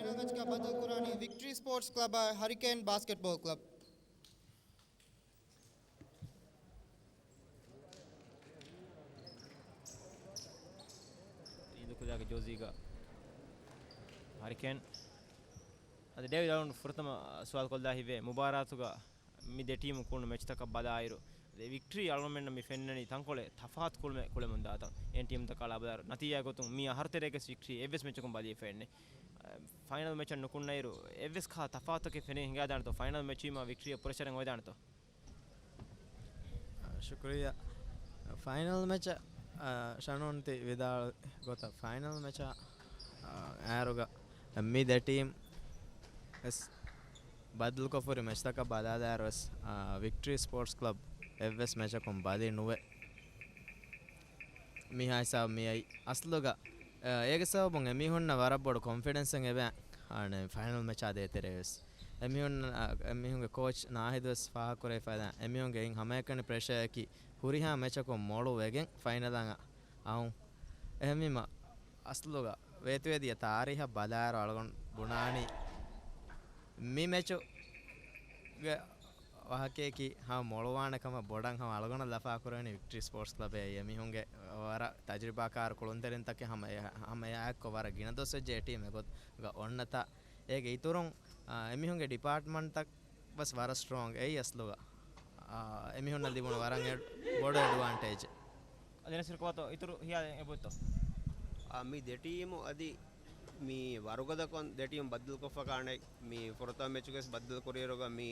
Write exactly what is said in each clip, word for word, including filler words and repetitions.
ފައިނަލް މެޗަކަށް ބަދަލު ކުރާނީ ވިކްޓްރީ ސްޕޯޓްސް ކްލަބާ ހަރިކޭން ބާސްކެޓްބޯލް ކްލަބް. އީދު ކުލާގެ ޖޯޒީގަ ހަރިކޭން. އަދި ޑޭވިޑް އަޅުން ފުރަތަމަ ސުވާލު ކޮށްލާ ހިތްވޭ، މުބާރާތުގަ މި ދެ ޓީމު ކުޅުނު މެޗްތަކަށް ބަލާއިރު، ވިކްޓްރީ އަޅުމެންނަށް މި ފެންނަނީ ތަންކޮޅެއް ތަފާތު ކުޅުމެއް ކުޅެމުން ދާތަން. އެހެން ޓީމްތަކާ ބަލާއިރު، ނަތީޖާ ގޮތުން މި އަހަރު ތެރޭގަސް ވިކްޓްރީ އެއްވެސް މެޗަކުން ބަލީ ފެންނެ. ފައިނަލް މެޗަށް ނުކުންނައިރު، އެއްވެސް ކާ ތަފާތުތަކެއް ފެނިގެން ހިނގާދާނެތޯ؟ ފައިނަލް މެޗް ވީމާ ވިކްޓްރީއަށް ޕްރެޝަރެއް އޮވެދާނެތޯ؟ ޝުކުރިއްޔާ. ފައިނަލް މެޗަށް، އާ، ޝަނޫން ތި ވިދާޅު ގޮތަށް ފައިނަލް މެޗަށް، އާ، އައިރުގަ މި ދެ ޓީމް ވެސް ބަދަލުކޮށްފުރި މެޗްތަކަށް ބަލާލާއިރު ވެސް، އާ، ވިކްޓްރީ ސްޕޯޓްސް ކްލަބް އެއްވެސް މެޗަކުން ބަލި ނުވޭ. މިހާ ހިސާބު މިއައީ އަސްލުގަ، އާ، އޭގެ ސަބަބުން އެމީހުންނަށް ވަރަށް ބޮޑު ކޮންފިޑެންސެއް އެބަ، އާނެ، ފައިނަލް މެޗާ ދޭތެރޭ ވެސް. އެމީހުން، އާ، އެމީހުންގެ ކޯޗް ނާހިދު ވެސް ފާހަގަކުރެވިފައި ދާން. އެމީހުންގެ އިން ހަމައެކަނި ޕްރެޝަރަކީ ހުރިހާ މެޗަކުން މޮޅު ވެގެން ފައިނަލަށް އައުން. އެހެންވީމަ، އަސްލުގަ ވޭތުވެދިޔަ ތާރީހަށް ބަލާއިރު އަޅުގަނޑު ބުނާނީ މި މެޗުގެ ވާހަކަޔަކީ ހަމަ މޮޅުވާނެ ކަމަށް ބޮޑަށް ހަމަ އަޅުގަނޑަށް ލަފާ ކުރެވެނީ ވިކްޓްރީ ސްޕޯޓްސް ކްލަބޭ. އެމީހުންގެ ވަރަށް ތަޖުރިބާކާރު ކުޅުންތެރިންތަކެއް ހަމަ އެ-، ހަމަ އެއާއެއްކޮށް ވަރަށް ގިނަ ދުވަސް ވެއްޖެ އެ ޓީމް އެގޮތުގަ އޮންނަތާ. އޭގެ އިތުރުން، އާ، އެމީހުންގެ ޑިޕާޓްމަންޓްތައް ވެސް ވަރަށް ސްޓްރޯންގް އެއީ އަސްލުގަ. އާ، އެމީހުންނަށް ލިބުނު ވަރަށް އެ-، ބޮޑު އެޑްވާންޓޭޖެއް. އަދި ނަސީރު ކޮބާތޯ އިތުރު ހިޔާލެއް އެބައޮތްތޯ؟ އާ، މި ދެ ޓީމު އަދި މި ވަރުގަދަކޮށް ދެ ޓީމު ބައްދަލުކޮށްފަ ކާނެ، މި ފުރަތަމަ މެޗުގަސް ބައްދަލު ކުރިއިރުގަ މި،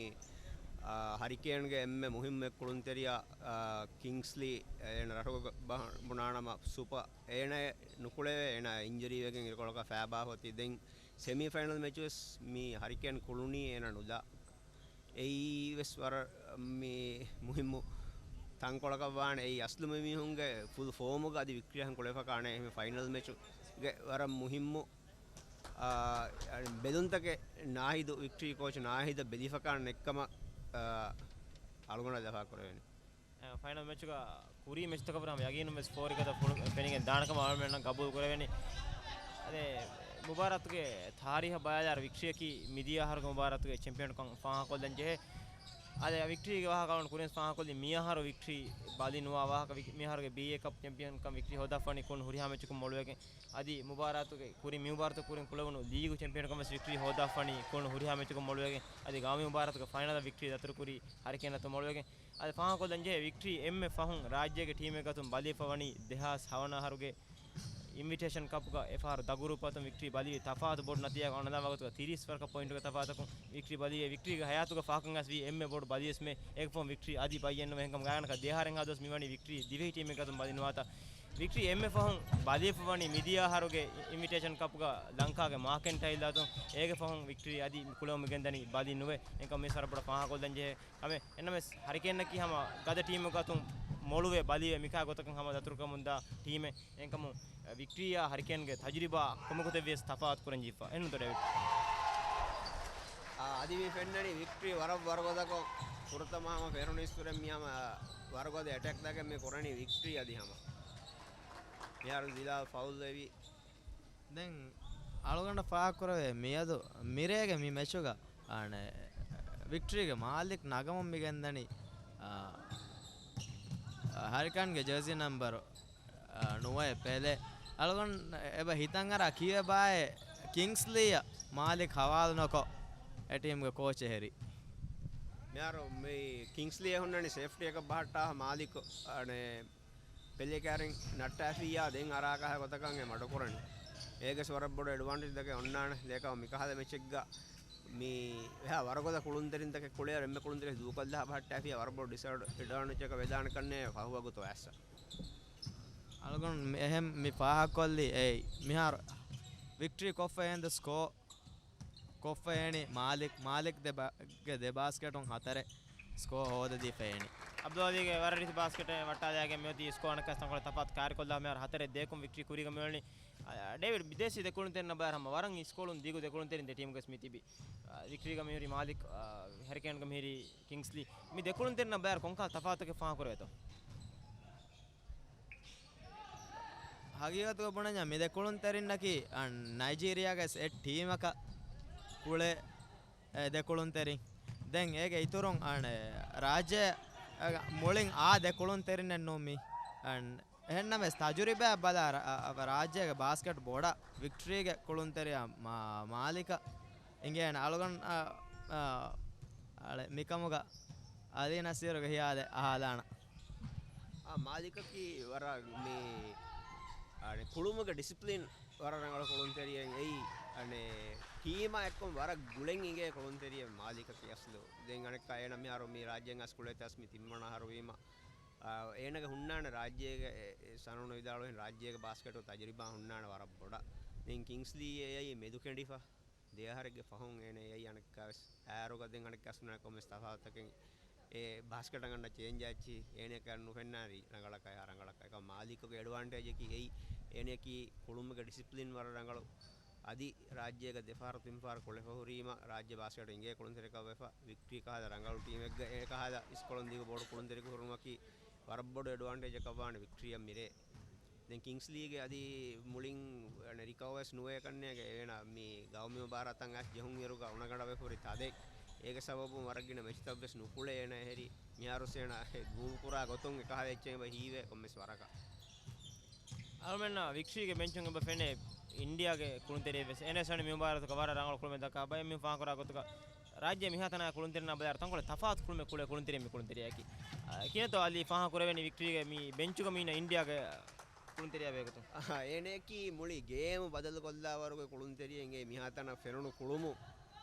އާ، ހަރިކޭންގެ އެންމެ މުހިއްމު އެއް ކުޅުންތެރިޔާ، އާ، ކިންގްސްލީ، އޭނަ ރަށުގަ ބަ-، ބުނާނަމަ ސުޕަ، އޭނަ ނުކުޅެވޭ، އޭނަ އިންޖަރީ ވެގެން އިރުކޮޅަކަށް ފައިބާ ހޮތީ. ދެން ސެމީ ފައިނަލް މެޗުވެސް މި ހަރިކޭން ކުޅުނީ އޭނަ ނުލާ. އެއީ ވެސް ވަރަށް މި މުހިއްމު ތަންކޮޅަކަށް ވާނެ. އެއީ އަސްލު މި މީހުންގެ ފުލް ފޯމުގަ އަދި ވިކްޓްރީ އަހަން ކުޅެފަ ކާނެ އެހެން ފައިނަލް މެޗުގެ ވަރަށް މުހިއްމު، އާ، ބެލުންތަކެއް ނާހިދު، ވިކްޓްރީ ކޯޗް ނާހިދަށް ބެލިފަ ކާނެ ނެއްކަމަށް، އާ، އަޅުގަނޑަށް ލަފާ ކުރެވެނީ. އަ، ފައިނަލް މެޗުގަ ކުރީ މެޗްތަކަށް ވުރެ ހަމަ ޔަގީނުން ވެސް ފޯރިގަދަ ފުޅު ފެނިގެން ދާނެ ކަމަށް އަޅުމެންނަށް ގަބޫލު ކުރެވެނީ. އަދި މުބާރާތުގެ ތާރީހަށް ބަލާލާއިރު ވިކްޓްރީއަކީ މިދިޔަ އަހަރުގެ މުބާރާތުގެ ޗެމްޕިއަންކަން ފާހަގަކޮށްލަން ޖެހޭ. އަދި ވިކްޓްރީގެ ވާހަކަ އަޅުން ކުރިން ފާހަގަކޮށްލީ މިއަހަރު ވިކްޓްރީ ބަލި ނުވާ ވާހަކަ، ވި-، މިއަހަރުގެ ބީއޭ ކަޕް ޗެމްޕިއަންކަން ވިކްޓްރީ ހޯދާފަނީ ކުން ހުރިހާ މެޗަކުން މޮޅުވެގެން. އަދި މުބާރާތުގެ ކުރިން، މި މުބާރާތު ކުރިން ކުޅެވުނު ލީގު ޗެމްޕިއަންކަން ވެސް ވިކްޓްރީ ހޯދާފަނީ ކުން ހުރިހާ މެޗަކުން މޮޅުވެގެން. އަދި ގައުމީ މުބާރާތުގެ ފައިނަލަށް ވިކްޓްރީ ދަތުރުކުރީ ހަރިކޭން ދަތުރު މޮޅުވެގެން. އަދި ފާހަގަކޮށްލަން ޖެހޭ ވިކްޓްރީ އެންމެ ފަހުން ރާއްޖޭގެ ޓީމެއްގެ އަތުން ބަލިވެފަ ވަނީ ދެހާސް ހަވަނަ އަހަރުގެ އިންވިޓޭޝަން ކަޕްގަ އެފަހަރު ދަގުރޫޕް އަތުން ވިކްޓްރީ ބަލިވި ތަފާތު ބޮޑު ނަތީޖާއެއް އޮންނަ ވަގުތުގަ ތިރީސް ވަރަކަށް ޕޮއިންޓުގެ ތަފާތަކުން ވިކްޓްރީ ބަލިވި. ވިކްޓްރީގެ ހަޔާތުގަ ފާކަން އަސްވީ އެންމެ ބޮޑު ބަލިވެސްމެ އެކަމު ވިކްޓްރީ އަދި ބައްޔެއް ނުވެ. އެހެންކަމުން ގާތްގަނޑަކަށް ދެހާރެއްހާ ދުވަސް މިވަނީ ވިކްޓްރީ ދިވެހި ޓީމެއްގެ އަތުން ބަލި ނުވާތާ. ވިކްޓްރީ އެންމެ ފަހުން ބަލިވެފަ ވަނީ މިދިޔަ އަހަރުގެ އިންވިޓޭޝަން ކަޕްގަ ލަންކާގެ މާކެންޓައިލް އަތުން. އޭގެ ފަހުން ވިކްޓްރީ އަދި ކުޅެވުމުގެންދަނީ ބަލި ނުވެ. އެހެންކަމުން މި ވަރަށް ބޮޑަށް ފާހަގަކޮށްލަން ޖެހޭ. އެންނަމެސް ހަރިކޭންއަކީ ހަމަ ގަދަ ޓީމެއްގެ އަތުން މޮޅުވެ ބަލިވެ މިކާ ގޮތަކަށް ހަމަ ދަތުރުކަމުންދާ ޓީމެއް. އެހެންކަމުން ވިކްޓްރީއާ ހަރިކޭންގެ ތަޖުރިބާ ކޮންމެ ގޮތެއްވިޔަސް ތަފާތު ކުރަން ޖެހިފަ. އެހެންނުތޯ ޑޭވިޑް؟ އާ، އަދި މި ފެންނަނީ ވިކްޓްރީ ވަރަށް ވަރުގަދަކޮށް ފުރަތަމަ ހަމަ ފެރުނީސް ކުރެން މި ހަމަ ވަރުގަދަ އެޓެކްތަކެއް މި ކުރަނީ ވިކްޓްރީ އަދި ހަމަ. މިހާރު ޒިލާލް ފައުލް ވެވި. ދެން އަޅުގަނޑަށް ފާހަގަކުރެވޭ މިއަދު މިރޭގެ މި މެޗުގަ، އަނެ، ވިކްޓްރީގެ މާލިކް ނަގަމުން މިގެންދަނީ، އާ، އާ، ހަރިކޭންގެ ޖާޒީ ނަންބަރު، އާ، ނުވައެއް ޕެލެ. އަޅުގަނޑު އެބަ ހިތަށް އަރާ ކީއްވެބާއޭ ކިންގްސްލީއަށް މާލިކް ހަވާލު ނުކޮށް އެ ޓީމްގެ ކޯޗެއް ހެރީ. މިހާރު މި ކިންގްސްލީއަށް ހުންނަނީ ސޭފްޓީއަކަށް ބަހައްޓާ މާލިކް، އަނެ، ޕެލެ ކައިރިން ނައްޓާފިއްޔާ ދެން އަރާކަހަ ގޮތަކަށް އެ މަޑުކުރަނީ. އޭގެސް ވަރަށް ބޮޑު އެޑްވާންޓޭޖްތަކެއް އޮންނާނެ. ދޭކަމަ މިކަހަލަ މެޗެއްގަ މި އެހާ ވަރަށް ގޮތަށް ކުޅުންތެރިންތަކެއް ކުޅޭ އެންމެ ކުޅުންތެރި ދޫކޮށްލާ ބަހައްޓާފިއްޔާ ވަރަށް ބޮޑު ޑިސްއެޑްވާންޓޭޖަކަށް ވެދާނެ ކަންނޭ ފަހު ވަގުތު އައިސް. އަޅުގަނޑު މި އެހެން މި ފާހަގަކޮށްލީ އެއީ މިހާރު ވިކްޓްރީ ކޮށްފަ އެހެން ސްކޯ ކޮށްފައޭނީ މާލިކް، މާލިކް ދެ ބާ-، ގެ ދެ ބާސްކެޓުން ހަތަރެއް ސްކޯ ހޯދަދީފައޭނީ. އަބްދުލް އަލީގެ ވަރަށް ރީތި ބާސްކެޓެއް ވައްޓާލާގެން މިއޮތީ ސްކޯ އަނެއްކާސް ތަންކޮޅެއް ތަފާތު ކާރިކޮށްލާ މިހާރު ހަތަރެއް ދޭކުން ވިކްޓްރީ ކުރީގަ މިއުޅެނީ. އަ، ޑޭވިޑް ބިދޭސީ ދެކުޅުންތެރިންނަށް ބައި ހަމަ ވަރަށް އިސްކޮޅުން ދިގު ދެކުޅުންތެރިން ދެ ޓީމުގަސް މި ތިބި. އަ، ވިކްޓްރީގަ މިހުރި މާލިކް، އަ، ހަރިކޭންގަ މިހިރީ ކިންގްސްލީ. މި ދެކުޅުންތެރިންނަށް ބައި ކޮންކަހަލަ ތަފާތުތަކެއް ފާހަގަކުރެވޭތޯ؟ ހަގީގަތުގަ ބުނަންޏާ މި ދެ ކުޅުންތެރިންނަކީ، އަ، ނައިޖީރިޔާގެ އެއް ޓީމަކަށް ކުޅެ، އެ، ދެ ކުޅުންތެރިން. ދެން އޭގެ އިތުރުން އަނެ ރާއްޖެ، އެ، މުޅިން އާ ދެ ކުޅުންތެރިންނެއް ނޫން މީ. އަން، އެހެންނަމެސް ތަޖުރިބާ ބަލާ ރ-، އަ-، އަ-، ރާއްޖޭގެ ބާސްކެޓް ބޯޑަށް ވިކްޓްރީގެ ކުޅުންތެރިޔާ މާ-، މާލިކަށް އިނގޭނެ އަޅުގަނޑު، އަ، އަ، އަޅެ މިކަމުގަ އަލީ ނަސީރުގެ ހިޔާލެއް އަހާލާނަ. އާ، މާލިކަކީ ވަރަށް މި، އަނެ، ކުޅުމުގެ ޑިސިޕްލިން ވަރަށް ރަނގަޅު ކުޅުންތެރިއެއް އެއީ. އަނެ، ޓީމާ އެއްކޮށް ވަރަށް ގުޅެން އިނގޭ ކުޅުންތެރިއެއް މާލިކަކީ އަސްލު. ދެން އަނެއްކާ އޭނަ މިހާރު މި ރާއްޖެއިން އަސް ކުޅޭތަސް މި ތިންވަނަ އަހަރު ވީމަ، އާ، އޭނަގެ ހުންނާނެ ރާއްޖޭގެ، އެ، އެ، ސަނުނު ވިދާޅުވި ރާއްޖޭގެ ބާސްކެޓު ތަޖުރިބާ ހުންނާނެ ވަރަށް ބޮޑަށް. ދެން ކިންގްސްލީ އެއީ މެދުކެނޑިފަ. ދެ އަހަރެއްގެ ފަހުން އޭނަ އެއީ އަނެއްކާވެސް އައިރުގަ ދެން އަނެއްކާސް ކޮންމެސް ތަފާތަކެއް އެ ބާސްކެޓަށް އަންނަ ޗޭންޖާ އެއްޗި އޭނައަކަށް ނުފެންނާނެ ރަނގަޅަކަށް އެހާ ރަނގަޅަކަށް. އެކަމް މާލިކުގެ އެޑްވާންޓޭޖަކީ އެއީ އޭނައަކީ ކުޅުމުގެ ޑިސިޕްލިން ވަރަށް ރަނގަޅު. އަދި ރާއްޖޭގަ ދެފަހަރު ތިންފަހަރު ކުޅެފަ ހުރީމަ ރާއްޖެ ބާސްކެޓު އިނގޭ ކުޅުންތެރިކަށް ވެފަ ވިކްޓްރީ ކަހަލަ ރަނގަޅު ޓީމެއްގަ އެ ކަހަލަ އިސްކޮޅުން ދިގު ބޮޑު ކުޅުންތެރިކު ހުރުމަކީ ވަރަށް ބޮޑު އެޑްވާންޓޭޖަކަށް ވާނެ ވިކްޓްރީއަށް މިރޭ. ދެން ކިންގްސްލީގެ އަދި މުޅިން ރިކަވަރވެސް ނުވޭ ކަންނޭގެ އޭނަ މި ގައުމީ މުބާރާތަށް އައިސް ޖެހުން އިރުގަ އުނަގަނޑަށް ވެފަ ހުރި ތަދެއް. އޭގެ ސަބަބުން ވަރަށް ގިނަ މެޗްތައްވެސް ނުކުޅޭ އޭނަ އެހެރީ. މިހާރު އޭނަ ގޫމު ކުރާ ގޮތުން އެކަހަލަ އެއްޗެއް އެބަ ހީވޭ ކޮންމެސް ވަރަކަށް. އަޅުމެންނަށް ވިކްޓްރީގެ ބެންޗުން އެބަ ފެނޭ އިންޑިއާގެ ކުޅުންތެރިއެއްވެސް. އެންއެސް އަނި މި މުބާރާތުގަ ވަރަށް ރަނގަޅު ކުޅުމެއް ދައްކާ ބައެއް މި ފާހަގަކުރާ ގޮތުގަ ރާއްޖޭ މިހާތަނާ ކުޅުންތެރިންނާ ބަލާއިރު ތަންކޮޅެއް ތަފާތު ކުޅުމެއް ކުޅޭ ކުޅުންތެރިއެއް މި ކުޅުންތެރިޔާއަކީ. އަ، ކިހިނެއްތޯ އަލީ ފާހަގަކުރެވެނީ ވިކްޓްރީގެ މި ބެންޗުގަ މި އިންނަ އިންޑިއާގެ ކުޅުންތެރިޔާ ބެހޭގޮތުން؟ އާ، އޭނައަކީ މުޅި ގޭމު ބަދަލުކޮށްލާ ވަރުގެ ކުޅުންތެރިއެއް އެނގޭ މިހާތަނަށް ފެނުނު ކުޅުމުން.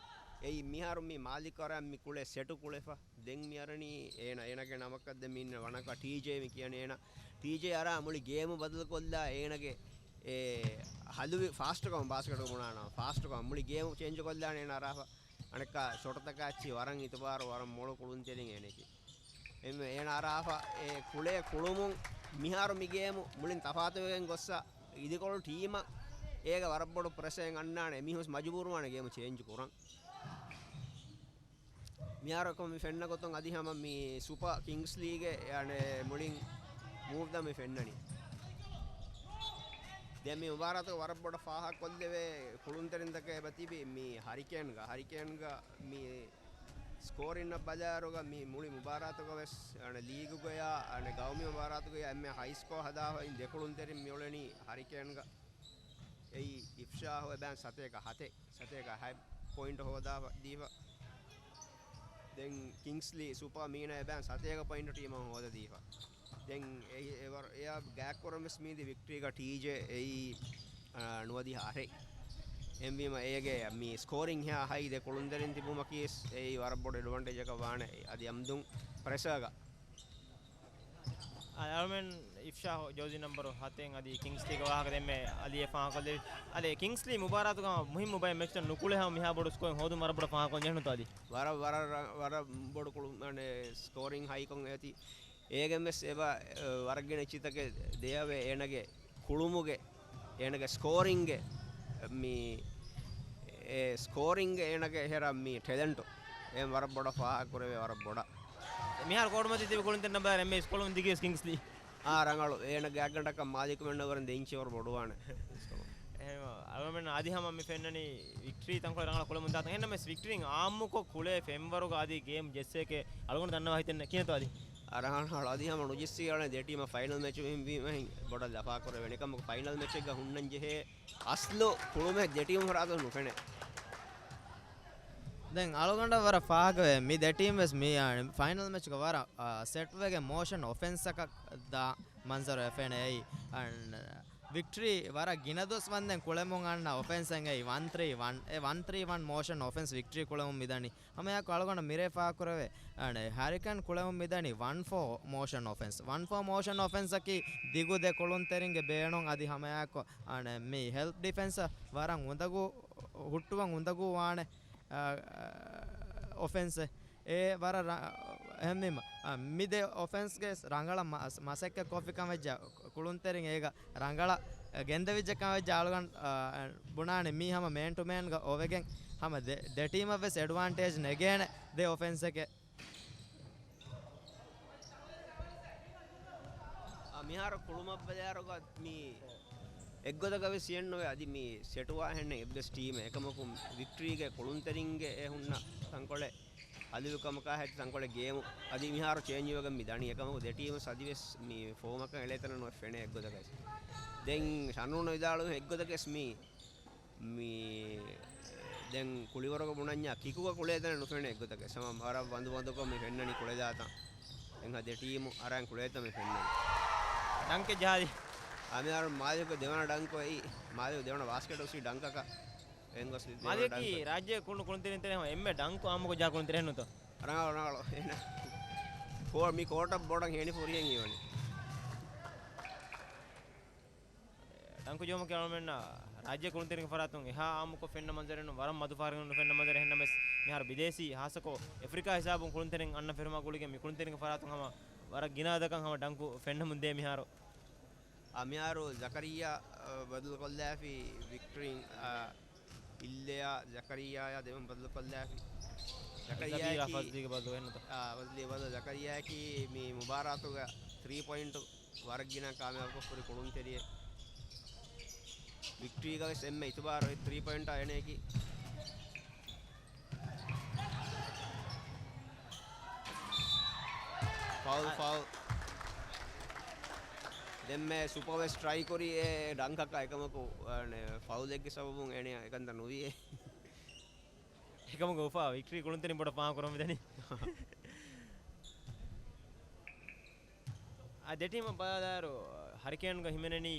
އެއީ މިހާރު މި މާލިކް ވަރަށް މި ކުޅޭ ސެޓު ކުޅެފަ. ދެން މި އަރަނީ އޭނަ، އޭނަގެ ނަމަކަށް ދެން މި އިންނަ ވަނަކަ ޓީޖޭ މި ކިޔަނީ އޭނަ. ޓީޖޭ އަރާ މުޅި ގޭމު ބަދަލުކޮށްލާ އޭނަގެ އެ ހަލުވި ފާސްޓްކަމަށް ބާސްކެޓް ބުނާނަ. ފާސްޓްކަމަށް މުޅި ގޭމު ޗޭންޖް ކޮށްލާނެ އޭނަ އަރާފަ. އަނެއްކާ ޝޮޓްތަކާ އެއްޗި ވަރަށް އިތުބާރު ވަރަށް މޮޅު ކުޅުންތެރިން އޭނައަކީ. އެންމެ އޭނަ އަރާފަ އެ ކުޅޭ ކުޅުމުން މިހާރު މި ގޭމު މުޅިން ތަފާތުވެގެން ގޮއްސަ އިދިކޮޅު ޓީމަށް އޭގަ ވަރަށް ބޮޑު ޕްރެޝަރެއް އަންނާނެ. އެމީހުން ވެސް މަޖުބޫރުވާނެ ގޭމު ޗޭންޖް ކުރަން. މިހާރަކު މި ފެންނަ ގޮތުން އަދި ހަމަ މި ސުޕަ ކިންގްސްލީގެ އަނެ މުޅިން މޫވްތައް މި ފެންނަނީ. ދެން މި މުބާރާތުގަ ވަރަށް ބޮޑަށް ފާހަގަކޮށްލެވޭ ކުޅުންތެރިންތަކެއް އެބަ ތިބި މި ހަރިކޭންގަ، ހަރިކޭންގަ މި ސްކޯރިންނަށް ބަލާއިރުގަ މި މުޅި މުބާރާތުގަ ވެސް އަނެ ލީގުގަޔާ އަނެ ގައުމީ މުބާރާތުގަޔާ އެންމެ ހައި ސްކޯ ހަދާފަ އިން ދެ ކުޅުންތެރިން މި އުޅެނީ ހަރިކޭންގަ. އެއީ އިފްޝާހު އެބައިން ސަތޭކަ ހަތެއް، ސަތޭކަ ހަތް ޕޮއިންޓް ހޯދާފަ ދީފަ. ދެން ކިންގްސްލީ ސުޕަ މީނަ އެބައިން ސަތޭކަ ޕޮއިންޓް ޓީމަށް ހޯދަދީފަ. ދެން އެ-، އެވަރު އެއާ ގާތްކުރަން ވެސް މީދި ވިކްޓްރީގަ ޓީޖޭ އެއީ، އާ، ނުވަދިހަ އަހަރެއް. އެހެންވީމަ އޭގެ މި ސްކޯރިން ހެޔާ ހައި ދެ ކުޅުންތެރިން ތިބުމަކީ ވެސް އެއީ ވަރަށް ބޮޑު އެޑްވާންޓޭޖަކަށް ވާނެ އަދި އަމްދުން ޕްރެޝަރގަ. އަ، އަޅުމެން އިފްޝާހު ޖާޒީ ނަމްބަރު ހަތެއް އަދި ކިންގްސްލީގެ ވާހަކަ ދެންމެ އަލީއެއް ފާހަގަކޮށްލެވި. އަދި ކިންގްސްލީ މުބާރާތުގަ މުހިއްމު ބައެއް މެޗްތައް ނުކުޅެ ހަމަ މިހާ ބޮޑު ސްކޯއެއް ހޯދުން ވަރަށް ބޮޑަށް ފާހަގަކޮށްލަން ޖެހުނުތޯ އަދި؟ ވަރަށް، ވަރަށް، ވަރަށް ބޮޑު ކުޅު-، އަނެ، ސްކޯރިން ހައިކޮށް އޭތި. އޭގެން ވެސް އެބަ، އަ، ވަރަށް ގިނަ އެއްޗިތަކެއް ދެއަވޭ އޭނަގެ ކުޅުމުގެ، އޭނަގެ ސްކޯރިންގެ، މި، އެ ސްކޯރިންގެ އޭނަގެ އެހެރަ މި ޓެލެންޓު އެ ވަރަށް ބޮޑަށް ފާހަގަކުރެވޭ ވަރަށް ބޮޑަށް. މިހާރު ކޯޑުމަތީ ތިބި ކުޅުންތެރިންނަށް ބަލާއިރު އެންމެ އިސްކޮޅުން ދިގު ކިންގްސްލީ. އާ، ރަނގަޅު. އޭނަ ގާތްގަނޑަކަށް މާލިކު މެންނަވަރުން ދެ އިންޗި ވަރު ބޮޑުވާނެ. އެހެން އަޅުމެން އަދި ހަމަ މި ފެންނަނީ ވިކްޓްރީ ތަންކޮޅެއް ރަނގަޅަށް ކުޅެމުން ދާތަން. އެހެންނަމަވެސް ވިކްޓްރީން އާއްމުކޮށް ކުޅޭ ފެންވަރުގަ އަދި ގޭމް ޖެއްސޭކޭ އަޅުގަނޑު ދަންނަވާ ހިތެއް ނެތް. ކިހިނެއްތޯ އަދި؟ އަރަހާން އަޅު އަދި ހަމަ ނުޖެއްސި އަޅެ ދެ ޓީމަށް ފައިނަލް މެޗު ވީމަހެން ބޮޑަށް ލަފާކުރެވޭނެ ކަމަކު ފައިނަލް މެޗެއްގަ ހުންނަން ޖެހޭ އަސްލު ކުޅުމެއް ދެ ޓީމު ފަރާތުން ނުފެނޭ. ދެން އަޅުގަނޑަށް ވަރަށް ފާހަގަވޭ މި ދެ ޓީމް ވެސް މި، އާ، ފައިނަލް މެޗްގަ ވަރަށް، އާ، ސެޓްވެގެން މޯޝަން އޮފެންސަކަށް ދާ މަންޒަރު އެ ފެނޭ. އެއީ، އާ، ވިކްޓްރީ ވަރަށް ގިނަ ދުވަސް ވަންދެން ކުޅެމުން އަންނަ އޮފެންސެއް އެއީ ވަން ތްރީ ވަން. އެ ވަން ތްރީ ވަން މޯޝަން އޮފެންސް ވިކްޓްރީ ކުޅެމުން މިދަނީ. ހަމައެއާއެކު އަޅުގަނޑަށް މިރޭ ފާހަގަކުރެވޭ، އާ، ހަރިކޭން ކުޅެމުން މިދަނީ ވަން ފޯ މޯޝަން އޮފެންސް. ވަން ފޯ މޯޝަން އޮފެންސަކީ ދިގު ދެ ކުޅުންތެރިންގެ ބޭނުން އަދި ހަމައެއާއެކު، އާ، މި ހެލްޕް ޑިފެންސަށް ވަރަށް އުނދަގޫ ހުއްޓުވަން އުނދަގޫ ވާނެ، އާ، އޮފެންސެއް. އެ ވަރަށް ރަ-، އެހެންވީމަ، އާ، މި ދެ އޮފެންސްގެ ރަނގަޅަށް މަ-، މަސައްކަތް ކޮށްފިކަމެއްޖާ ކުޅުންތެރިން އޭގަ ރަނގަޅަށް ގެންދެވިއްޖެ ކަމެއްޖާ އަޅުގަނޑު، އާ، ބުނާނެ މީ ހަމަ މޭން ޓު މޭންގަ އޮވެގެން ހަމަ ދެ، ދެ ޓީމަށް ވެސް އެޑްވާންޓޭޖް ނެގޭނެ ދެ އޮފެންސެކޭ. އާ، މިހާރު ކުޅުމަށް ބަލާއިރުގަ މި އެއްގޮތަކަށް ވެސް ހިއެއްނުވޭ އަދި މި ސެޓުވާހެންނެއް އެއްވެސް ޓީމެއް. އެކަމަކު ވިކްޓްރީގެ ކުޅުންތެރިންގެ އެ ހުންނަ ތަންކޮޅެއް ހަލިވިކަމަކާ ހެއްދި ތަންކޮޅެއް ގޭމު އަދި މިހާރު ޗޭންޖް ވެގެން މި ދަނީ. އެކަމަކު ދެ ޓީމު އަދިވެސް މި ފޯމަކަށް އެޅޭތަނަށް ނުވެ ފެނޭ އެއްގޮތަކަށް. ދެން ޝަންރޫން ވިދާޅުވި އެއްގޮތަކަސް މި މި ދެން ކުޅިވަރުގަ ބުނަންޏާ ކިކުގަ ކުޅޭތަނެއް ނުފެނޭ އެއްގޮތަކަށް. ސަމަ ވަރަށް ވަނދު ވަނދުކޮށް މި ފެންނަނީ ކުޅެދާތަން. ދެން ހަ ދެ ޓީމު އަރާން ކުޅޭތަން މި ފެންނަނީ. ޑަންކެއް ޖަހާލި. އަމިއާރު މާލިކު ދެވަނަ ޑަންކު އެއީ. މާލިކު ދެވަނަ ބާސްކެޓް އުސީ ޑަންކަކަށް. އެނގޮސް މާލިކީ ރާއްޖޭ ކުޅުނު ކުޅުންތެރިން ތެރޭ ހަމަ އެންމެ ޑަންކު އާއްމުކޮށް ޖަހާ ކުޅުންތެރި ނުތޯ؟ ރަނގަޅު، ރަނގަޅު. އޭނަ ފޯ-، މި ކޯޓަށް ބޮޑަށް ހޭނި ފުރިހެން ހީވަނީ. ޑަންކު ޖެހުމަކީ އަޅުމެންނަށް ރާއްޖޭ ކުޅުންތެރިންގެ ފަރާތުން އެހާ އާއްމުކޮށް ފެންނަ މަންޒަރެއް ނޫން، ވަރަށް މަދު ފަހަރަކުން ނުފެންނަ މަންޒަރެއް. އެހެންނަމަވެސް މިހާރު ބިދޭސީ، ހާއްސަކޮށް އެފްރިކާ ހިސާބުން ކުޅުންތެރިން އަންނަ ފެށުމާ ގުޅިގެން މި ކުޅުންތެރިންގެ ފަރާތުން ހަމަ ވަރަށް ގިނަ އަދަދަކަށް ހަމަ ޑަންކު ފެންނަމުން ދޭ މިހާރު. އާ، މިހާރު ޒަކަރިއްޔާ، އަ، ބަދަލުކޮށްލާފި ވިކްޓްރީން، އާ، އިއްލެއާ ޒަކަރިއްޔާއާ ދެމެން ބަދަލުކޮށްލާފި. ޒަކަރިއްޔާއަކީ ފަޒްލީގެ ބަދަލު އެހެންނުތަ؟ އާ، ފަޒްލީ ބަދަލު. ޒަކަރިއްޔާއަކީ މި މުބާރާތުގަ ތްރީ ޕޮއިންޓު ވަރަށް ގިނަ ކާމިޔާބުކޮށް ފުރި ކުޅުންތެރިއެއް. ވިކްޓްރީގަ ވެސް އެންމެ އިތުބާރު އޮތް ތްރީ ޕޮއިންޓާ އޭނައަކީ. ފައުލް، އަ- ފައުލް. ދެންމެ ސުޕަ ވެސް ޓްރައި ކުރި އެ ޑަންކަކާ އެކަމަކު، އަނެ، ފައުލެއްގެ ސަބަބުން އޭނަ އެކަންތައް ނުވިއޭ. އެކަމަކު އުފާ ވިކްޓްރީ ކުޅުންތެރިން ބޮޑަށް ފާހަގަކުރަން މިދަނީ. އާ، ދެ ޓީމަށް ބަލާލާއިރު، ހަރިކޭންގަ ހިމެނެނީ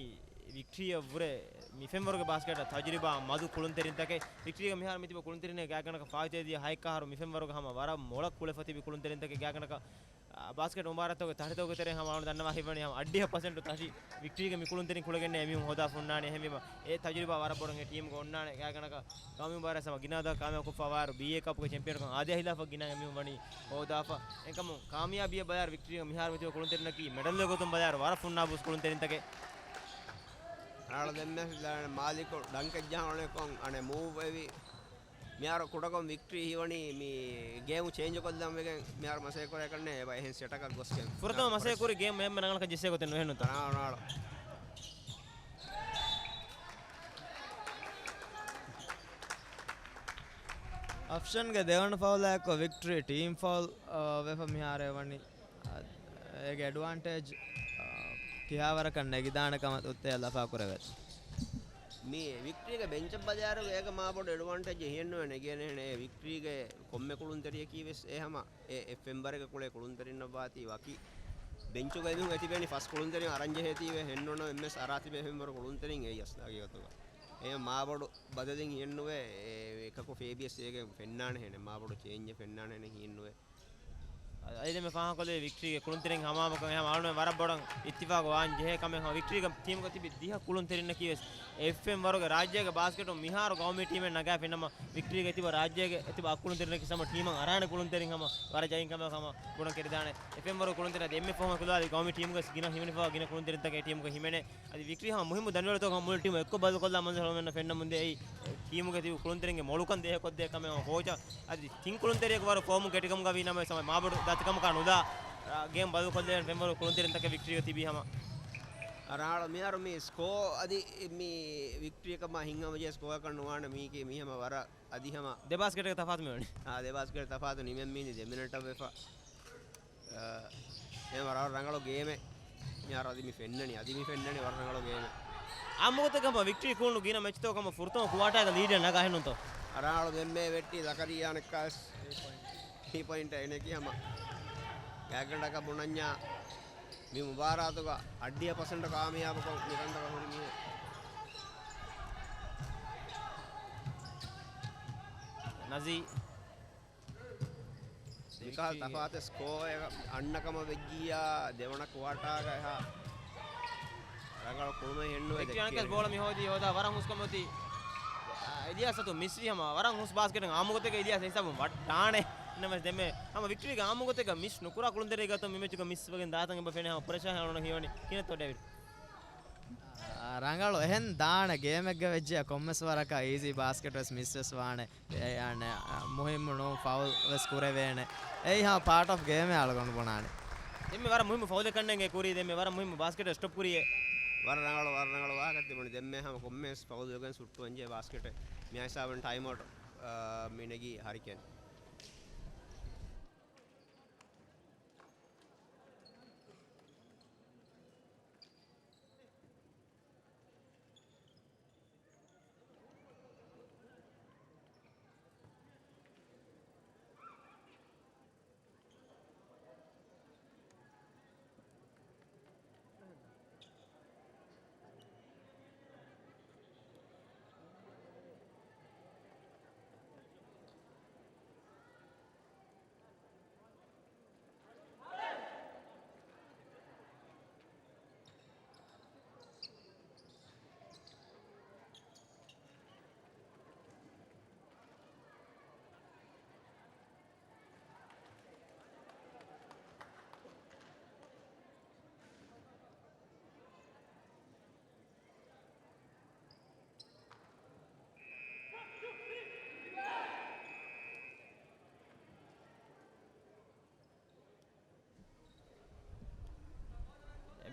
ވިކްޓްރީއަށް ވުރެ މި ފެންވަރުގެ ބާސްކެޓަށް ތަޖުރިބާ މަދު ކުޅުންތެރިންތަކެއް. ވިކްޓްރީގަ މިހާރު މިތިބަ ކުޅުންތެރިންގެ ގާތްގަނޑަކަށް ފާއިތުވެދިޔަ ހައެއްކަހަރު މި ފެންވަރުގަ ހަމަ ވަރަށް މޮޅަށް ކުޅެފަ ތިބި ކުޅުންތެރިންތަކެއް ގާތްގަނޑަކަށް، އާ، ބާސްކެޓް މުބާރާތުގެ ތަށިތަކުގެ ތެރެއިން ހަމަ އަޅުގަނޑު ދަންނަވާ ހިތްވަނީ ހަމަ އައްޑިހަ ޕަސެންޓު ތަށި ވިކްޓްރީގެ މި ކުޅުންތެރިން ކުޅެގެންނޭ މީހުން ހޯދާފަ ހުންނާނެ. އެހެންވީމަ އެ ތަޖުރިބާ ވަރަށް ބޮޑަށް އެ ޓީމުގަ އޮންނާނެ. ގާތްގަނޑަކަށް ގައުމީ މުބާރާތް ހަމަ ގިނަ އަދަދަށް ކާމިޔާބުކޮށްފަ ވާއިރު ބީއޭ ކަޕްގެ ޗެމްޕިއަންކަން އާދަޔާ ހިލާފަށް ގިނަ މީހުން ވަނީ ހޯދާފަ. އެކަމު ކާމިޔާބީއަށް ބަލާއިރު ވިކްޓްރީގެ މިހާރު މިތިބަ ކުޅުންތެރިންނަކީ މެޑަލްގެ ގޮތުން ބަލާއިރު ވަރަށް ފުންނާ ބޫސް ކުޅުންތެރިންތަކެއް. ރާޅަ ދެންމެ މާލިކު ޑަންކެއް ޖަހާ އުޅެކޮށް އަނެއް މޫވް އެވި. މިހާރު ކުޑަކޮށް ވިކްޓްރީ ހީވަނީ މި ގޭމު ޗޭންޖު ކޮށްލަން ވެގެން މިހާރު މަސައްކަތް ކުރޭ ކަންނޭ އެބަ އެހެން ސެޓަކަށް ގޮސްގެން. ފުރަތަމަ މިހާރު މަސައްކަތް ކުރި ގޭމް އެންމެ ރަނގަޅަކަށް ޖެއްސޭ ގޮތެއް ނުހެނުންތަ؟ ރާ-، ރާޅަ. އޮޕްޝަންގެ ދެވަނަ ފައުލާއެއްކޮށް ވިކްޓްރީ ޓީމް ފައުލް، އާ، ވެފަ މިހާރު އެވަނީ. އާ، އޭގެ އެޑްވާންޓޭޖް، އާ، ކިހާވަރަކަށް ނެގިދާނެ ކަމަށް އުއްތައްޔަށް ލަފާކުރެވޭތޯ؟ މި ވިކްޓްރީގެ ބެންޗަށް ބަލާއިރު އޭގަ މާބޮޑު އެޑްވާންޓޭޖެއް ހިއެއްނުވޭ ނެގޭނެހެނެއް. ވިކްޓްރީގެ ކޮންމެ ކުޅުންތެރިޔަކީ ވެސް އެ ހަމަ އެ އެއް ފެންވަރެއްގެ ކުޅޭ ކުޅުންތެރިންނަށް ވާތީ ވަކި ބެންޗުގައި މީހުން އެތިބޭނީ ފަސް ކުޅުންތެރިން އަރަން ޖެހޭތީވެ ހެންނޫނަށް އެންމެސް އަރާތިބޭ ފެންވަރު ކުޅުންތެރިން އެއީ އަސްލު ހަގީގަތުގަ. އެ މާބޮޑު ބަދަލެއް ހިއެއްނުވޭ، އެ އެކަކު ފޭބިޔަސް އޭގެ ފެންނާނެހެނެއް، މާބޮޑު ޗޭންޖެއް ފެންނާނެހެނެއް ހިއެއްނުވޭ. އަދި ދެންމެ ފާހަގަކޮށްލެވި ވިކްޓްރީގެ ކުޅުންތެރިން ހަމައަށް ހަމަ އަޅުމެން ވަރަށް ބޮޑަށް އިއްތިފާގު ވާން ޖެހޭ ކަމެއް ހަމަ ވިކްޓްރީގެ ޓީމުގަ ތިބި ދިހަ ކުޅުންތެރިންނަކީ ވެސް އެފްއެމް ވަރުގެ ރާއްޖޭގެ ބާސްކެޓުން މިހާރު ގައުމީ ޓީމެއް ނަގާފިނަމަ ވިކްޓްރީގަ ތިބަ ރާއްޖޭގެ ތިބަ އަ ކުޅުންތެރިންނަކީ ހަމަ ޓީމަށް އަރާނެ ކުޅުންތެރިން ހަމަ ވަރަށް ޖައިން ކަމެއް ހަމަ ގުނަ ކެރިދާނެ. އެފްއެމް ވަރުގެ ކުޅުންތެރިން އަދި އެންމެ ފޯހަ ކުލާލި ގައުމީ ޓީމުގަ ގިނަ ހިމެނިފަ ގިނަ ކުޅުންތެރިންތަކެއް ޓީމުގަ ހިމެނޭ. އަދި ވިކްޓްރީ ހަމަ މުހިއްމު ދަނޑިވަޅުތަކުން މުޅި ޓީމު އެއްކޮށް ބަދަލުކޮށްލާ މަންޒަރު ހަމަ ފެންނަމުންދޭ. އެއީ ޓީމުގެ ތިބި ކުޅުންތެރިންގެ މޮޅުކަން ދޭހަކޮށްދޭ ކަމެއް ހަމަ ކޯޗަށް އަދި ތިން ކުޅުންތެރިޔަކު ވަރު ފޯމު ގެޓިކަމުގަ ވީ ނަމަވެސް ހަމަ މާބޮޑު ދަތިކަމަކާ ނުލާ، އާ، ގޭމް ބަދަލުކޮށްލެވޭނެ ފެންވަރު ކުޅުންތެރިންތަކެއް ވިކްޓްރީގަ ތިބީ ހަމަ. ރާޅަ މިހާރު މި ސްކޯ އަދި މި ވިކްޓްރީ ކަމާ ހިނގަމަޖެ ސްކޯއަކަށް ނުވާނެ މީކީ މި ހަމަ ވަރަށް އަދި ހަމަ ދެ ބާސްކެޓްގެ ތަފާތު މިވަނީ. އާ، ދެ ބާސްކެޓް ތަފާތު ނިމެން މީނީ ދެ މިނެޓަށް ވެފަ. އާ، އެ ވަރަށް ރަނގަޅު ގޭމެއް. މިހާރު އަދި މި ފެންނަނީ، އަދި މި ފެންނަނީ ވަރަށް ރަނގަޅު ގޭމެއް. އާ މުގަތެ ކަމަ ވިކްޓްރީ ކުޅުނު ގިނަ މެޗްތޯ ކަމަ ފުރަތަމަ ކުވާޓާގަ ލީޑެއް ނަގާ ހެނުންތޯ؟ ރަނގަޅު ދެންމެ ވެއްޓި ޒަކަރިޔާ ނެއްކާސް ހީ ޕޮއިންޓް އެނެކި ހަމަ ގާތްގަނޑަކަށް ބުނަންޏާ މި މުބާރާތުގަ އައްޑިހަ ޕަސެންޓް ކާމިޔާބުކޮށް މިކަންތަކަށް ހުރި މީހެއް. ނަޒީ. މިކަހަލަ ތަފާތެއް ސްކޯ އަންނަ ކަމަށް ވެއްޖިއްޔާ ދެވަނަ ކުވާޓާގަ އެހާ ރަނގަޅު ކުޅުމެއް ހެންނުވޭ ދެއްކޭނެ. އެކް އެސް ބޯޅަ މި ހޯދީ ހޯދާ ވަރަށް ހުސް ކަމެއް އޮތީ. އެލިޔާސް އަތު މިސް ވީ ހަމަ ވަރަށް ހުސް ބާސްކެޓެއް އާއްމު ގޮތެއްގަ އެލިޔާސް ހިސާބުން ވައްޓާނެ. ނަމަވެސް ދެންމެ ހަމަ ވިކްޓްރީގެ އާއްމު ގޮތެއްގަ މިސް ނުކުރާ ކުޅުންތެރި ގަތުން މި މެޗުގަ މިސް ވެގެން ދާތަން އެބަ ފެނޭ ހަމަ ޕްރެޝާ ހަމަ ހީވަނީ ކިހިނެއްތޯ ޑޭވިޑް؟ އާ، ރަނގަޅު އެހެން ދާނެ ގޭމެއްގަ ވެއްޖެ ކޮންމެސް ވަރަކަށް އީޒީ ބާސްކެޓް ވެސް މިސް ވެސް ވާނެ. އެ، އަނެއް، އަ، މުހިއްމު ނޫން ފައުލް ވެސް ކުރެވޭނެ. އެއީ ހަމަ ޕާޓް އޮފް ގޭމޭ އަޅުގަނޑު ބުނާނެ. ދެންމެ ވަރަށް މުހިއްމު ފައުލެއް ކަންނޭނގެ ކުރީ، ދެންމެ ވަރަށް މުހިއްމު ބާސްކެޓް ސްޓޮޕް ކުރީ. ވަރަށް ރަނގަޅު، ވަރަށް ރަނގަޅު ވާހަކަ ތިބުނީ. ދެންމެ ހަމަ ކޮންމެސް ފައުލުވެގެން ސުއްޓުވަންޖެހޭ ބާސްކެޓެއް. މި ހިސާބުން ޓައިމް އައުޓް، އާ، މި ނެގީ ހަރިކޭން.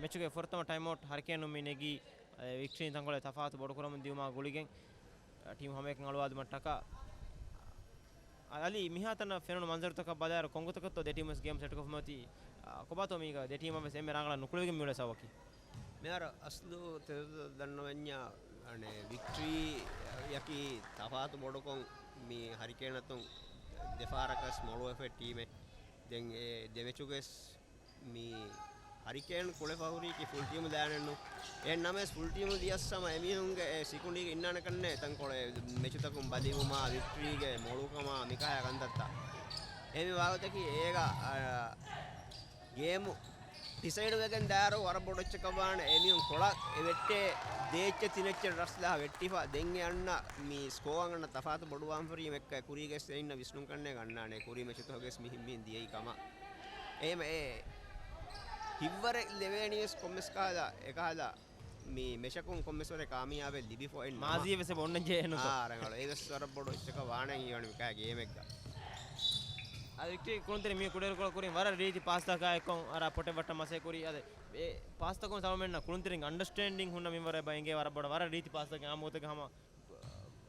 މެޗުގެ ފުރަތަމަ ޓައިމް އައުޓް ހަރިކޭނުން މި ނެގީ، އެ، ވިކްޓްރީން ތަންކޮޅެއް ތަފާތު ބޮޑުކުރަމުން ދިއުމާ ގުޅިގެން، އެ، ޓީމު ހަމައެކަން އަޅުވާލުމަށްޓަކާ. އަ، އަލީ، މިހާތަނަށް ފެނުނު މަންޒަރުތަކަށް ބަލާއިރު ކޮންގޮތަކަށްތޯ ދެ ޓީމު ވެސް ގޭމް ސެޓްކޮށްފަ މިއޮތީ؟ އަ، ކޮބާތޯ މީގަ ދެ ޓީމަށް ވެސް އެންމެ ރަނގަޅަށް ނުކުޅެވިގެން މިއުޅޭ ސަބަބަކީ؟ މިހާރު އަސްލު ތެދު ދަންނަވަންޏާ، އަނެ، ވިކްޓްރީއަކީ ތަފާތު ބޮޑުކޮށް މި ހަރިކޭނަށް ދެފާރަކަސް މޮޅުވެފަ ޓީމެއް. ދެން އެ ދެ މެޗުގަސް މި ހަރިކޭން ކުޅެފަ ހުރީކީ ފުލް ޓީމު ދާނެއްނު. އެހެން ނަމަވެސް ފުލް ޓީމު ދިޔަސް ހަމަ އެމީހުންގެ އެ ސިކުނޑީގެ އިންނާނެ ކަންނޭ ތަންކޮޅެއް މެޗުތަކުން ބަލިވުމާ، ވިކްޓްރީގެ މޮޅުކަމާ، މިކަހަލަ ކަންތައްތައް. އެހެން ވާގޮތަކީ އޭގަ، އާ، ގޭމު ޑިސައިޑް ވެގެން ދާއިރު ވަރަށް ބޮޑު އެއްޗަކަށް ވާނެ އެމީހުން ކޮޅަށް އެ ވެއްޓޭ ދޭއްޗެއް ތިނެއްޗެއް ރަސްލާ ވެއްޓިފަ. ދެން އެ އަންނަ މި ސްކޯ އަންނަ ތަފާތު ބޮޑުވާން ފަރީމެއްކަ ކުރީގެސް އެއިންނަ ވިސްނުން ކަންނޭ ގަންނާނެ ކުރީ މެޗުތަކުގެސް މި ހިންމީން ދިޔައީ ކަމަށް. އެހެމަ އެ ހިއްވަރެއް ލެވޭނީވެސް ކޮންމެސް ކަހަލަ، އެކަހަލަ މި މެޗަކުން ކޮންމެސް ވަރެއް ކާމިޔާބެއް ލިބިފަ އިން ނަމަ. މާޒީ ވެސް އެބަ އޮންނަން ޖެހޭނުތަ؟ އާ، ރަނގަޅު. އެވެސް ވަރަށް ބޮޑު އެއްޗަކަށް ވާނެ ހީވަނީ މިކާ ގޭމެއްގަ. އަދި ވިކްޓްރީ ކުޅުންތެރި މި ކުޑައިރުކޮޅަށް ކުރިން ވަރަށް ރީތި ޕާސްތަކާ އެއްކޮށް އަރާ ޕޮޓެއް ވައްޓަން މަސޭ ކުރީ. އަދި އެ ޕާސްތަކުން ސަލަމެންނަށް ކުޅުންތެރިން އަންޑަސްޓޭންޑިން ހުންނަ މިންވަރެއް ބަ އެނގޭ ވަރަށް ބޮޑަށް ވަރަށް ރީތި ޕާސްތަކެއް އާންމުގޮތެއްގަ ހަމަ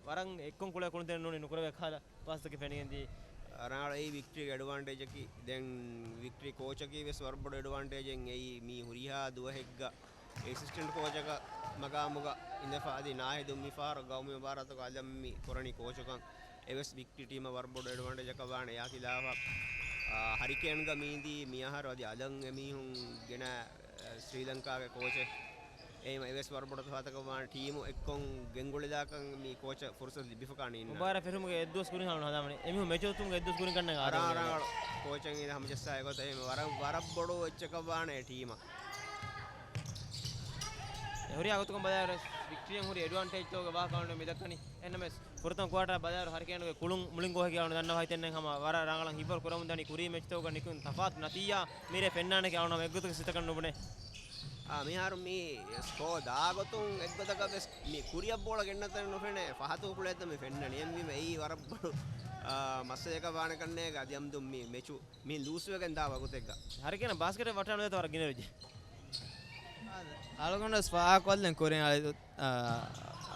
ވަރަށް އެއްކޮން ކުޅޭ ކުޅުންތެރިން ނޫނީ ނުކުރެވޭ ކަހަލަ ޕާސްތަކެއް ފެނިގެންދީ. ރަނގަޅު އެއީ ވިކްޓްރީގެ އެޑްވާންޓޭޖަކީ. ދެން ވިކްޓްރީ ކޯޗަކީ ވެސް ވަރަށް ބޮޑު އެޑްވާންޓޭޖެއް އެއީ މީ ހުރިހާ ދުވަހެއްގަ އެސިސްޓެންޓް ކޯޗަކަށް މަގާމުގަ އިނދެފަ އަދި ނާހިދު މިފަހަރު ގައުމީ މުބާރާތުގަ އަލަށް މި ކުރަނީ ކޯޗުކަން. އެވެސް ވިކްޓްރީ ޓީމަށް ވަރަށް ބޮޑު އެޑްވާންޓޭޖަކަށް ވާނެ. އެއާ ޚިލާފަށް، އާ، ހަރިކޭންގަ މީނދީ މިއަހަރު އަދި އަލަށް އެމީހުން ގެނަ، އާ، ސްރީލަންކާގެ ކޯޗެއް. އެހެމަ އެވެސް ވަރަށް ބޮޑު ތަފާތަކަށް ވާނެ. ޓީމު އެއްކޮށް ގެންގުޅިލާކަން މި ކޯޗަށް ފުރުސަތު ލިބިފަ ކާނީ އިންނާނެ. މުބާރާތް ފެށުމުގެ އެއްދުވަސް ކުރިން ހަމަ ހަދާމަނި. އެމީހުން މެޗު އޮތުމުގެ އެއްދުވަސް ކުރިން ކަންނޭނގެ އަރާ އާދެވޭ. ރަނގަޅު ކޯޗެއް އިން ހަމަޖައްސާ އެގޮތަށް އެހެމަ ވަރަށް، ވަރަށް ބޮޑު އެއްޗަކަށް ވާނެ ޓީމަށް. އެ ހުރިހާ ގޮތަކުން ބަލާއިރު ވިކްޓްރީއަށް ހުރި އެޑްވާންޓޭޖްތަކުގެ ވާހަކަ އޮންނަ މި ދައްކަނީ. އެހެންނަމަވެސް ފުރަތަމަ ކުއާޓަރ ބަލާއިރު ހަރިކޭނުގެ ކުޅުން މުޅިން ގޯހެއްގަ އަޅުން ދަންނަވަހިތެންނެއް ހަމަ ވަރަށް ރަނގަޅަށް ހިއްވަރު ކުރަމުން ދަނީ ކުރީ މެޗްތަކުގަ ނިކުތް ތަފާތު ނަތީޖާ މިރޭ ފެންނާނެކޭ އަޅުން ހަމަ އެއްގޮތަކަށް ސިތަކަށް ނުބުނޭ. އާ، މިހާރު މި ސްކޯ ދާ ގޮތުން އެއްގޮތަކަށް ވެސް މި ކުރިއަށް ބޯޅަ ގެންނަ ތަނެއް ނުފެނޭ، ފަހަތު ކުޅޭތަން މި ފެންނަނީ. އެހެންވީމަ އެއީ ވަރަށް ބޮޑު، އާ، މައްސަލައަކަށް ވާނެ ކަންނޭނގެ އަދި އަމްދު މި މެޗު މި ލޫސްވެގެން ދާ ވަގުތެއްގަ. ހަރިކޭނަށް ބާސްކެޓެއް ވައްޓާ ނުދޭތޯ ވަރަށް ގިނަ ވެއްޖެ. އަޅުގަނޑު ވެސް ފާހަގަކޮށްލިން ކުރިން އަލި، އާ،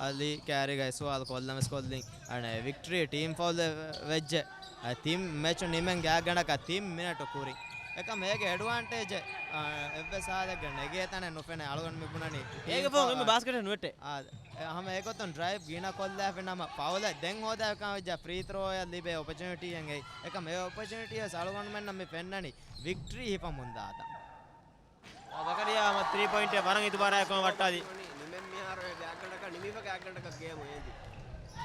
އަލީ ކާރިގައި ސުވާލު ކޮށްލަން ވެސް ކޮށްލިން. އަނެއް ވިކްޓްރީ ޓީމް ފައުލެއް ވެއްޖެ. އަ، ތިން މެޗު ނިމެން ގާތްގަނޑަކަށް ތިން މިނެޓު ކުރިން. އެކަމް އޭގެ އެޑްވާންޓޭޖެއް، އާ، އެއްވެސް ހާލެއްގަ ނެގޭ ތަނެއް ނުފެނޭ. އަޅުގަނޑު މި ބުނަނީ ޓީމް އޭގެ ފައުލް ފައުލް އެންމެ ބާސްކެޓެއް ނުވެއްޓޭ. އާ، އެ ހަމަ އެގޮތުން ޑްރައިވް ގިނަ ކޮށްލާފި ނަމަ ފައުލެއް ދެން ހޯދާފިކަމަށް ވެއްޖާ ފްރީ ތްރޯއަށް ލިބޭ އޮޕޮޗުނިޓީއެއް އެއީ. އެކަމް އެ އޮޕޮޗުނިޓީ ވެސް އަޅުގަނޑުމެންނަށް މި ފެންނަނީ ވިކްޓްރީ ހިފަމުން ދާތަން. ޒަކަރިޔާ ހަމަ ތްރީ ޕޮއިންޓެއް ވަރަށް އިތުބާރާއެކު ވައްޓާލި. ނިމެން މިހާރު ގާތްގަނޑަކަށް ނިމިފަ ގާތްގަނޑަކަށް ގޭމު އޭނދި.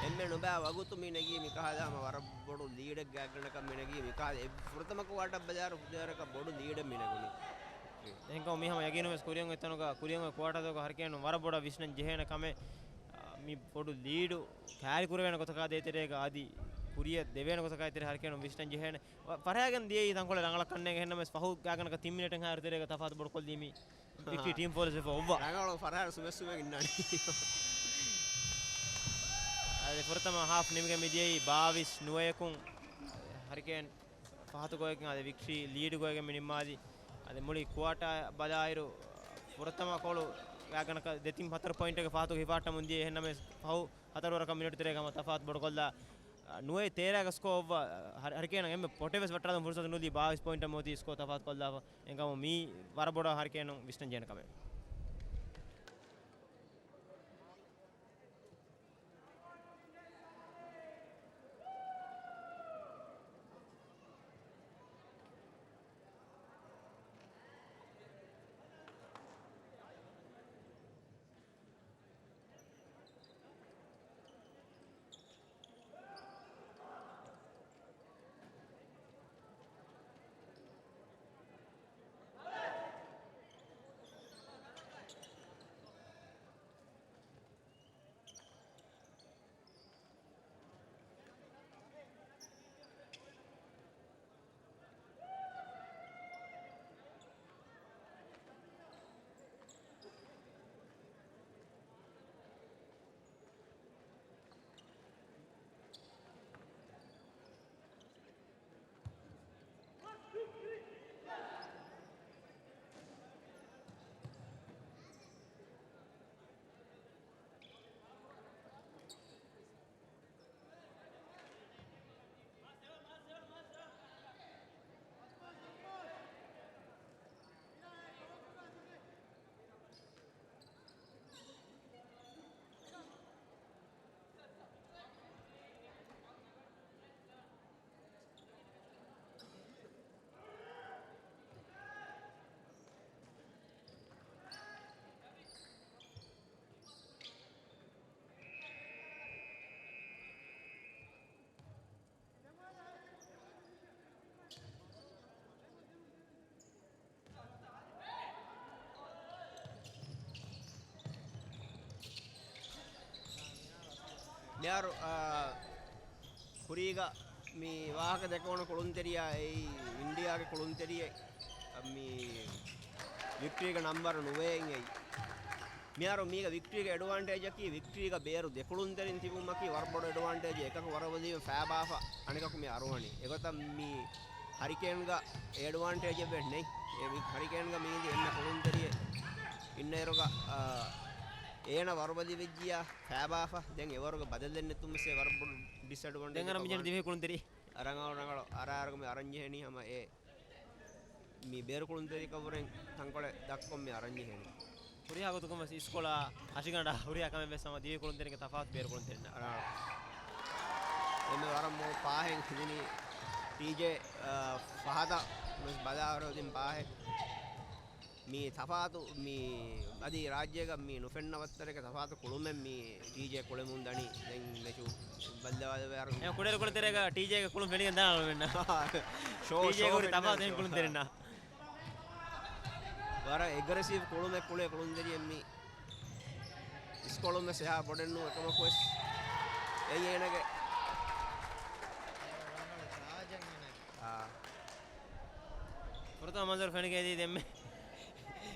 އެންމެ ނުބައި ވަގުތު މި ނެގީ މިކަހަލަ ހަމަ ވަރަށް ބޮޑު ލީޑެއް ގާތްގަނޑަކަށް މި ނެގީ މިކަހަލަ އެ ފުރަތަމަ ކުއާޓަރ ބަލާއިރު ފުދޭވަރަކަށް ބޮޑު ލީޑެއް މި ނެގުނީ. އެހެންކަމުން މި ހަމަ ޔަގީނުން ވެސް ކުރިއަށް އޮތް ތަނުގަ ކުރިއަށް އޮތް ކުއާޓާތަކުގަ ހަރިކޭނުން ވަރަށް ބޮޑަށް ވިސްނަން ޖެހޭނެ ކަމެއް، އާ، މި ބޮޑު ލީޑު ކާރި ކުރެވޭނެ ގޮތަކާ ދޭތެރޭގަ އަދި ކުރިއަށް ދެވޭނެ ގޮތަކާ ދޭތެރޭ ހަރިކޭނުން ވިސްނަން ޖެހޭނެ. ފަރާގެން ދިޔައީ ތަންކޮޅެއް ރަނގަޅަށް ކަންނޭނގެ. އެހެންނަމަވެސް ފަހު ގާތްގަނޑަކަށް ތިން މިނެޓެއްހާއިރު ތެރޭގަ ތަފާތު ބޮޑުކޮށްލީ މި ވިކްޓްރީ ޓީމް ފައުލް ވެފަ އޮއްވާ. ރަނގަޅު ފަރާރު ސުމެއްސުމެއް އިންނާނީ. އަދި ފުރަތަމަ ހާފް ނިމިގެން މި ދިޔައީ ބާވީސް ނުވަޔަކުން. ހަރިކޭން ފަހަތު ގޮތަކިން އަދި ވިކްޓްރީ ލީޑު ގޮތެއްގަ މި ނިންމާލި. އަދި މުޅި ކުއާޓާ ބަލާއިރު ފުރަތަމަ ކޮޅު ގަނަކަށް ދެތިން ހަތަރު ޕޮއިންޓެއްގެ ފަހަތުގެ ހިފާއްޓަމުން ދިޔަ. އެހެންނަމަސް ފަހު ހަތަރު ވަރަކަށް މިނެޓު ތެރޭގަ ހަމަ ތަފާތު ބޮޑުކޮށްލާ، ނުވައެއް ތޭރައިގަ ސްކޯ އޮއްވާ ހަރި-، ހަރިކޭނަށް އެންމެ ޕޮޓެވެސް ވައްޓާލަން ފުރުސަތު ނުލީ ބާވީސް ޕޮއިންޓަށް މިއޮތީ ސްކޯ ތަފާތު ކޮށްލާފަ. އެކަމު މީ ވަރަށް ބޮޑަށް ހަރިކޭނުން ވިސްނަން ޖެހޭނެ ކަމެއް. މިހާރު، އާ، ކުރީގަ މި ވާހަކަ ދެކެވުނު ކުޅުންތެރިޔާ އެއީ އިންޑިއާގެ ކުޅުންތެރިއެއް، މި ވިކްޓްރީގެ ނަމްބަރު ނުވައެއް އެއީ. މިހާރު މީގަ ވިކްޓްރީގެ އެޑްވާންޓޭޖަކީ، ވިކްޓްރީގަ ބޭރު ދެ ކުޅުންތެރިން ތިބުމަކީ ވަރަށް ބޮޑު އެޑްވާންޓޭޖެއް. އެކަކު ވަރަށް ވަރަށް ފައިބާފަ، އަނެކަކު މި އަރުވަނީ. އެގޮތަށް މި ހަރިކޭންގަ އެޑްވާންޓޭޖެއް ވެސް ނެތް. އެ ވި-، ހަރިކޭންގަ މީ އިންދި އެންމެ ކުޅުންތެރިއެއް އިންނައިރުގަ، އާ، އޭނަ ވަރުބަލި ވެއްޖިޔާ ފައިބާފަ. ދެން އެވަރުގެ ބަދަލެއް ނެތުން ވެސް އެ ވަރަށް ބޮޑު ޑިސްއެޑްވާންޓޭޖެއް ދެން އަރަ މިޖަން ކަމާ. ދިވެހި ކުޅުންތެރި. ރަނގަޅު، ރަނގަޅު. އަރާ އަރަގަ މި އަރަން ޖެހެނީ ހަމަ އެ މި ބޭރު ކުޅުންތެރިކަށްވުރެން ތަންކޮޅެއް ދަށްކޮށް މި އަރަން ޖެހެނީ. ހުރިހާ ގޮތަކުން ވެސް އިސްކޮޅާ ހަށިގަނޑާ ހުރިހާ ކަމެއް ވެސް ހަމަ ދިވެހި ކުޅުންތެރިންގެ ތަފާތު ބޭރު ކުޅުންތެރިންނާ. ރަނގަޅު. އެންމެ ވަރަށް މޮޅު ޕާހެއް ހިނދިނީ ޓީޖޭ، އާ، ފަހަތަށް ވެސް ބަލާ ހުރެ އޮތިން ޕާހެއް. މި ތަފާތު މި އަދި ރާއްޖޭގަ މި ނުފެންނަ ވައްތަރެއްގެ ތަފާތު ކުޅުމެއް މި ޓީޖޭ ކުޅެމުން ދަނީ. ދެން މެޗު ބައްލަވާލެވޭ އަރު. އެ ކުޑައިރު ކުޅުންތެރޭގަ ޓީޖޭގެ ކުޅުން ފެނިގެން ދާނަ އަޅުމެންނަށް. ޝޯ، ޓީޖޭގެ ޝޯ ހުރި ފެންނަ ތަފާތު ޝޯ. ކުޅުންތެރިންނާ. ވަރަށް އެގްރެސިވް ކުޅުމެއް ކުޅޭ ކުޅުންތެރިއެއް މި. އިސްކޮޅުން ވެސް އެހާ ބޮޑެއް ނޫން އެކަމަކު ވެސް. އެއީ އޭނަގެ. އާ. ފުރަތަމަ މަންޒަރު ފެނިގެން ދީ ދެންމެ.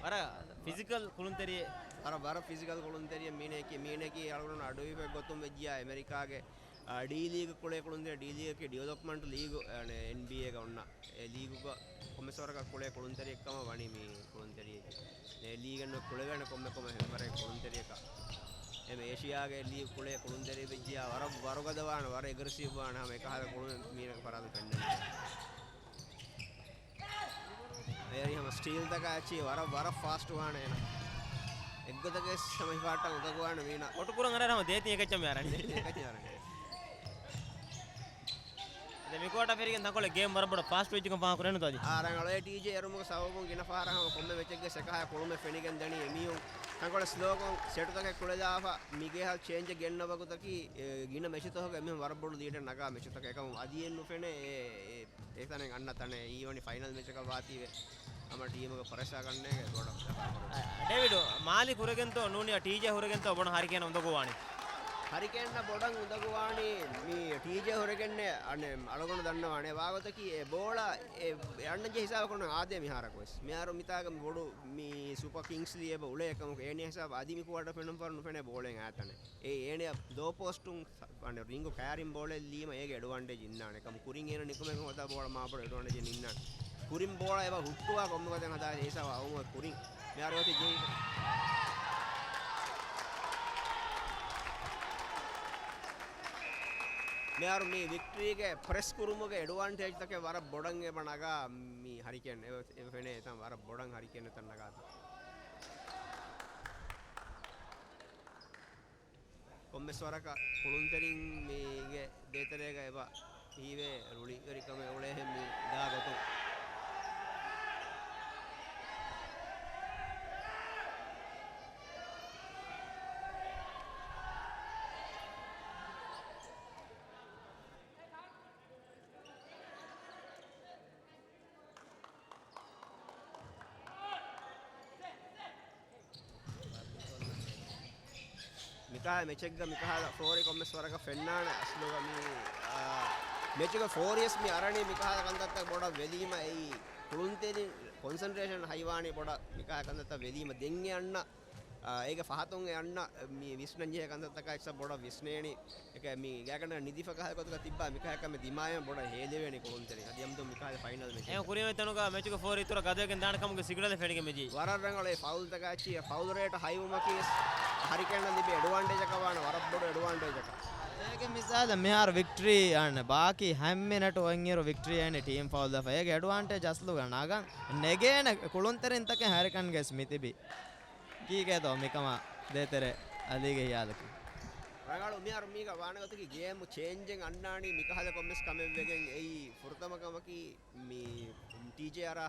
ވަރަށް ފިޒިކަލް ކުޅުންތެރިއެއް. ވަރަށް، ވަރަށް ފިޒިކަލް ކުޅުންތެރިއެއް މީނައަކީ، މީނައަކީ އަޅުގަނޑު އަޑުއިވި ގޮތުން ވެއްޖިޔާ އެމެރިކާގެ، އާ، ޑީ ލީގް ކުޅޭ ކުޅުންތެރި، ޑީ ލީގަކީ ޑިވެލޮޕްމަންޓް ލީގު، އެންބީއޭގަ އޮންނަ. އެ ލީގުގަ ކޮންމެސް ވަރަކަށް ކުޅޭ ކުޅުންތެރިއެއްކަމަށް ވަނީ މި ކުޅުންތެރިއެއް. އެ ލީގެއް ނުކުޅެވޭނެ ކޮންމެ ކޮންމެ ހެންވަރެއް ކުޅުންތެރިއަކަށް. އެމެ އޭޝިޔާގެ ލީގް ކުޅޭ ކުޅުންތެރި ވެއްޖިޔާ ވަރަށް ވަރުގަދަވާނެ، ވަރަށް އެގްރެސިވް ވާނެ، ހަމަ އެކަހަލަ ކުޅުމެއް މީނަގެ ފަރާތުން ފެންނަނީ. އޭރި ހަމަ ސްޓީލްތަކާ އެއްޗި ވަރަށް، ވަރަށް ފާސްޓް ވާނެ އޭނަ. އެއްގޮތަކަށް ހަމަ ހިފާއްޓަން އުނދަގޫވާނެ މީނަ. އޮޓު ކުރަން އަރާ ހަމަ ދޭތި އެކައްޗަށް މި އަރަނީ. އެކައްޗަށް އަރަނީ. ދެ މިކުއާޓަ ފެރިގެން ތަންކޮޅެއް ގޭމް ވަރަށް ބޮޑަށް ފާސްޓް ވެއްޖިކަން ފާހަގަ ކުރެއްނު ތަދި. އާ، ރަނގަޅު. އެ ޓީޖޭ އެރުމުގެ ސަބަބުން ގިނަ ފަހަރަށް ހަމަ ކޮންމެ މެޗެއްގެ ސެކަހާ ކުޅުމެއް ފެނިގެން ދަނީ. އެމީހުން ތަންކޮޅެއް ސްލޯކޮށް ސެޓުތަކެއް ކުޅެދާފަ މިގޭހަށް ޗޭންޖެއް ގެންނަ ވަގުތަކީ، އެ، ގިނަ މެޗުތަކުގަ އެމީހުން ވަރަށް ބޮޑު ލީޑެއް ނަގާ މެޗުތަކެއް އެކަމު އަދި އެއް ނުފެނޭ. އެ، އެ، އެ ތަނެއް އަންނަ ތަނެއް އީވަނީ ފައިނަލް މެޗަކަށް ވާތީވެ. ހަމަ ޓީމުގެ ޕްރެޝާ ގަންނޭގެ ބޮޑަށް އަ، ޑޭވިޑް، މާލި ކުރެގެންތޯ ނޫނީ ޓީޖޭ ހުރެގެންތޯ ބޮޑަށް ހަރިކޭނަށް އުނދަގޫވާނީ؟ ހަރިކޭނަށް ބޮޑަށް އުނދަގޫވާނީ މި ޓީޖޭ ހުރެގެންނޭ. އަނެ އަޅުގަނޑު ދަންނަވާނެ ވާގޮތަކީ އެ ބޯޅަ އެ، އެ އަންނަންޖެހޭ ހިސާބަކުން އާދޭ މިހާރަކު ވެސް. މިހާރު މިތާގަ ބޮޑު މި ސުޕަ ކިންގްސްލީ އެބަ އުޅޭ އެކަމަކު އޭނި ހިސާބަށް އަދި މި ކުއާޓަ ފެނުން ފަހަރު ނުފެނޭ ބޯޅައިން އާ ތަނެއް. އެ އޭނި ލޯ ޕޯސްޓުން އަނެ ރިންގު ކައިރިން ބޯޅައެއް ލީމަ އޭގެ އެޑްވާންޓޭޖް އިންނާނެ. ކަމު ކުރިން އޭނަ ނިކުމެގެން ހޯދާ ބޯޅަ މާބޮޑު އެޑްވާންޓޭޖެއް އިންނާނެ. ކުރިން ބޯޅަ އެބަ ހުއްޓުވާ ކޮންމެ ގޮތެއް ހަދާ ހިސާބަށް އައުމުގެ ކުރިން. މިހާރު އޮތީ ޖެހި. މިހާރު މި ވިކްޓްރީގެ ޕްރެސް ކުރުމުގެ އެޑްވާންޓޭޖްތަކެއް ވަރަށް ބޮޑަށް އެބަ ނަގާ މި ހަރިކޭން އެ، އެ ފެނޭ އެތަން ވަރަށް ބޮޑަށް ހަރިކޭން އެތަން ނަގާތީ. ކޮންމެސް ވަރަކަށް ކުޅުންތެރިން މީގެ ދޭތެރޭގަ އެބަ ހީވޭ ރުޅިވެރިކަމެއް އުޅޭހެން މި ދާ ގޮތުން. މިކަހަލަ މެޗެއްގަ މިކަހަލަ ފޯރި ކޮންމެސް ވަރަކަށް ފެންނާނެ އަސްލުގަ މި، އާ، މެޗުގެ ފޯރިޔަސް މި އަރަނީ މިކަހަލަ ކަންތައްތައް ބޮޑަށް ވެލީމަ އެއީ ކުޅުންތެރިން ކޮންސަންޓްރޭޝަން ހައިވާނީ ބޮޑަށް މިކަހަލަ ކަންތައްތައް ވެލީމަ ދެން އެ އަންނަ، އާ، އޭގެ ފަހަތުން އެ އަންނަ މި ވިސްނަން ޖެހޭ ކަންތައްތަކާ އެއްސަށް ބޮޑަށް ވިސްނޭނީ. އެކަ މި ގާގަނޑަށް ނިދިފަ ކަހަލަ ގޮތުގަ ތިއްބާ މިކަހަކަށް މި ދިމާޔަށް ބޮޑަށް ހޭލެވޭނެ ކުޅުންތެރިން. އަދި އަމްދު މިކަހަލަ ފައިނަލް މެޗެއް. އެ ކުރިމަތި ތަނުގަ މެޗުގެ ފޯރި އިތުރަށް ގަދަވެގެން ދާނެ ކަމުގެ ސިގްނަލެއް ފެނިގެން މިދީ. ވަރަށް ރަނގަޅު އެ ފައުލްތަކާ އެއްޗި އެ ފައުލް ރޭޓް ހައިވުމަކީ ވެސް ހަރިކޭނަށް ލިބޭ އެޑްވާންޓޭޖަކަށް ވާނެ ވަރަށް ބޮޑު އެޑްވާންޓޭޖަކަށް. އޭގެ މިސާލަށް މިހާރު ވިކްޓްރީ އަންނަ ބާކީ ހަތް މިނެޓު އޮތްއިރު ވިކްޓްރީ އަންނަ ޓީމް ފައުލް ދެފަ. އޭގެ އެޑްވާންޓޭޖް އަސްލުގަ ނަގަން ނެގޭނެ ކުޅުންތެރިންތަކެއް ހަރިކަން ގެސް މިތިބީ. ކީކޭތޯ މިކަމާ ދޭތެރޭ އަލީގެ ހިޔާލަކީ؟ ރަނގަޅު މިހާރު މީގަ ވާނެ ގޮތަކީ ގޭމު ޗޭންޖެއް އަންނާނީ މިކަހަލަ ކޮންމެސް ކަމެއް ވެގެން. އެއީ ފުރަތަމަ ކަމަކީ މި ޓީޖޭ އަރާ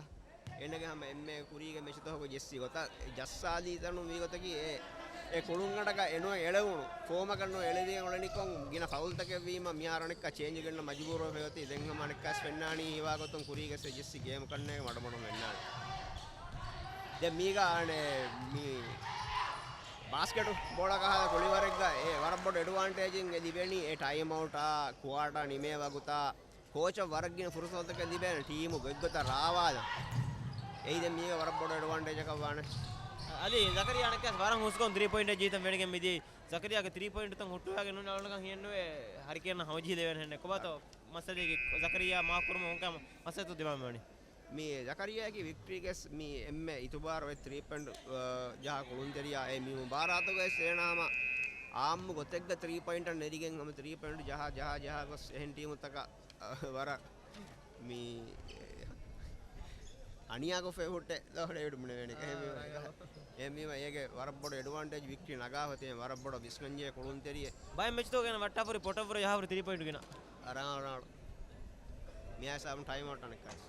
އޭނަގެ ހަމަ އެންމެ ކުރީގެ މެޗުތަކުގަ ޖެއްސީ ގޮތަށް ޖައްސާލީ ތަނު މީ ގޮތަކީ އެ، އެ ކުޅުންގަނޑަކަށް އެ ނު އެޅެވުނު ފޯމަކަށް ނު އެޅެވިގެން އުޅެނިކޮށް ގިނަ ފައުލްތަކެއް ވީމަ މިހާރު އަނެއްކާ ޗޭންޖް ގެންނަ މަޖުބޫރުވެފަ އޮތީ. ދެން ހަމަ އަނެއްކާސް ފެންނާނީ ހީވާ ގޮތުން ކުރީގެ ސެ ޖެއްސި ގޭމު ކަންނޭނގެ މަޑުމަޑުން ފެންނާނީ. ދެން މީގަ އަނެއް މި ބާސްކެޓު ބޯޅަ ކަހަލަ ކުޅިވަރެއްގަ އެ ވަރަށް ބޮޑު އެޑްވާންޓޭޖެއް އެ ލިބެނީ އެ ޓައިމް އައުޓާ ކުއާޓާ ނިމޭ ވަގުތާ ކޯޗަށް ވަރަށް ގިނަ ފުރުސަތުތަކެއް ލިބޭނެ ޓީމު ގޮތްގޮތަށް ރާވާލަން. އެއީ ދެން މީގަ ވަރަށް ބޮޑު އެޑްވާންޓޭޖަކަށް ވާނެ. އަލީ ޒަކަރިޔާ އަނެއްކާސް ވަރަށް ހުސްކޮށް ތްރީ ޕޮއިންޓް ޖީތަން ވެނިގެން މިދީ. ޒަކަރިޔާގެ ތްރީ ޕޮއިންޓްތައް ހުއްޓުވާގެން ނޫން އަޅުންކަން ހިޔެއްނުވޭ ހަރިކޭން ހަމަޖީލެވޭނެ ހެންނެއް. ކޮބާތޯ މައްސަލައިގެ ޒަކަރިޔާ މާކުރުމަށް އޮންކަމަށް މައްސަލަތު ދިމާވެވަނީ. މި ޒަކަރިޔާގެ ވިކްޓްރީގެ މި އެންމެ އިތުބާރު އޮތް ތްރީ ޕޮއިންޓް، އަ، ޖަހާ ކުޅުންތެރިޔާ އެ މި މުބާރާތުގައި ސޭނާމަ އާއްމު ގޮތެއްގަ ތްރީ ޕޮއިންޓަށް ނެރިގެން ހަމަ ތްރީ ޕޮއިންޓް ޖަހާ، ޖަހާ، ޖަހާ ގޮސް އެހެން ޓީމުތަކަށް، އަ، ވަރަށް މި އަނިޔާކޮށްފައި ހުއްޓެ ދޯ ޑޭވިޑް މުނެވޭނެ. އާ، އެހެންވީމަ، ރަނގަޅު. އެހެންވީމަ އޭގެ ވަރަށް ބޮޑު އެޑްވާންޓޭޖް ވިކްޓްރީ ނަގާ ހޮތޭ ވަރަށް ބޮޑަށް ވިސްނަންޖެހޭ ކުޅުންތެރިއެއް. ބައެއް މެޗްތޯ ގެނަ ވައްޓާފަރި ޕޮޓަށްވުރެ ޖަހާފަރި ތްރީ ޕޮއިންޓް ގިނަ. އަ، ރަނގަޅު، ރަނގަޅު. މިއާ ހިސާބުން ޓައިމް އައުޓް އަނެއްކާސް.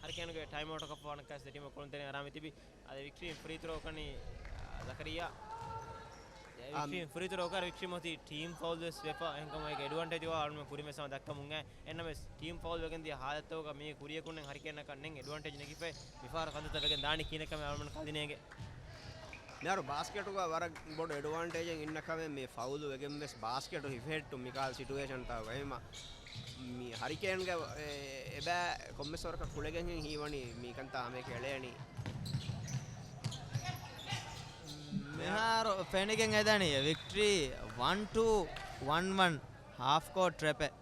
ހަރިކޭނުގެ ޓައިމް އައުޓަކަށްފަހު އަނެއްކާސް ދެ ޓީމަށް ކުޅުންތެރިން އަރާމެ ތިބި. އަދި ވިކްޓްރީ ފްރީ ތްރޯ ކަނީ، އާ، ޒަކަރިޔާ. އާ، ވިކްޓްރީ ފްރީ ތްރޯ ކަރ ވިކްޓްރީ މޮތީ ޓީމް ފައުލް ވެސް ވެފަ. އެހެންކަމުން އޭގެ އެޑްވާންޓޭޖު އަޅުމެން ކުރިމެސް ހަމަ ދައްކަމުން އެ. އެންނަމެސް ޓީމް ފައުލް ވެގެން ދިޔަ ހާލަތުގަ މީ ކުރިޔަކުންނެއް ހަރިކޭނަކަށް ނެން އެޑްވާންޓޭޖް ނެގިފައި މިފަހަރު ކަންތައްތައް ވެގެން ދާނީ ކިހިނެއްކަމެއް އަޅުމެން ކަލިނޭގެ. މިހާރު ބާސްކެޓުގަ ވަރަށް ބޮޑު އެޑްވާންޓޭޖެއް އިންނަ ކަމެއް މި ފައުލު ވެގެން ވެސް ބާސްކެޓު ހިފެހެއްޓުން މިކާލް ސިޓުއޭޝަންތަކުގަ. އެހެމަ މި ހަރިކޭންގެ، އެ، އެބަ ކޮންމެސް ވަރަކަށް ކުޅެގެން ހީވަނީ މި ކަންތާ ހަމައެކަނި އެޅޭނީ. މިހާރު ފެނިގެން އެދަނީ ވިކްޓްރީ ވަން ޓޫ ވަން ވަން ހާފް ކޯޓް ޓްރެޕެއް،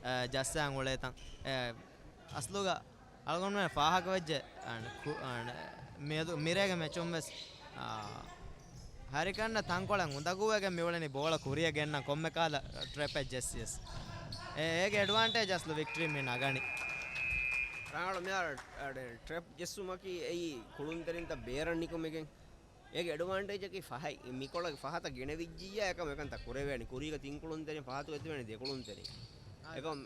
އެ، ޖައްސާން އުޅޭތަން. އެ، އަސްލުގަ އަޅުގަނޑުމެން ފާހަގަވެއްޖެ، އަން، ކު-، އަން، މިއަދު މިރޭގެ މެޗުން ވެސް، އާ، ހަރިކަންނަށް ތަންކޮޅެއް އުނދަގޫވެގެން މިއުޅެނީ ބޯޅަ ކުރިއަށް ގެންނަން ކޮންމެ ކާލަ ޓްރެޕެއް ޖެއްސިޔަސް. އެ، އޭގެ އެޑްވާންޓޭޖް އަސްލު ވިކްޓްރީ މިން ނަގަނީ. ރާނގަޅު މިހާރު، އަ، ޓްރެޕް ޖެއްސުމަކީ އެއީ ކުޅުންތެރިންތައް ބޭރަށް ނިކުމެގެން. އޭގެ އެޑްވާންޓޭޖަކީ ފަހަތް، މިކޮޅަށް ފަހަތަށް ގެނެވިއްޖިއްޔާ އެކަމް އެކަންތައް ކުރެވޭނެ. ކުރީގަ ތިން ކުޅުންތެރިން ފަހަތު އެތިބޭނެ ދެ ކުޅުންތެރިން. އެކަމް،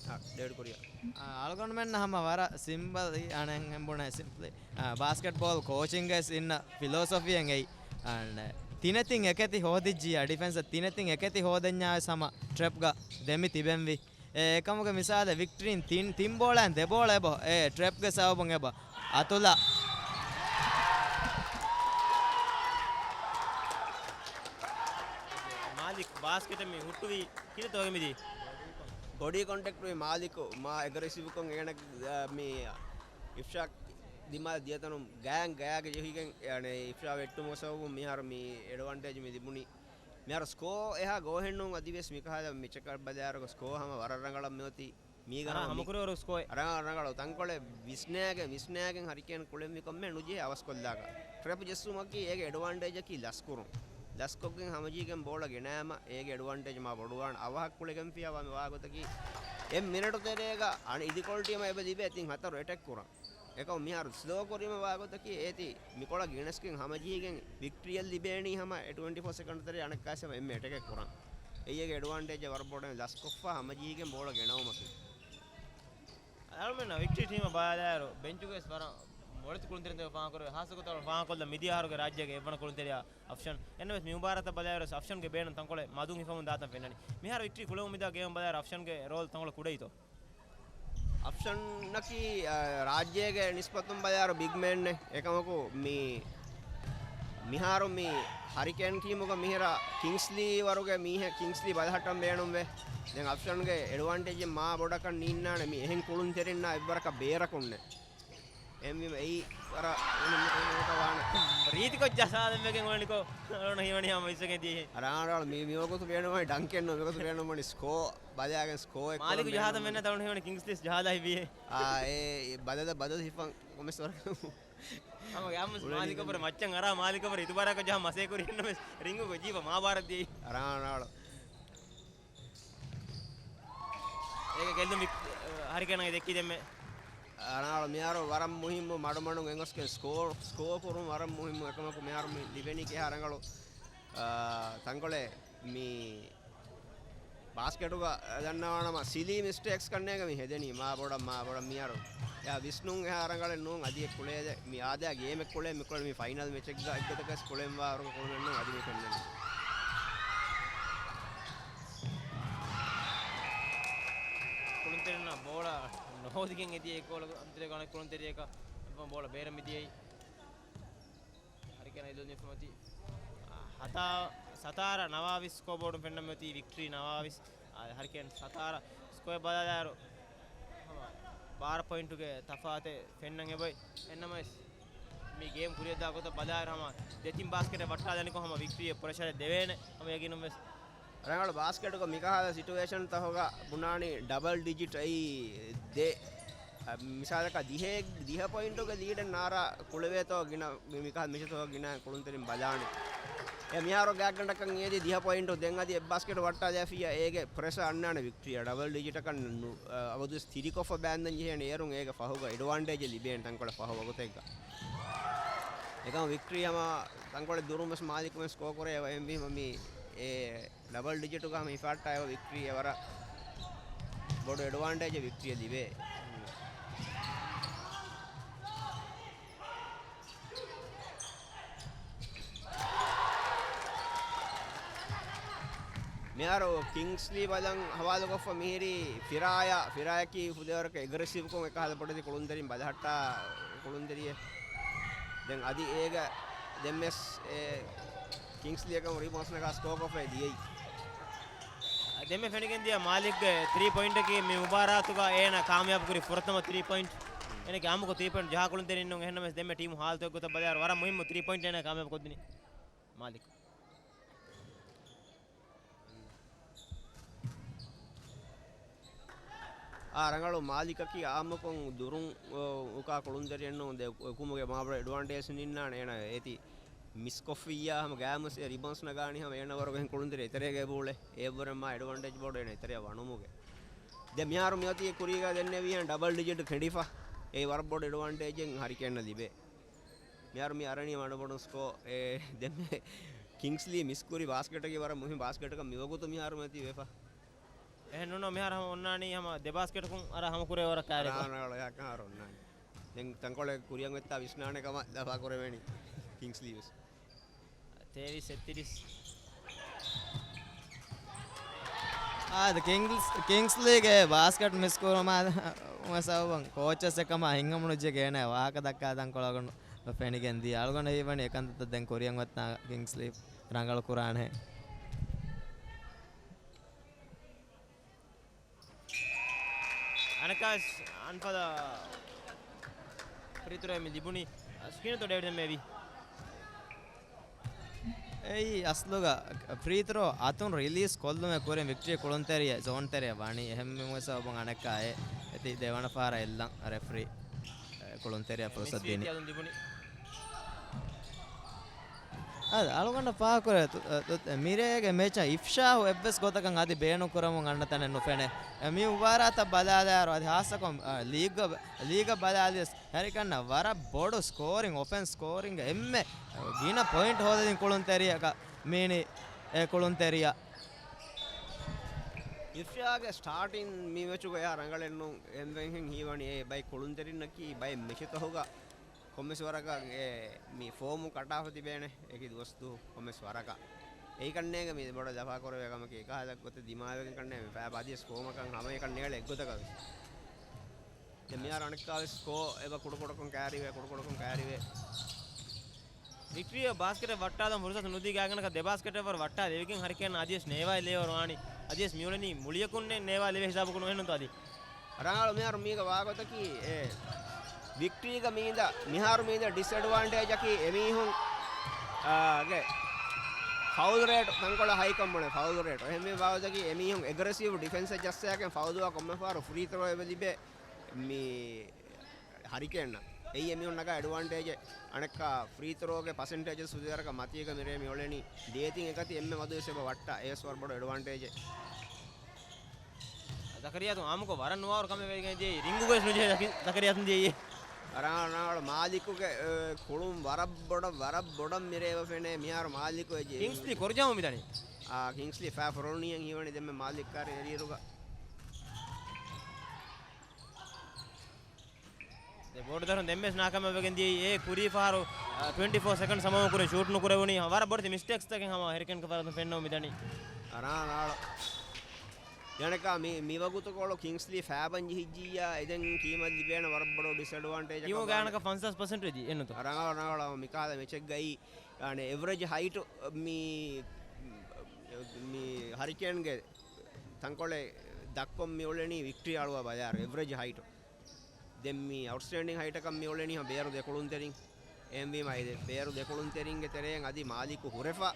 އާ، ޑޭވިޑް ކުރިއަށް. އާ، އަޅުގަނޑުމެންނަށް ހަމަ ވަރަށް ސިމްޕަލް އަނެއްހެން ބުނޭ ސިމްޕްލީ. އާ، ބާސްކެޓްބޯލް ކޯޗިންގ ވެސް އިންނަ ފިލޯސޮފީއެއް އެއީ. އާން، ތިނެތިން އެކެތި ހޯދިއްޖިއްޔާ ޑިފެންސަށް ތިނެތިން އެކެތި ހޯދެންޏާ ވެސް ހަމަ ޓްރެޕްގަ ދެމި ތިބެންވީ. އެ، އެކަމުގެ މިސާލެއް ވިކްޓްރީން ތިން، ތިން ބޯޅައިން ދެ ބޯޅަ އެބަ، އެ، ޓްރެޕްގެ ސަބަބުން އެބަ. އަތުލާ. މާލިކް ބާސްކެޓަށް މި ހުއްޓުވީ ކިހިނެއްތޯ މިދީ؟ ބޮޑީ ކޮންޓެކްޓް ވީ މާލިކު މާ އެގްރެސިވްކޮށް އޭނަ، އާ، މި އިފްޝާ ދިމާ ދިޔަތަނުން ގާތް ގާގަ ޖެހިގެން، އަނެ، އިފްޝާ ވެއްޓުމުގެ ސަބަބުން މިހާރު މި އެޑްވާންޓޭޖް މި ލިބުނީ. މިހާރު ސްކޯ އެހާ ގޯހެއް ނޫން އަދިވެސް މިކަހަލަ މެޗަކަށް ބަލާއިރު ސްކޯ ހަމަ ވަރަށް ރަނގަޅަށް މިއޮތީ. މީގަ އަހަ، ހަމަ މި ހަމަކުރިވަރު ސްކޯއެއް. ރަނގަޅު، ރަނގަޅު. ތަންކޮޅެއް ވިސްނާގެން، ވިސްނާގެން ހަރިކޭން ކުޅެންވީ ކޮންމެ ނުޖެހޭ އަވަސްކޮށްލާކަށް. ޓްރެޕް ޖެއްސުމަކީ އޭގެ އެޑްވާންޓޭޖަކީ ލަސްކުރުން. ލަސްކޮށްގެން ހަމަޖީގެން ބޯޅަ ގެނާމަ އޭގެ އެޑްވާންޓޭޖް މާ ބޮޑުވާން. އަވަހަށް ކުޅެގެންފިޔާވާ މި ވާގޮތަކީ އެއް މިނެޓު ތެރޭގަ އަނެއް އިދިކޮޅު ޓީމަށް އެބަ ލިބޭ ތިން ހަތަރު އެޓެކް ކުރަން. އެކަމު މިހާރު ސްލޯ ކުރީމަ ވާގޮތަކީ އޭތި މިކޮޅަށް ގެނެސްގެން ހަމަޖީގެން ވިކްޓްރީއަށް ލިބޭނީ ހަމަ ޓްވެންޓީ ފޯ ސެކަންޑް ތެރޭ އަނެއްކާސް ހަމަ އެންމެ އެޓެކެއް ކުރަން. އެއީ އޭގެ އެޑްވާންޓޭޖް ވަރަށް ބޮޑަށް ލަސްކޮށްފަ ހަމަޖީގެން ބޯޅަ ގެނައުމަކީ. އަޅުމެންނަށް ވިކްޓްރީ ޓީމަށް ބަލާލާއިރު ބެންޗުގައި ވެސް ވަރަށް މޮޅެތި ކުޅުންތެރިން ފާހަގަކުރެވޭ. ހާއްސަކޮށް އަޅު ފާހަގަކޮށްލަން މިދިޔަ އަހަރުގެ ރާއްޖޭގެ އެއްވަނަ ކުޅުންތެރިޔާ އަފްޝަން. އެންނަމެސް މި މުބާރާތަށް ބަލާލާއިރު ވެސް އަފްޝަންގެ ބޭނުން ތަންކޮޅެއް މަދުން ހިފަމުން ދާތަން ފެންނަނީ. މިހާރު ވިކްޓްރީ ކުޅެވުމުން މިދާ ގޭމަށް ބަލާލާއިރު އަފްޝަންގެ ރޯލް ތަންކޮޅެއް ކުޑައިތޯ؟ އަފްޝަންއަކީ، އާ، ރާއްޖޭގެ ނިސްބަތުން ބަލާއިރު ބިގް މޭންއެއް. އެކަމަކު މި، މިހާރު މި ހަރިކޭން ޓީމުގަ މިހިރަ ކިންސްލީ ވަރުގެ މީހެއް ކިންސްލީ ބަލަހައްޓަން ބޭނުންވޭ. ދެން އަފްޝަންގެ އެޑްވާންޓޭޖެއް މާ ބޮޑަކަށް ނީންނާނެ މި އެހެން ކުޅުންތެރިންނާ އެއްވަރަކަށް ބޭރަކުންނެއް. އެހެންވީމަ އެއީ ވަރަށް ވާނެ. ރީތިކޮށް ޖަހާލަންވެގެން އުޅެނިކޮށް އަޅުގަނޑަށް ހީވަނީ ހަމަ ވިސްވެގެން ދިޔަހެން. ރާނގަޅު މި، މިވަގުތު ބޭނުންވަނީ ޑަންކެއް ނޫން. މިވަގުތު ބޭނުންވަނީ ސްކޯ ބަލާގެން ސްކޯއެއް މާލިކު ކުރަން ޖަހާލަން ބޭނުން. ވެންނަ ތަޅުން ހީވަނީ ކިންގްސްލީސް ޖަހާލާ ހިތްވީ. އާ، އެ ބަދަލަށް ބަދަލު ހިފަން ކޮމެސް ވަރަކަށް. ހަމަ ގާމުސް މާލިކަށް މާލިކަށް މައްޗަށް އަރާ މާލިކަށް އިތުބާރާކަށް ޖަހާ މަސޭ ކުރި އެންނަމެސް ރިންގު ގޮޖީބަ މާ ބާރަށް ދިޔައީ. ރާނގަޅު. އޭގެ ގެއްލުން ވި-، ހަރިކޭން ދެއްކި ދެންމެ. ރާނގަޅު މިހާރު ވަރަށް މުހިއްމު މަޑުމަޑުން އެނގޮސްގެން ސްކޯ، ސްކޯ ކުރުން ވަރަށް މުހިއްމު. އެކަމަކު މިހާރު މި ލިބެނީ ކިހާ ރަނގަޅު، އާ، ތަންކޮޅެއް މި ބާސްކެޓުގަ ދަންނަވާނަމަ ސިލީ މިސްޓޭކްސް ކަންނޭގަ މި ހެދެނީ މާ ބޮޑަށް، މާ ބޮޑަށް މިހާރު. އެއާ ވިސްނުން އެހާ ރަނގަޅެއް ނޫން. އަދި އެ ކުޅޭދެ މި އާދަޔާ ގޭމެއް ކުޅޭ މި ކުޅެ މި ފައިނަލް މެޗެއްގަ އެއްގޮތަކަސް ކުޅެންވާ ވަރުގަ ކުޅުމެއް ނޫން އަދި މި ފެންނަނީ. ކުޅުންތެރިންނަށް ބޯޅަ ނުހޯދިގެން އެދިޔަ އެކޯޅު އަންތިރޭގަ އަނެއް ކުޅުންތެރިޔަކަށް ބޯޅަ ބޭރަށް މިދިޔައީ. ހަރިކޭނަށް އިލުން ނިފުމަތި. ހަތާ، ސަތާރަ ނަވާވިސް ސްކޯ ބޯޑުން ފެންނަން މިއޮތީ ވިކްޓްރީ ނަވާވިސް. އާ، ހަރިކޭން ސަތާރަ ސްކޯއެއް ބަލާލާއިރު ހަމަ ބާރަ ޕޮއިންޓުގެ ތަފާތެއް ފެންނަން އެބައޮތް. އެންނަމަވެސް މި ގޭމް ކުރިއަށްދާ ގޮތަށް ބަލާއިރު ހަމަ ދެތިން ބާސްކެޓެއް ވައްޓާލަނިކޮށް ހަމަ ވިކްޓްރީއަށް ޕްރެޝަރެއް ދެވޭނެ ހަމަ ޔަގީނުން ވެސް. ރަނގަޅު ބާސްކެޓުގަ މިކަހަލަ ސިޓުއޭޝަންތަކުގަ ބުނާނީ ޑަބަލް ޑިޖިޓް އައީ ދެ، މިސާލަކަށް ދިހަ، ދިހަ ޕޮއިންޓުގެ ލީޑެއް ނާރާ ކުޅެވޭތޯ ގިނަ މި، މިކަހަލަ މެޗުތަކުގަ ގިނަ ކުޅުންތެރިން ބަލާނެ. އެ މިހާރު ގާތްގަނޑަކަށް އެދި ދިހަ ޕޮއިންޓު ދެން އަދި އެއް ބާސްކެޓް ވައްޓާލާފިއްޔާ އޭގެ ޕްރެޝަރ އަންނާނެ ވިކްޓްރީއަށް. ޑަބަލް ޑިޖިޓަކަށް ނު-، އަ، އަބަދުވެސް ތިރިކޮށްފަ ބާންދަން ޖެހޭނެ އޭރުން އޭގެ ފަހުގަ އެޑްވާންޓޭޖެއް ލިބޭނެ ތަންކޮޅެއް ފަހު ވަގުތެއްގަ. އެކަމަ ވިކްޓްރީ ހަމަ ތަންކޮޅެއް ދުރުން ވެސް މާލިކު ވެސް ސްކޯ ކުރޭ އެހެންވީމަ މި އެ ޑަބަލް ޑިޖިޓުގަ ހަމަ ހިފާއްޓާ އެބަ ވިކްޓްރީ އެ ވަރަށް ބޮޑު އެޑްވާންޓޭޖެއް ވިކްޓްރީއަށް ލިބޭ. މިހާރު ކިންގްސްލީ ބަލަން ހަވާލުކޮށްފަ މިހިރީ ފިރާޔާ، ފިރާޔަކީ ފުދޭވަރަކަށް އެގްރެސިވްކޮށް އެކަހަލަ ބޮޑެތި ކުޅުންތެރިން ބަލަހައްޓާ ކުޅުންތެރިއެއް. ދެން އަދި އޭގަ ދެންވެސް އެ ކިންގްސްލީ އެކަމު ރީބޯންސް ނަގާ ސްކޯ ކޮށްފައި ދިޔައީ. ދެންމެ ފެނިގެން ދިޔަ މާލިކްގެ ތްރީ ޕޮއިންޓަކީ މި މުބާރާތުގަ އޭނަ ކާމިޔާބު ކުރި ފުރަތަމަ ތްރީ ޕޮއިންޓް. އޭނަގެ އާއްމުކޮށް ތްރީ ޕޮއިންޓް ޖަހާ ކުޅުންތެރިން ނޫން. އެހެންނަމަވެސް ދެންމެ ޓީމު ހާލަތުގެ ގޮތަށް ބަލާއިރު ވަރަށް މުހިއްމު ތްރީ ޕޮއިންޓް އޭނަ ކާމިޔާބު ކޮށްދިނީ މާލިކް. އާ ރަނގަޅު މާލިކަކީ އާއްމުކޮށް ދުރުން، އޯ، އުކާ ކުޅުންތެރިއެއްނު ދެ އެކުމުގެ މާބޮޑަށް އެޑްވާންޓޭޖް ނިންނާނެ. އޭނަ އޭތި މިސްކޮށްފިއްޔާ ހަމަ ގާމުސް އެ ރިބަންސް ނަގާނީ ހަމަ އޭނަ ވަރުގެ ކުޅުންތެރި އެތެރޭގެ ބޫޅެ. އޭ ވަރަށް މާ އެޑްވާންޓޭޖް ބޮޑު އޭނަ އެތެރެއަށް ވަނުމުގެ. ދެ މިހާރު މިއޮތީ ކުރީގަ ދެންނެވިހެން ޑަބަލް ޑިޖިޓް ކެނޑިފަ. އެ ވަރަށް ބޮޑު އެޑްވާންޓޭޖެއް ހަރިކޭންނަށް ލިބޭ. މިހާރު މި އަރަނީ މަޑުމަޑުން ސްކޯ. އެ ދެން ކިންސްލީ މިސްކުރި ބާސްކެޓަކީ ވަރަށް މުހިން ބާސްކެޓަކަށް މިވަގުތު މިހާރު މަތި ވެފަ. އެހެން ނޫން މިހާރު ހަމަ އޮންނާނީ ހަމަ ދެ ބާސްކެޓަކުން އަރާ ހަމަ ކުރޭ ވަރަށް ކާރި. ރާނާޅޮ އެހާކަށް އަހަރު އޮންނާނީ. ދެން ތަންކޮޅެއް ކުރިއަށް އޮތްތާ ވިސްނާނެ ކަމަށް ލަފާ ކުރެވޭނީ ކިންސްލީ ވެސް. ތޭވީސް ސައްތިރީސް. އާދެ، ކިންގްސް، ކިންގްސްލީގެ ބާސްކެޓް މިސްކުރުމާ ސަބަބުން ކޯޗަސް އެކަމާ ހިނގަމުނުއްޖެ ގޭނެ ވާހަކަ ދައްކާ ތަންކޮޅަކުން ފެނިގެން ދިޔަ. އަޅުގަނޑަށް ހީވަނީ އެކަންތައްތައް ދެން ކުރިއަށް އޮތްތާ ކިންގްސްލީ ރަނގަޅު ކުރާނެ. އަނެއްކާވެސް އަންފަދަ ފްރީ ތްރޯއެއް މި ލިބުނީ. ސްކްރީންތޯ ޑޭވިޑް ދެންމެވީ. އެއީ އަސްލުގަ ފްރީ ތްރޯ އަތުން ރިލީސް ކޮށްލުމެއް ކުރިން ވިކްޓްރީ ކުޅުންތެރިޔަ، ޒޯން ތެރެއަށް ވަނީ. އެހެންވީމަ ސަބަބުން އަނެއްކާ އެ އެތި ދެވަނަ ފަހަރަށް އެއްލަން ރެފްރީ ކުޅުންތެރިޔަށް ފުރުސަތު ދިނީ. އަދި އަޅުގަނޑަށް ފާހަގަކުރޭ، ތު-، ތު-، މިރޭގެ މެޗަށް އިފްޝާހު އެއްވެސް ގޮތަކަށް އަދި ބޭނުން ކުރަމުން އަންނަ ތަނެއް ނުފެނޭ. މި މުބާރާތަށް ބަލާލާއިރު އަދި ހާއްސަކޮށް، އަ، ލީގް، ލީގަށް ބަލާލިޔަސް ހެރިކަންނަށް ވަރަށް ބޮޑު ސްކޯރިން، އޮފެންސް ސްކޯރިންގ އެންމެ ގިނަ ޕޮއިންޓް ހޯދަދިން ކުޅުންތެރިޔަކަށް މީނި އެ ކުޅުންތެރިޔާ. އިފްޝާގެ ސްޓާޓިން މި މެޗުގަ އެހާ ރަނގަޅެއްނު އެންވެންހެން ހީވަނީ އެ ބައި ކުޅުންތެރިންނަކީ ބައެއް މެޗުތަހުގަ ކޮންމެސް ވަރަކަށް އެ މި ފޯމު ކަޓާފަ ތިބޭނެ އެކި ދުވަސްދު ކޮންމެސް ވަރަކަށް. އެއިކަންނޭގެ މި ބޮޑަށް ލަފާކުރެވޭ ކަމަކީ އެކަހަލަ ގޮތެއް ދިމާވެގެން ކަންނޭ މި ފައިބަ އަދިވެސް ފޯމަކަށް ހަމައެކަން ނޭޅެ އެއްގޮތަކަށް ވެސް. ދެން މިހާރު އަނެއްކާވެސް ސްކޯ އެބަ ކުޑަކުޑަކޮށް ކައިރިވޭ، ކުޑަކުޑަކޮށް ކައިރިވޭ. ވިކްޓްރީއަށް ބާސްކެޓެއް ވައްޓާލަން ފުރުސަތު ނުދީ ގާތްގަނޑަކަށް ދެ ބާސްކެޓެއް ވަރު ވައްޓާލެވިގެން ހަރިކޭން އަދިވެސް ނޭވާ ލެވޭވަރު ވާނީ. އަދިވެސް މިއުޅެނީ މުޅިއަކުންނެއް ނޭވާ ލެވޭ ހިސާބަކުން އެހެންނުތަ އަދި؟ ރަނގަޅު މިހާރު މީގަ ވާގޮތަކީ އެ ވިކްޓްރީގަ މީނދަ، މިހާރު މީނދަ ޑިސްއެޑްވާންޓޭޖަކީ އެމީހުން، އާ، ގެ ފައުލް ރޭޓް ތަންކޮޅެއް ހައިކޮށް ބުނެ ފައުލް ރޭޓް. އެހެންވީމަ ވާގޮތަކީ އެމީހުން އެގްރެސިވް ޑިފެންސެއް ޖައްސާގެން ފައުލުވާ ކޮންމެ ފަހަރު ފްރީ ތްރޯ އެބަ ލިބޭ މި ހަރިކޭންނަށް. އެއީ އެމީހުން ނަގާ އެޑްވާންޓޭޖެއް. އަނެއްކާ ފްރީ ތްރޯގެ ޕަސެންޓޭޖެއް ސުދިވަރަކަށް މަތީގަ މިރޭ މި އުޅެނީ. ދޭތިން އެކަތި އެންމެ މަދުވެސް އެބަ ވައްޓާ. އެވެސް ވަރަށް ބޮޑު އެޑްވާންޓޭޖެއް. ޒަކަރިޔާތު އާމުކޮށް ވަރަށް ނުވާވަރު ކަމެއް ވެގެން ދިޔައީ. ރިންގުގަވެސް ނުޖެހޭ ޒަކި-، ޒަކަރިޔާތު ދިޔައީ. ރާ-، ރާ-، މާލިކުގެ، އެ، ކުޅުން ވަރަށް ބޮޑަށް، ވަރަށް ބޮޑަށް މިރޭ އެބަ ފެނޭ. މިހާރު މާލިކު އެ ޖެ-، ކިންގްސްލީ ކޮރުޖާމު މިދަނީ. އާ، ކިންގްސްލީ ފައި ފޮރޮނިއަން ހީވަނީ ދެންމެ މާލިކް ކާރި އެރިއިރުގަ. ދެ ބޯޑު ދަރުން ދެންމެސް ނާކާމިޔާބުވެގެން ދިޔައީ. އެ ކުރީ ފަހަރު، އާ، ޓްވެންޓީ ފޯ ސެކަންޑް ސަމަވަން ކުރިން ޝޫޓް ނުކުރެވުނީ. ވަރަށް ބޮޑެތި މިސްޓޭކްސް ތަކެއް ހަމަ ހެރިކޭންގެ ފަރާތުން ފެންނަމުން މިދަނީ. ރާނާޅު. އަނެއްކާ މި، މިވަގުތުކޮޅު ކިންގްސްލީ ފައިބަން ޖެހިއްޖިއްޔާ، އެދެން ޓީމަށް ލިބޭނެ ވަރަށް ބޮޑު ޑިސްއެޑްވާންޓޭޖަކަށް ޓީމުގެ ވާނެ. ގާތްގަނޑަކަށް ފަންސާސް ޕަސެންޓް ވެއްޖި އެންނުތަ؟ ރަނގަޅު، ރަނގަޅު މިކަހަލަ މެޗެއްގައި، އަނެއް އެވްރެޖް ހައިޓު މި، މި ހަރިކޭންގެ ތަންކޮޅެއް ދަށްކޮށް މި އުޅެނީ ވިކްޓްރީ އަޅުވާ ބަލާއިރު އެވްރެޖް ހައިޓު. ދެން މި އައުޓްސްޓޭންޑިން ހައިޓަކަށް މި އުޅެނީ ބޭރު ދެކުޅުންތެރިން. އެހެންވީމަ އެ ބޭރު ދެކުޅުންތެރިންގެ ތެރެއިން އަދި މާލިކު ހުރެފަ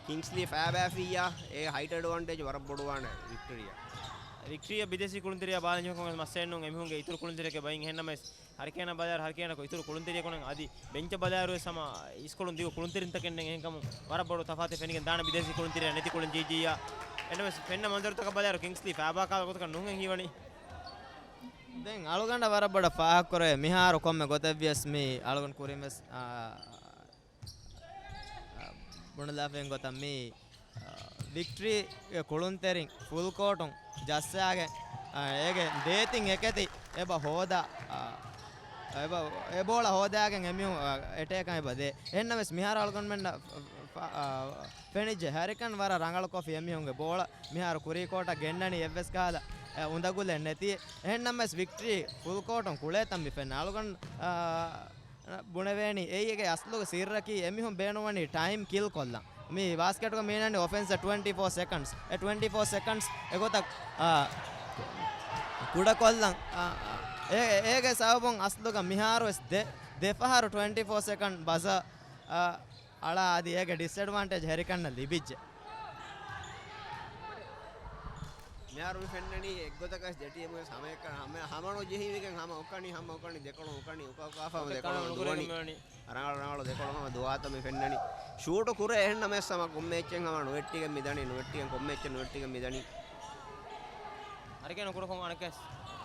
ކިންގްސްލީ ފައިބައިފިއްޔާ، އެ ހައިޓް އެޑްވާންޓޭޖް ވަރަށް ބޮޑުވާނެ ވިކްޓްރީއަށް. ވިކްޓްރީއަށް ބިދޭސީ ކުޅުންތެރިޔާ ބާލަން ޖެހުން މައްސަލައެއް ނޫން. އެމީހުންގެ އިތުރު ކުޅުންތެރިޔަކެއް ބައިން. އެހެންނަމަވެސް ހަރިކޭނަށް ބަލާއިރު، ހަރިކޭނަކު އިތުރު ކުޅުންތެރިޔަކުން އަދި ބެންޗަށް ބަލާއިރު ވެސް ހަމަ އިސްކޮޅުން ދިގު ކުޅުންތެރިންތަކެއް ނެތް. އެހެންކަމުން ވަރަށް ބޮޑު ތަފާތެއް ފެނިގެން ދާނެ ބިދޭސީ ކުޅުންތެރިޔާ ނެތި ކުޅުން ޖެހިއްޖިއްޔާ. އެހެންނަމަވެސް ފެންނަ މަންޒަރުތަކަށް ބަލާއިރު ކިންގްސްލީ ފައިބާ ކަހަލަ ގޮތަކަށް ނޫންހެން ހީވަނީ. ދެން އަޅުގަނޑަށް ވަރަށް ބޮޑަށް ފާހަގަކުރޭ މިހާރު ކޮންމެ ގޮތެއްވިޔަސް މި އަޅުގަނޑު ކުރިން ވެސް، އާ، އާ، ބުނެލާފައި ގޮތަށް މި، އާ، ވިކްޓްރީގެ ކުޅުންތެރިން ފުލް ކޯޓުން ޖައްސާގެން، އާ، އޭގެ ދޭތިން އެކެތި އެބަ ހޯދާ، އާ، އެބަ، އެ ބޯޅަ ހޯދާގެން އެމީހުން، އާ، އެޓޭކަށް އެބަ ދޭ. އެހެންނަމަވެސް މިހާރު އަޅުގަނޑުމެންނަށް ފަ-، ފަ-، އާ، ފެނިއްޖެ ހެރިކޭން ވަރަށް ރަނގަޅުކޮށްފި އެމީހުންގެ ބޯޅަ މިހާރު ކުރީ ކޯޓަށް ގެންނަނީ އެއްވެސް ކަހަލަ، އެ، އުނދަގުލެއް ނެތި. އެހެންނަމަވެސް ވިކްޓްރީ ފުލް ކޯޓުން ކުޅޭތަން މި ފެންނަ އަޅުގަނޑު، އާ، ބުނެވޭނީ އެއީ އޭގެ އަސްލުގެ ސިއްރަކީ އެމީހުން ބޭނުންވަނީ ޓައިމް ކިލް ކޮށްލަން. މި ބާސްކެޓުގަ މީނަނީ އޮފެންސް ޓްވެންޓީ ފޯ ސެކަންޑްސް. އެ ޓްވެންޓީ ފޯ ސެކަންޑްސް އެގޮތަށް، އާ، ކުޑަކޮށްލަން. އާ، އާ، އޭ-، އޭގެ ސަބަބުން އަސްލުގަ މިހާރުވެސް ދެ، ދެފަހަރު ޓްވެންޓީ ފޯ ސެކަންޑް ބަޒާ، އާ، އަޅާ އަދި އޭގެ ޑިސްއެޑްވާންޓޭޖް ހެރިކަންނަށް ލިބިއްޖެ. މިހާރު މި ފެންނަނީ އެއްގޮތަކަށް ދެ ޓީމުގެ ހަމައެކަނި ހަމަ، ހަމަ ނުޖެހިވިގެން ހަމަ އުކަނި، ހަމަ އުކަނި ދެކޮޅު އުކަނި، އުކަ އުކާފަ ހަމަ ދެކޮޅު ނުދުވަނީ. ރަނގަޅު ރަނގަޅު ދެކޮޅު ހަމަ ދުވާތަ މި ފެންނަނީ. ޝޫޓު ކުރޭ އެހެން ނަމަވެސް ހަމަ ކޮންމެ އެއްޗެއް ހަމަ ނުވެއްޓިގެން މި ދަނީ، ނުވެއްޓިގެން ކޮންމެ އެއްޗެއް ނުވެއްޓިގެން މި ދަނީ. ހަރިކޭނު ކުޑަކޮށް އަނެއްކާވެސް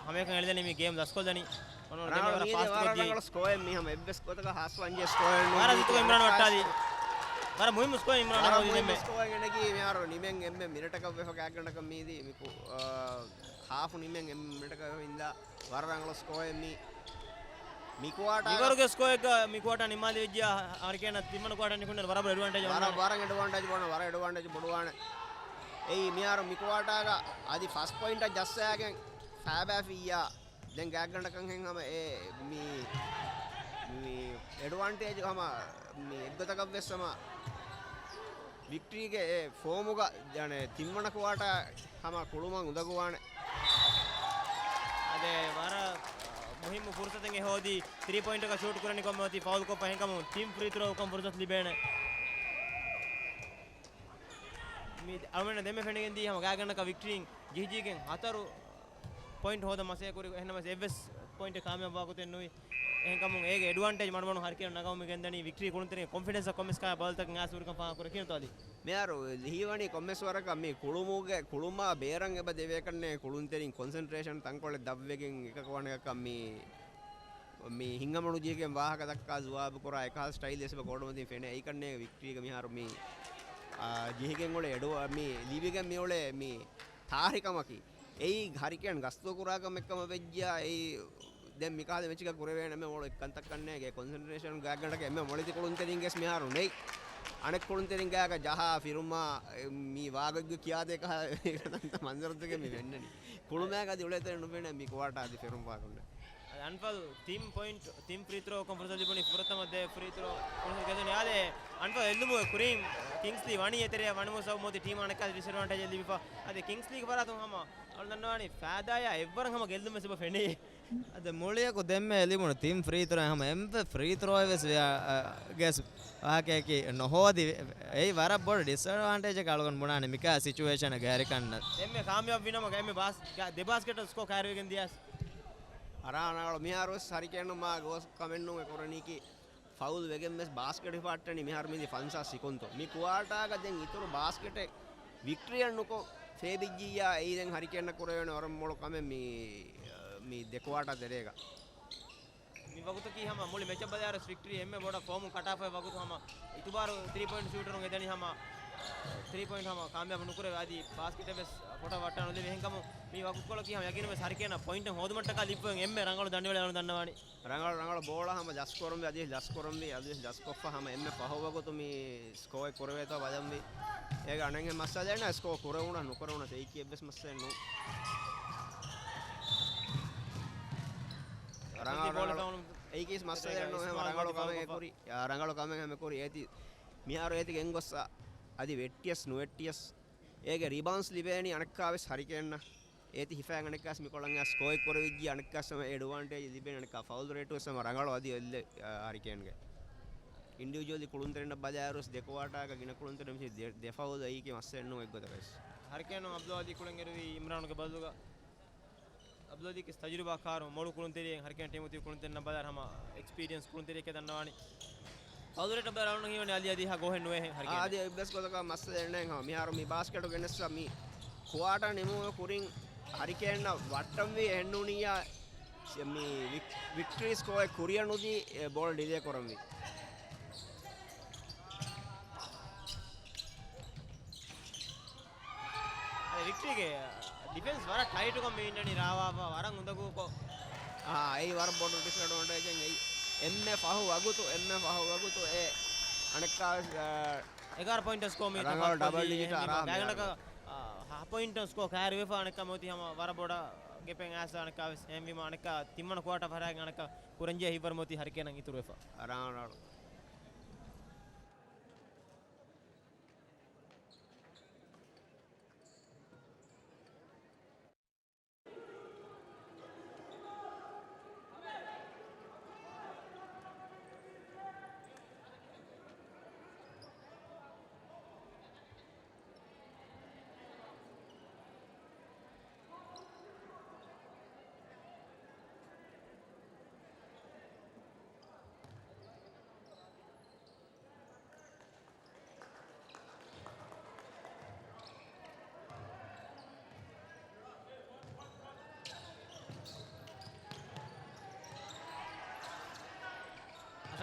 ހަމައެކަނި އެޅިދަނީ މި ގޭމް ދަސްކޮށްދަނީ. އޮން ރަނގަޅު ދެން މީ ފާސްޓް ވަރަށް ކޮށްޖީ. ރަނގަޅު ސްކޯއެއް މީ ހަމަ އެއްވެސް ގޮތަކަށް ހާސްވަންޖެ ސްކޯއެއް ނޫން. ވަރަށް ޒިތުގަ އިމްރާން ވައްޓާލީ. ވަރަށް މުހިއްމު ސްކޯއެއް އިމްރާން ވަރަށް ހޯދި މުހިއްމު ދެންމެ. ސްކޯއެއް ގެނެގީ މިހާރު ނިމެން އެންމެ މިނެޓަކަށް ވެފަ ގާތްގަނޑަކަށް މީދީ މި ކު-، އާ، ހާފު ނިމެން އެންމެ މިނެޓަކަށް ވެފަ ހިންދާ ވަރަށް ރަނގަޅު ސްކޯއެއް މީ. މި ކުއާޓާ މިވަރުގެ ސްކޯއެއްގަ މި ކުއާޓާ ނިންމާލި ވެއްޖިޔާ ހަރިކޭނަށް ތިންވަނަ ކުއާޓާ ނިކުންނަ ވަރަށް ބޮޑު އެޑްވާންޓޭޖް ވަރަށް ވަރަށް އެޑްވާންޓޭޖް ބޮޑުވާނެ. އެއީ މިހާރު މި ކުއާޓާގަ އަދި ފަސް ޕޮއިންޓަށް ޖައްސާގެން ފައިބާފިއްޔާ ދެން ގާތްގަނޑަކަށް ހެން ހަމަ އެ މި، މި އެޑްވާންޓޭޖް ހަމަ މި އެއްގޮތަކަށް ވެސް ހަމަ ވިކްޓްރީގެ އެ ފޯމުގަ އަނެ ތިންވަނަ ކުއާޓާ ހަމަ ކުޅުމަށް އުނދަގޫވާނެ. އަދެ ވަރަށް މުހިއްމު ފުރުސަތެއް އެ ހޯދީ ތްރީ ޕޮއިންޓަކަށް ޝޫޓް ކުރަނިކޮށް މި އޮތީ ފައުލް ކޮށްފަ ހެންކަމުން ޓީމް ފްރީ ތްރޯ ކޮށް ފުރުސަތު ލިބޭނެ. މި އަޅުމެންނަށް ދެންމެ ފެނިގެން ދީ ހަމަ ގާތްގަނޑަކަށް ވިކްޓްރީން ޖެހިޖީގެން ހަތަރު ޕޮއިންޓް ހޯދަން މަސައްކަތް ކުރި، އެހެންނަމަވެސް އެއްވެސް ޕޮއިންޓެއް ކާމިޔާބު ވާގޮތެއް ނުވި. އެހެންކަމުން އޭގެ އެޑްވާންޓޭޖް މަޑުމަޑުން ހަރިކޭނު ނަގަމުން މި ގެންދަނީ ވިކްޓްރީ ކުޅުންތެރިން ކޮންފިޑެންސްއަށް ކޮންމެސް ކާ ބަދަލުތަކެއް އައިސް ހުރިކަން ފާހަގަކުރެ ކިހިނެއްތޯ އަދި؟ މިހާރު ލިހިވަނީ ކޮންމެސް ވަރަކަށް މި ކުޅުމުގެ، ކުޅުމާ ބޭރަށް އެބަ ދެވޭކަށްނޭ ކުޅުންތެރިން ކޮންސެންޓްރޭޝަން ތަންކޮޅެއް ދަށްވެގެން އެކަކު އަނެކަކަށް މި، މި ހިނގަމަނު ޖީގެން ވާހަކަ ދައްކާ ޖުވާބު ކުރާ އެކަހަލަ ސްޓައިލް އެސް އެބަ ކޮޑުމަތިން ފެނޭ. އެއިކަންނޭ ވިކްޓްރީގެ މިހާރު މި، އާ، ޖެހިގެން އުޅޭ އެޑު-، މި ލިބިގެން މި އުޅޭ މި ތާރިކަމަކީ. އެއީ ހަރިކޭން ގަސްތު ކުރާ ކަމެއް ކަމަށް ވެއްޖިޔާ، އެއީ ދެން މިކަހަލަ މެޗަކަށް ކުރެވޭނެ އެންމެ މޮޅު އެއްކަންތައް ކަންނޭނގެ ކޮންސެންޓްރޭޝަން ގާތްގަނޑަކަށް އެންމެ މޮޅި ތި ކުޅުންތެރިންގެސް މިހާރު ނެތް. އަނެއް ކުޅުންތެރިން ގާތްގަ ޖަހާ ފިރުމާ، އެ، މި ވާގޮތްގަ ކިޔާދޭ ކަހަލަ މަންޒަރުތަކެއް މި ފެންނަނީ. ކުޅުމާގަ އަދި އުޅޭތެރެއަށް ނުފެނޭ މި ކުއާޓާ އަދި ފެރުން ފާކުންނެ. އަންފަލް ތިން ޕޮއިންޓް، ތިން ފްރީ ތްރޯ ކޮން ފުރުސަތު ލިބުނީ ފުރަތަމަ ދެ ފްރީ ތްރޯ ފުރުސަތު ގެންދަނީ. އާދެ، އަންފަލް އެއްލުމުގެ ކުރީން ކިންގްސްލީ ވަނީ އެތެރެއަށް ވަނިމު ސަބަބު މޯތި ޓީމަށް އަނެއްކާ ޑިސްއެޑްވާންޓޭޖެއް ލިބިފަ. އާދެ، ކިންގްސްލީގެ ފަރާތުން ހަމަ އަޅު ދަންނަވާނީ ފައިދާޔާ އެއްވަރަށް ހަމަ ގެއްލުމެއް ސިބަ ފެނޭ. އަދެ މުޅިއަކު ދެންމެ ލިބުނު ތިން ފްރީ ތްރޯ ހަމަ އެންމެ ފްރީ ތްރޯއެއް ވެސް ވެ-، އަ، ގެސް ވާހަކައަކީ ނުހޯދި. އެއީ ވަރަށް ބޮޑު ޑިސްއެޑްވާންޓޭޖަކަށް އަޅުގަނޑު ބުނާނެ މިކާ ސިޗުއޭޝަނަށް ގެ ހަރިކަންނަށް. ދެންމެ ކާމިޔާބު ވިނަމަ އެންމެ ބާސް-، ގ-، ދެ ބާސްކެޓަށް ސްކޯ ކައިރިވެގެން ދިޔަސް. އަރާ ރަނގަޅު މިހާރު ވެސް ހަރިކޭނު މާ ގޯސް ކަމެއް ނޫން އެ ކުރަނީކީ. ފައުލް ވެގެން ވެސް ބާސްކެޓް ހިފާއްޓަނީ މިހާރު މީދީ ފަންސާސް ސިކުންތު. މި ކުއާޓާގަ ދެން އިތުރު ބާސްކެޓެއް ވިކްޓްރީއަށް ނުކޮށް ފޭބިއްޖިއްޔާ އެއީ ދެން ހަރިކޭނަށް ކުރެވޭނެ ވަރަށް މޮޅު ކަމެއް މި، މި ދެ ކުއާޓާ ތެރޭގަ. މި ވަގުތަކީ ހަމަ މުޅި މެޗަށް ބަލާއިރު ވިކްޓްރީ އެންމެ ބޮޑަށް ފޯމުން ކަޓާފައި ވަގުތު ހަމަ އިތުބާރު ތްރީ ޕޮއިންޓް ޝޫޓަރުން އެދަނީ ހަމަ ތްރީ ޕޮއިންޓް ހަމަ ކާމިޔާބު ނުކުރެވޭ އަދި ބާސްކެޓެއް ވެސް ފޮޓަށް ވައްޓާ ނުލެވޭ. އެހެންކަމުން މި ވަގުތުކޮޅަކީ ހަމަ ޔަގީން ވެސް ހަރިކޭނަށް ޕޮއިންޓެއް ހޯދުމަށްޓަކާ ލިބިފައި އެންމެ ރަނގަޅު ދަނޑިވަޅެއް އަޅު ދަންނަވާނީ. ރަނގަޅު، ރަނގަޅު ބޯޅަ ހަމަ ޖަސްކުރަންވީ، އަދިވެސް ޖަސްކޮށްފަ ހަމަ އެންމެ ފަހު ވަގުތު މި ސްކޯއެއް ކުރެވޭތޯ ބަލަންވީ. އޭގެ އަނެއްހެން މައްސަލައެއް ނާ، ސްކޯ ކުރެވުނަސް ނުކުރެވުނަސް އެއީކީ އެއްވެސް މައްސަލައެއް ނޫން. ރަނގަޅު، ރަނގަޅު. އެއީކީ މައްސަލައެއް ނޫން. ހަމަ ރަނގަޅު ކަމެއް އެ ކުރި. އާ، ރަނގަޅު ކަމެއް ހަމަ ކުރި. އޭތި މިހާރު އޭތި ގެންގޮއްސަ އަދި ވެއްޓިޔަސް ނުވެއްޓިޔަސް އޭގެ ރިބައުންސް ލިބޭނީ އަނެއްކާވެސް ހަރިކޭންނަށް. އޭތި ހިފާ އަނެއްކާސް މިކޮޅަށް ސްކޯއެއް ކުރެވިއްޖި އަނެއްކާސް ހަމަ އެޑްވާންޓޭޖް ލިބޭނެ އަނެއްކާ ފައުލް ރޭޓު ވެސް ހަމަ ރަނގަޅު އަދި އެއްލެ، އާ، ހަރިކޭންގެ. އިންޑިވިޖުއަލީ ކުޅުންތެރިންނަށް ބަލާއިރުވެސް ދެ ކުއާޓާގަ ގިނަ ކުޅުންތެރިން މި ދެ، ދެ ފައުލް އެއީކީ މައްސަލައެއް ނޫން އެއްގޮތަކަށް ވެސް. ހަރިކޭނު އަބްދުލް އަދީ ކުޅެން އެރުވީ އިމްރާނުގެ ބަދަލުގަ. އަބްދުލް އަދީ ކިސް ތަޖުރިބާކާރު މޮޅު ކުޅުންތެރިއެއް ހަރިކޭން ޓީމު ތިބި ކުޅުންތެރިންނަށް ބަލާއިރު ހަމަ އެކްސްޕީރިއަންސް ކުޅުންތެރިއެކޭ ދަންނަވާނީ. އަބްދުލް އަދީ އަޅުން ހީވަނީ އަދި އަދި ހަ ގޯހެއް ނުވޭ ހަރިކޭން. އާ، އަދި އެއްވެސް ގޮތަކަށް މައްސަލައެއް ނެތް ހަމަ. މިހާރު މި ބާސްކެޓު ގެނެއްސަ މި ކުއާޓާ ނިމުމުގެ ކުރިން ހަރިކޭންނަށް ވައްޓަންވީ އެހެންނޫނިއްޔާ މި ވިކް-، ވިކްޓްރީ ސްކޯއެއް ކުރިއަށް ނުދީ އެ ބޯޅަ ޑިލޭ ކުރަންވީ. އަދި ވިކްޓްރީގެ ޑިފެންސް ވަރަށް ޓައިޓުކޮށް މި އިންނަނީ ރާވާފަ ވަރަށް އުނދަގޫކޮށް. އާ، އެއީ ވަރަށް ބޮޑު ޑިސްއެޑްވާންޓޭޖެއް އެއީ. އެންމެ ފަހު ވަގުތު، އެންމެ ފަހު ވަގުތު އެ އަނެއްކާވެސް، އާ، އެގާރަ ޕޮއިންޓަށް ސްކޯ މީ ރަނގަޅު ތަފާތު ޑަބަލް ކޮށްލީ. ޑިޖިޓް އެހެންވީމަ އަރާ ގާތްގަނޑަކަށް، އާ، ހަ ޕޮއިންޓަށް ސްކޯ ކައިރިވެފަ އަނެއްކާ މިއޮތީ ހަމަ ވަރަށް ބޮޑަށް ގެޕެއް އައިސް އަނެއްކާވެސް. އެހެންވީމަ އަނެއްކާ ތިންވަނަ ކުއާޓާ ފަހަރާގެ އަނެއްކާ ކުރަންޖެހޭ ހިތްވަރު މިއޮތީ ހަރިކޭނަށް އިތުރުވެފަ. ރަނގަޅު.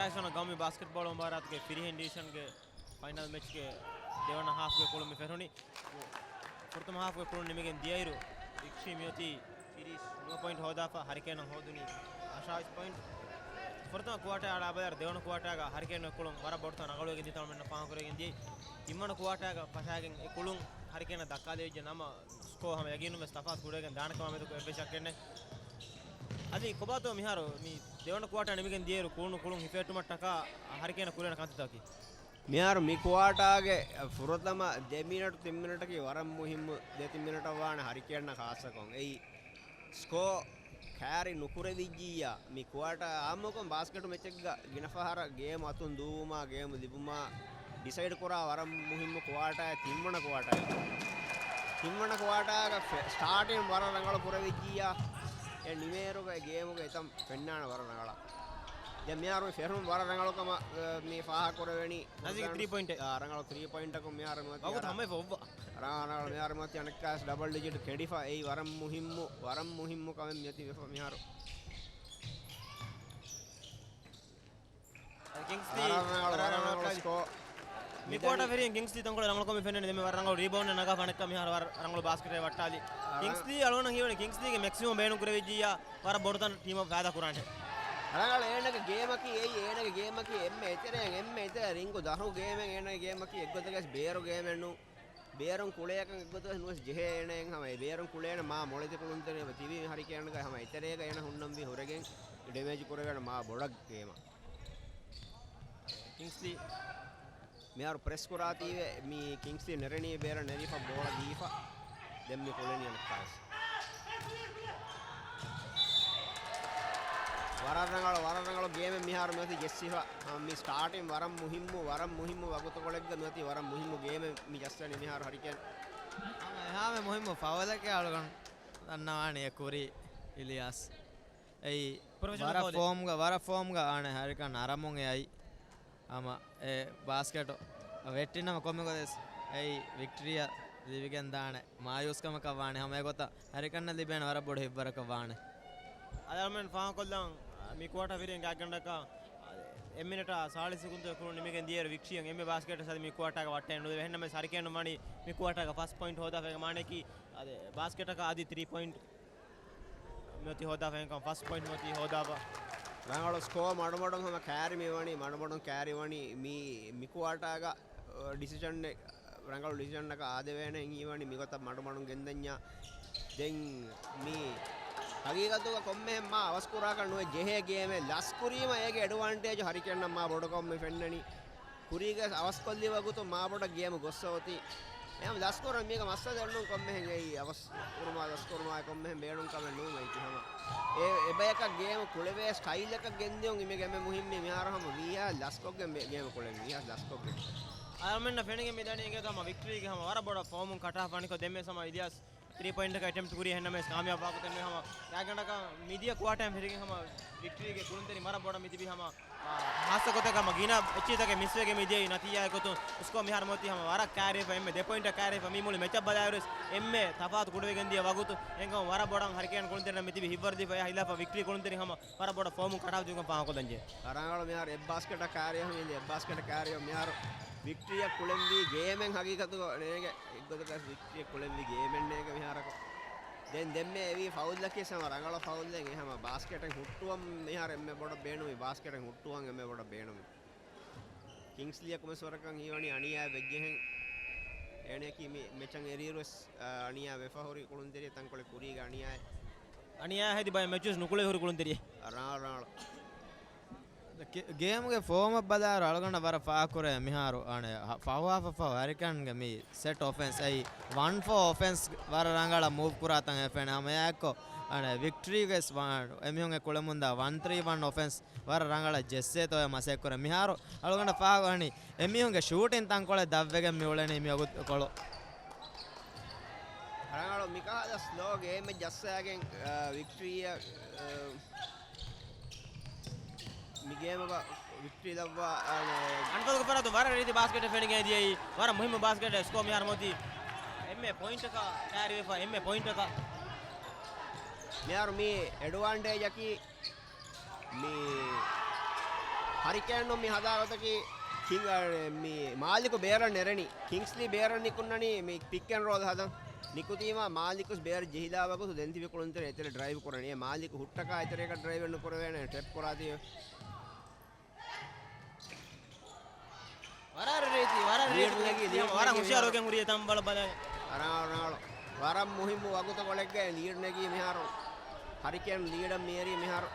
އެކްސް ގައުމީ ބާސްކެޓްބޯޅަ މުބާރާތުގެ ފިރިހެން ޑިވިޝަންގެ ފައިނަލް މެޗްގެ ދެވަނަ ހާފްގެ ކުޅުން މި ފެށުނީ. ފުރަތަމަ ހާފްގެ ކުޅުން ނިމިގެން ދިޔައިރު، ވިކްޓްރީ މިއޮތީ ތިރީސް ނުވަ ޕޮއިންޓް ހޯދާފަ، ހަރިކޭނަށް ހޯދުނީ އަށާވީސް ޕޮއިންޓް. ފުރަތަމަ ކުއާޓާ އަޅާބަލާއިރު، ދެވަނަ ކުއާޓާގަ ހަރިކޭނުގެ ކުޅުން ވަރަށް ބޮޑުތަން ރަނގަޅުވެގެން ދިޔަ ތަން މެންނަށް ފާހަގަކުރެވިގެން ދިޔައީ. ތިންވަނަ ކުއާޓާގަ ފަށާގެން އެ ކުޅުން ހަރިކޭނަށް ދައްކާލެވިއްޖެ ނަމަ، ސްކޯ ހަމަ ޔަގީނުން ވެސް ތަފާތު ކުރެވިގެން ދާނެ ކަމާ މެދު އެއްވެސް ޝައްކެއް ނެތް. އަދި ކޮބާތޯ މިހާރު މި ދެވަނަ ކުއާޓާ ނިމިގެން ދިޔައިރު ކުޅުނު ކުޅުން ހިފެހެއްޓުމަށްޓަކާ ހަރިކޭނަށް ކުރެވޭނެ ކަންތައްތަކަކީ؟ މިހާރު މި ކުއާޓާގެ ފުރަތަމަ ދެ މިނެޓު ތިން މިނެޓަކީ ވަރަށް މުހިއްމު ދެ ތިން މިނެޓަށް ވާނެ ހަރިކޭނަށް ޚާއްޞަކޮށް. އެއީ ސްކޯ ކާރި ނުކުރެވިއްޖިއްޔާ، މި ކުއާޓާ އާއްމުކޮށް ބާސްކެޓު މެޗެއްގަ ގިނަ ފަހަރަށް ގޭމް އަތުން ދުވުމާ، ގޭމް ލިބުމާ ޑިސައިޑް ކުރާ ވަރަށް މުހިއްމު ކުއާޓާއެއް ތިންވަނަ ކުއާޓާއެއް. ތިންވަނަ ކުއާޓާގަ ފެ-، ސްޓާޓިން ވަރަށް ރަނގަޅު ކުރެވިއްޖިއްޔާ، އެ ނިމޭރުގަ ގޭމުގަ އެތަން ފެންނާނެ ވަރަށް ރަނގަޅަށް. ދެން މިހާރު މި ފެށުން ވަރަށް ރަނގަޅު ކަމަށް، އެ، މި ފާހަގަކުރެވެނީ. ނަޒީގެ ތްރީ ޕޮއިންޓެއް. އާ، ރަނގަޅު ތްރީ ޕޮއިންޓަކުން މިހާރު މި ވަގުތު ހަމަ އެފަ އޮއްވަ. ރާނާޅު މިހާރު މަތި އަނެއްކާސް ޑަބަލް ޑިޖިޓް ކެޑިފަ އެއީ ވަރަށް މުހިއްމު، ވަރަށް މުހިއްމު ކަމެއް މިއޮތީ މިހާރު. ކިންގްސްލީ ވަރަށް ރަނގަޅު، ވަރަށް ރަނގަޅު ސްކޯ. މި ކުއާޓާ ފެށިގެން ކިންގްސްލީ ތަންކޮޅެއް ރަނގަޅު ކަމެއް ފެންނަނީ. ދެން މި ވަރަށް ރަނގަޅު ރީބައުންޑެއް ނަގާފަ އަނެއްކާ މިހާރު ވަރަށް ރަނގަޅު ބާސްކެޓެއް ވައްޓާލި. ކިންގްސްލީ އަޅުގަނޑަށް ހީވަނީ ކިންގްސްލީގެ މެކްސިމަމް ބޭނުން ކުރެވިއްޖިއްޔާ ވަރަށް ބޮޑު ތަން ޓީމަށް ފައިދާ ކުރާނެ. ރަނގަޅު އޭނަގެ ގޭމަކީ އެއީ، އޭނަގެ ގޭމަކީ އެންމެ އެތެރެއިން އެންމެ އެތެރެ ރިންގު ދަށު ގޭމެއް. އޭނަގެ ގޭމަކީ އެއްގޮތަކަސް ބޭރު ގޭމެއް ނޫން. ބޭރުން ކުޅޭކަން އެއްގޮތަށް ނުވެސް ޖެހޭ އޭނައަށް ހަމަ އެ ބޭރުން ކުޅޭނެ މާ މޮޅެތި ކުޅުންތެރި ހަމަ ތިބީ މި ހަރިކޭންގަ ހަމަ އެތެރޭގަ އޭނަ ހުންނަންވީ ހުރެގެން ޑެމޭޖް ކުރެވޭނެ މާ ބޮޑަށް ގޭމަށް. ކިންގްސްލީ މިހާރު ޕްރެސް ކުރާތީވެ މި ކިންގްސްލީ ނެރެނީ ބޭރަށް ނެރިފަ ބޯޅަ ދީފަ ދެން މި ކުޅެނީ އަނެއްކާވެސް. ވަރަށް ރަނގަޅު، ވަރަށް ރަނގަޅު ގޭމެއް މިހާރު މިއޮތީ ޖެއްސިފަ. މި ސްޓާޓިން ވަރަށް މުހިއްމު، ވަރަށް މުހިއްމު ވަގުތުކޮޅެއްގަ މިއޮތީ ވަރަށް މުހިއްމު ގޭމެއް މި ޖައްސަނީ މިހާރު ހަރިކޭން. ހަމަ އެހާމެ މުހިއްމު ފައުލަކީ އަޅުގަނޑު ދަންނަވާނީ އެ ކުރީ އިލިޔާސް. އެއީ ޕްރޮފެޝަނަލް ވަރަށް ފައުލެއް. ފޯމްގަ، ވަރަށް ފޯމްގަ އާނެ ހަރިކާ ނަރަމުން އެ އައި. ހަމަ އެ ބާސްކެޓު ވެއްޓިނަމަ ކޮންމެ ގޮތެސް އެއީ ވިކްޓްރީއަށް ލިބިގެން ދާނެ މާޔޫސްކަމަކަށް ވާނެ. ހަމަ އެގޮތަށް ހަރިކަންނަށް ލިބޭނެ ވަރަށް ބޮޑު ހިތްވަރަކަށް ވާނެ. އަލަމެން ފާހަގަކޮށްލަން، މި ކުއާޓާ ފިރިހެން ގާތްގަނޑަކަށް އެއް މިނެޓާ ސާޅީސް ސެކުންތު ކުރުން ނިމިގެން ދިޔައިރު ވިކްޓްރީއަށް އެންމެ ބާސްކެޓެއް ސަދި މި ކުއާޓާގަ ވައްޓައެއް ނުލިބޭ. އެހެންނަމަވެސް ހަރިކޭނުން ވަނީ މި ކުއާޓާގަ ފަސް ޕޮއިންޓް ހޯދާފަ އޭގެ މާނައަކީ އަދި ބާސްކެޓަކަށް އަދި ތްރީ ޕޮއިންޓް މިއޮތީ ހޯދާފަ އެހެންކަމުން ފަސް ޕޮއިންޓް މިއޮތީ ހޯދާފަ. ރަނގަޅު ސްކޯ މަޑުމަޑުން ހަމަ ކާރި މިވަނީ، މަޑުމަޑުން ކާރި ވަނީ މި، މި ކުއާޓާގަ، އަ، ޑިސިޝަން، ރަނގަޅު ޑިސިޝަންއަކަށް އާދެވޭނެ ހިނގީވަނީ މިގޮތަށް މަޑުމަޑުން ގެންދަންޏާ. ދެން މި ހަގީގަތުގަ ކޮންމެހެން މާ އަވަސްކުރާކަށް ނުވެ ޖެހޭ ގޭމެއް ލަސްކުރީމަ އޭގެ އެޑްވާންޓޭޖު ހަރިކޭނަށް މާ ބޮޑުކަމުން މި ފެންނަނީ. ކުރީގަ އަވަސްކޮށްލި ވަގުތު މާބޮޑަށް ގޭމު ގޮއްސަ އޮތީ. އެހެން ލަސްކުރަން މީގަ މައްސަލައެއް ނޫން ކޮންމެހެން އެއީ އަވަސް ކުރުމާ ލަސްކުރުމާ ކޮންމެހެން ބޭނުން ކަމެއް ނޫން އެއީ ހަމަ. އެ، އެބަޔަކަށް ގޭމު ކުޅެވޭ ސްޓައިލަކަށް ގެންދިޔުން އިމެގެ އެންމެ މުހިއްމީ މިހާރު ހަމަ ވީހާ ލަސްކޮށްގެން ބޭ-، ގޭމު ކުޅެން ވީހާ ލަސްކޮށްގެން. އަޅަމެންނަށް ފެނިގެން މިދަނީ އިނގޭތޯ ހަމަ ވިކްޓްރީގެ ހަމަ ވަރަށް ބޮޑަށް ފޯމުން ކަޓާފަ ވަނިކޮށް ދެންމެ ހަމަ އިލިޔާސް ތްރީ ޕޮއިންޓަކަށް އެޓެމްޕްޓް ކުރީ އެހެންނަމަވެސް ކާމިޔާބު ވާގޮތެއް ނުވޭ. ހަމަ ގާތްގަނޑަކަށް މިދިޔަ ކުއާޓަރުން ފެށިގެން ހަމަ ވިކްޓްރީގެ ކުޅުންތެރިން ވަރަށް ބޮޑަށް މިތިބީ ހަމަ، އާ، ހާއްސަ ގޮތަކަށް ހަމަ ގިނަ އެއްޗިތަކެއް މިސްވެގެން މިދިޔައީ ނަތީޖާއެއް ގޮތުން ސްކޯ މިހާރު މޮތީ ހަމަ ވަރަށް ކާރިވެފަ އެންމެ ދެ ޕޮއިންޓަށް ކާރިވެފަ މި މުޅި މެޗަށް ބަލާއިރުވެސް އެންމެ ތަފާތު ކުޑަވެގެން ދިޔަ ވަގުތު އެންގަމު ވަރަށް ބޮޑަށް ހަރިކޭން ކުޅުންތެރިން މިތިބީ ހިތްވަރުދީފަ އެހާ ހިލާފަށް ވިކްޓްރީ ކުޅުންތެރިން ހަމަ ވަރަށް ބޮޑަށް ފޯމުން ކަޓާފަ ދިޔުމަށް ފާހަގަކޮށްލަންޖެހޭ. ރަނގަޅު މިހާރު އެއް ބާސްކެޓަށް ކާރިވެފަ މިދިޔަ އެއް ބާސްކެޓަށް ކާރިވެފަ މިހާރު ވިކްޓްރީއަށް ކުޅެންވީ ގޭމެއް ހަގީގަތުގަ ނޭގެ އެއްގޮތަކަށް ވިކްޓްރީއަށް ކުޅެންވީ ގޭމެއް ނޭގެ މިހާރަކު. ދެން ދެންމެ އެވީ ފައުލްއަކީ ހަމަ ރަނގަޅަށް ފައުލް ދެން އެ ހަމަ ބާސްކެޓެއް ހުއްޓުވަން މިހާރު އެންމެ ބޮޑަށް ބޭނުމީ ބާސްކެޓެއް ހުއްޓުވަން އެންމެ ބޮޑަށް ބޭނުމީ. ކިންގްސްލީއަކު މިސްވަރަކަށް ހީވަނީ އަނިޔާ ވެއްޖެހެން. އޭނައަކީ މި މެޗަށް އެރިއިރުވެސް، އަ، އަނިޔާ ވެފަ ހުރި ކުޅުންތެރި ތަންކޮޅެއް ކުރީގެ އަނިޔާއެއް. އަނިޔާ ހެދި ބައެއް މެޗުވެސް ނުކުޅެ ހުރި ކުޅުންތެރިއެއް. ރާ، ރާ. ގޭ-، ގޭމުގެ ފޯމަށް ބަލާއިރު އަޅުގަނޑަށް ވަރަށް ފާހަގަކުރޭ މިހާރު އަނެއް ހަ-، ފަހު ހާފަށް ފަހު ހަރިކަންގެ މި ސެޓް އޮފެންސް އެއީ ވަން ފޯ އޮފެންސް ވަރަށް ރަނގަޅަށް މޫވް ކުރާތަން އެ ފެނޭ. ހަމަ އެއާއެއްކޮށް އަނެއް ވިކްޓްރީގެސް ވާ-، އެމީހުން އެ ކުޅެމުންދާ ވަން ތްރީ ވަން އޮފެންސް ވަރަށް ރަނގަޅަށް ޖެއްސޭތޯއޭ މަސައްކަތްކުރޭ. މިހާރު އަޅުގަނޑަށް ފާހަގަވަނީ އެމީހުންގެ ޝޫޓިން ތަންކޮޅެއް ދަށްވެގެން މިއުޅެނީ މިވަގުތުކޮޅު. ރަނގަޅު މިކަހަލަ ސްލޯ ގޭމެއް ޖައްސާގެން، އަ، ވިކްޓްރީއަށް، އަ، މި ގޭމުގަ ވިކްޓްރީ ލައްވާ، އަ، އަންފަލުގެ ފަރާތުން ވަރަށް ރީތި ބާސްކެޓެއް ފެނިގެން ދިޔައީ. ވަރަށް މުހިއްމު ބާސްކެޓެއް ސްކޯ މިހާރު މޮތީ. އެންމެ ޕޮއިންޓަކަށް ކާރިވެފަ، އެންމެ ޕޮއިންޓަކަށް. މިހާރު މި އެޑްވާންޓޭޖަކީ މި ހަރިކޭނުން މި ހަދާ ގޮތަކީ ކިން-، އަ، މި މާލިކު ބޭރަށް ނެރެނީ. ކިންގްސްލީ ބޭރަށް ނިކުންނަނީ މި ޕިކް އެންޑް ރޯލް ހަދަން. ނިކުތީމާ މާލިކުސް ބޭރަށް ޖެހިލާ ވަގުތު ދެން ތިބި ކުޅުންތެރިން އެތެރެ ޑްރައިވް ކުރަނީ. އެ މާލިކު ހުއްޓަކާ އެތެރެއަކަށް ޑްރައިވެއް ނުކުރެވޭނެ ޓެޕް ކުރާތީ. ވަރަށް ރީތި، ވަރަށް ރީތި. ލީޑް ނެގި، ލީޑް ވަރަށް ނެގި ހުށިޔާރު މިހާރު. އޮގެން ހުރި އެތަން ބަލަ ބަލަ. ރަނގަޅު، ރަނގަޅު. ވަރަށް މުހިއްމު ވަގުތުކޮޅެއްގައި ލީޑް ނެގީ މިހާރު. ހަރިކޭން ލީޑަށް މިއެރީ މިހާރު.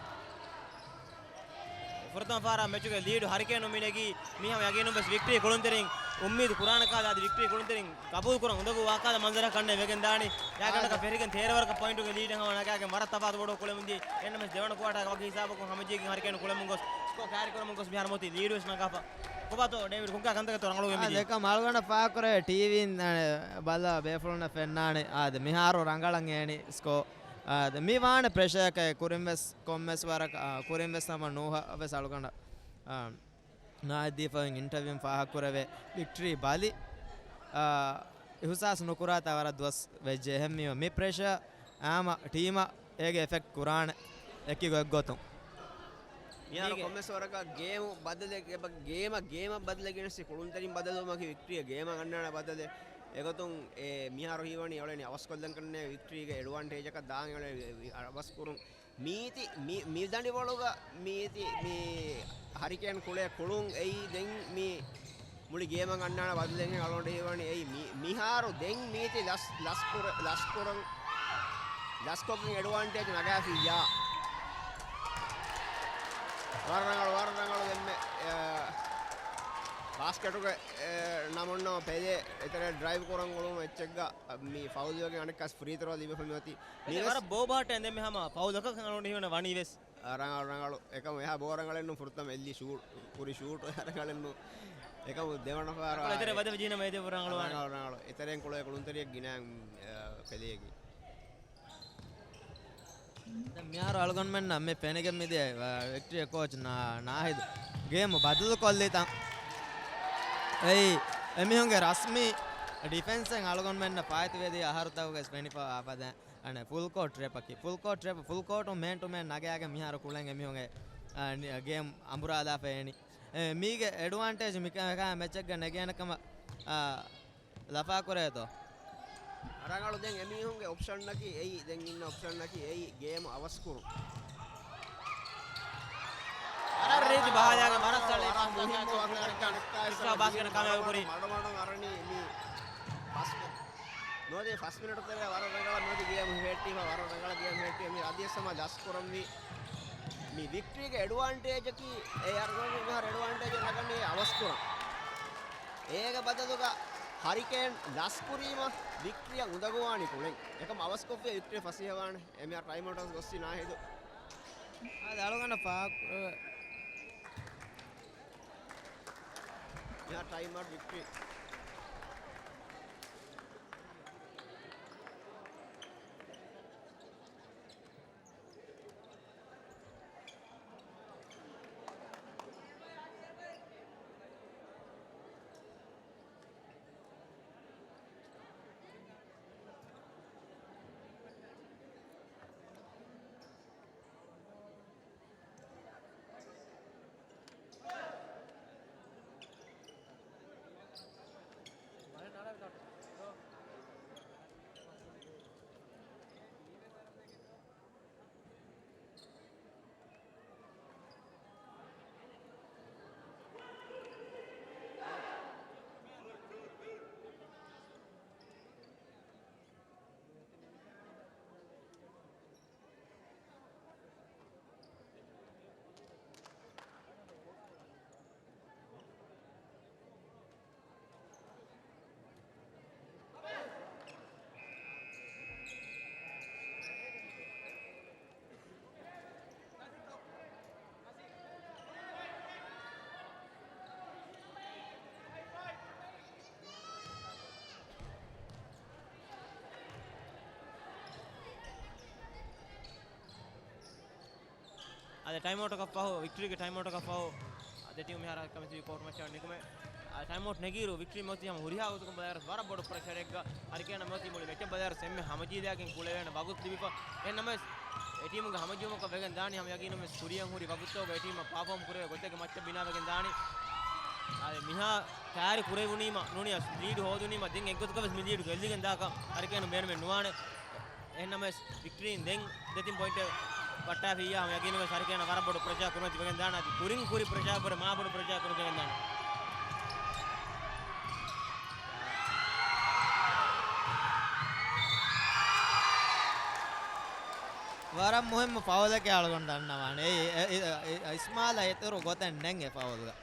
ފުރަތަމަ ފަހަރާ މެޗުގެ ލީޑު ހަރިކޭނު މި ނެގީ. މީހާ ޔަގީނުން ވެސް ވިކްޓްރީ ކުޅުންތެރިން އުއްމީދު ކުރާނެ ކާލަ އަދި ވިކްޓްރީ ކުޅުންތެރިން ގަބޫލު ކުރަން އުނދަގޫ ވާ ކާލަ މަންޒަރަކަށް ކަންނޭނގެ ވެގެން ދާނީ. ޔާގަނޑަކަށް ފެށިގެން ތޭރަ ވަރަކަށް ޕޮއިންޓުގެ ލީޑެއް ހަމަ ނަގާގެން ވަރަށް ތަފާތު ބޮޑު ކުޅެމުން ދިޔަ. އެންނަމެސް ދެވަނަ ކުއާޓާގެ ވަކި ހިސާބަކުން ހަމަޖެހިގެން ހަރިކޭނު ކުޅެމުން ގޮސް ސްކޯ ކާރި ކުރަމުން ގޮސް މިހާރު މޮތީ ލީޑު ވެސް ނަގާފަ. ކޮބާތޯ ޑޭވިޑް ކުންކާ ކަންތަކެއްތޯ ރަނގަޅު އާ، މިދީ؟ ދެކަ މަޅުގަނޑަށް ފާހަގަކުރޭ ޓީވީން، އަ، ބަލާ ބޭފުޅުންނަށް ފެންނާނެ. އާދެ، މިހާރު ރަނގަޅަށް އޭނި ސްކޯ. އާދެ، މި ވާނެ ޕްރެޝަރަކަށް ކުރިން ވެސް ކޮންމެސް ވަރަކަށް، އާ، ކުރިން ވެސް ހަމަ ނޫހަށް ވެސް އަޅުގަނޑަށް، އާ، ނާއިދީފައިން އިންޓަވިއުން ފާހަގަކުރެވޭ ވިކްޓްރީ ބަލި، އާ، އިހުސާސް ނުކުރާތާ ވަރަށް ދުވަސް ވެއްޖެ. އެހެންވީމަ މި ޕްރެޝަރ އާމަ ޓީމަށް އޭގެ އެފެކްޓް ކުރާނެ އެކި ގޮތްގޮތުން. މިހާރު މީގެ ކޮންމެސް ވަރަކަށް ގޭމު ބަދަލެއް، އެބަ ގޭމަށް، ގޭމަށް ބަދަލެއް ގެނެސް ކުޅުންތެރިން ބަދަލުވުމަކީ ވިކްޓްރީއަށް ގޭމަށް ގަންނާނެ ބަދަލެއް. އެގޮތުން އެ މިހާރު ހީވަނީ އެއުޅެނީ އަވަސްކޮށްލަން ކަންނޭ ވިކްޓްރީގެ އެޑްވާންޓޭޖަކަށް ދާން އެއުޅެނީ އަވަސް ކުރުން. މީތި، މި، މި ދަނޑިވަޅުގަ މީތި، މި ހަރިކޭން ކުޅޭ ކުޅުން އެއީ ދެން މި މުޅި ގޭމަށް އަންނާނެ ބަދަލެއް އަޅުގަނޑު ހީވަނީ އެއީ މި، މިހާރު ދެން މީތި ލަސް، ލަސްކުރ-، ލަސްކުރަން، ލަސްކޮށްގެން އެޑްވާންޓޭޖް ނަގާފިއްޔާ. ވަރަށް ރަނގަޅު، ވަރަށް ރަނގަޅު ދެންމެ، އެ، ބާސްކެޓުގެ، އެ، ނަމުންނަމަ ޕެލޭ އެތެރެ ޑްރައިވް ކުރަން އުޅުނު އެއްޗެއްގަ މި ފައުލް ވެގެން އަނެއްކާސް ފްރީ ތްރޯ ލިބިފަ މިއޮތީ. މި ވަރަށް ވެސް ބޯ ބާޓެއް ދެންމެ ހަމަ ފައުލް އަކަށް އަޅުގަނޑު ހީވަނީ ވަނީ ވެސް. އާ، ރަނގަޅު، ރަނގަޅު. އެކަމު އެހާ ބޯ ރަނގަޅެއްނު ފުރަތަމަ އެއްލި ޝޫޓް، ކުރި ޝޫޓް އެހާ ރަނގަޅެއްނު. އެކަމު ދެވަނަ ފަހަރަށް އަޅު އެތެރެ ވަދެ ޖީނަ މޭދެ ރަނގަޅު ވާނެ. ރަނގަޅު، ރަނގަޅު. އެތެރެން ކުޅޭ ކުޅުންތެރިއެއް ގިނަ، އާ، ފެލިއެގި. ދެން މިހާރު އަޅުގަނޑުމެންނަށް މި ފެނިގެން މިދިޔަ، އާ، ވިކްޓްރީ ކޯޗް ނާ-، ނާހިދު ގޭމު ބަދަލު ކޮށްލިތަން. އެއީ، އެމީހުންގެ ރަސްމީ ޑިފެންސެއް އަޅުގަނޑުމެންނަށް ފާއިތުވެދިޔަ އަހަރުތަކުގަސް ފެނިފަ އަބަދަށް. އަނެއް ފުލް ކޯޓް ރޭޕަކީ. ފުލް ކޯޓް ރޭޕް، ފުލް ކޯޓުން މޭން ޓު މޭން ނަގާގެން މިހާރު ކުޅެން އެމީހުންގެ، އާ، ނި-، ގޭމް އަނބުރާލާފަ އޭނި. އެ، މީގެ އެޑްވާންޓޭޖް މިކަ-، މެޗެއްގަ ނެގޭނެ ކަމަށް، އާ، ލަފާކުރޭތޯ؟ ރަނގަޅު ދެން އެމީހުންގެ އޮޕްޝަންއަކީ އެއީ، ދެން އިންނަ އޮޕްޝަންއަކީ އެއީ ގޭމް އަވަސްކުރުން. ވަރަށް ރީތި ބަހާލާގެ ވަރަށް ސަޅި ވަރަށް މުހިއްމު ވަކި ވަރަކަށް އަނެއްކާ އިސް ބާސްކެޓް ކާމިޔާބު ކުރީ. މަޑުމަޑުން އަރަނީ މި ފަސް މި-، ނުވަދި ފަސް މިނެޓު ތެރޭ ވަރަށް ރަނގަޅަށް ނުވަދި ގޭމް ހެއްޓީފަ ވަރަށް ރަނގަޅަށް ގޭމް ހެއްޓީ މި އަދިވެސް ހަމަ ލަސް ކުރަންވީ. މި ވިކްޓްރީގެ އެޑްވާންޓޭޖަކީ އެ އަރްގޮން މިހާރު އެޑްވާންޓޭޖަށް ނަގަނީ އަވަސްކުރަން. އޭގެ ބަދަލުގަ ހަރިކޭން ލަސްކުރީމަ ވިކްޓްރީއަށް އުނދަގޫވާނީ ކުޅެން. އެކަމް އަވަސްކޮށްފިޔަ ވިކްޓްރީ ފަސޭހަވާނެ. އެމިހާރު ޓައިމްއައުޓް ގޮއްސި ނާހިދު. އާދެ، އަޅުގަނޑަށް ފާ-، މިހާރު ޓައިމްއައުޓް ވިކްޓްރީ. އަދި ޓައިމްއައުޓަކަށް ފަހު، ވިކްޓްރީގެ ޓައިމްއައުޓަކަށް ފަހު، އަދި ޓީމު މިހާރު ކަމިތިބި ކޯޓް މައްޗަށް ނިކުމެ. އަ، ޓައިމްއައުޓް ނެގިއިރު ވިކްޓްރީ މަތި ހަމަ ހުރިހާ ގޮތަކުން ބަލާއިރު ވަރަށް ބޮޑު ޕްރެޝަރެއްގަ ހަރިކޭނަށް މަތި މުޅި މެޗަށް ބަލާއިރު އެންމެ ހަމަޖެހިލާގެން ކުޅެވޭނެ ވަގުތު ލިބިފަ. އެހެންނަމަވެސް، އެ ޓީމުގެ ހަމަޖެއްވުމަކަށް ވެގެން ދާނީ، ހަމަ ޔަގީނުން ވެސް ކުރިއަށް ހުރި ވަގުތުގަ އެ ޓީމަށް ޕާފޯމް ކުރެވޭ ގޮތެއްގެ މައްޗަށް ބިނާވެގެން ދާނީ. އާ، މިހާ ކާރި ކުރެވުނީމަ ނޫނިޔަސް ލީޑް ހޯދުނީމަ ދެން އެއްގޮތަކަށް ވެސް މި ލީޑް ގެއްލިގެން ދާކަށް ހަރިކޭނު ބޭނުމެއް ނުވާނެ. އެހެންނަމަވެސް ވިކްޓްރީން ދެން ދެތިން ޕޮއިންޓެއް ވައްޓާފިއްޔާ ހަމަ ޔަގީނުން ވެސް ހަރިކޭނަށް ވަރަށް ބޮޑު ޕްރެޝާ ކުރިމަތި ވެގެން ދާނެ. އަދި ކުރިން ކުރި ޕްރެޝާ ވަރަށް މާ ބޮޑު ޕްރެޝާ ކުރިމަތި ވެގެން ދާނެ. ވަރަށް މުހިއްމު ފައުލެކޭ އަޅުގަނޑު ދަންނަވާނެ. އެ، އެ، އި-، އި-، އިސްމާލާ އިތުރު ގޮތެއް ނެތް އެ ފައުލްގަ.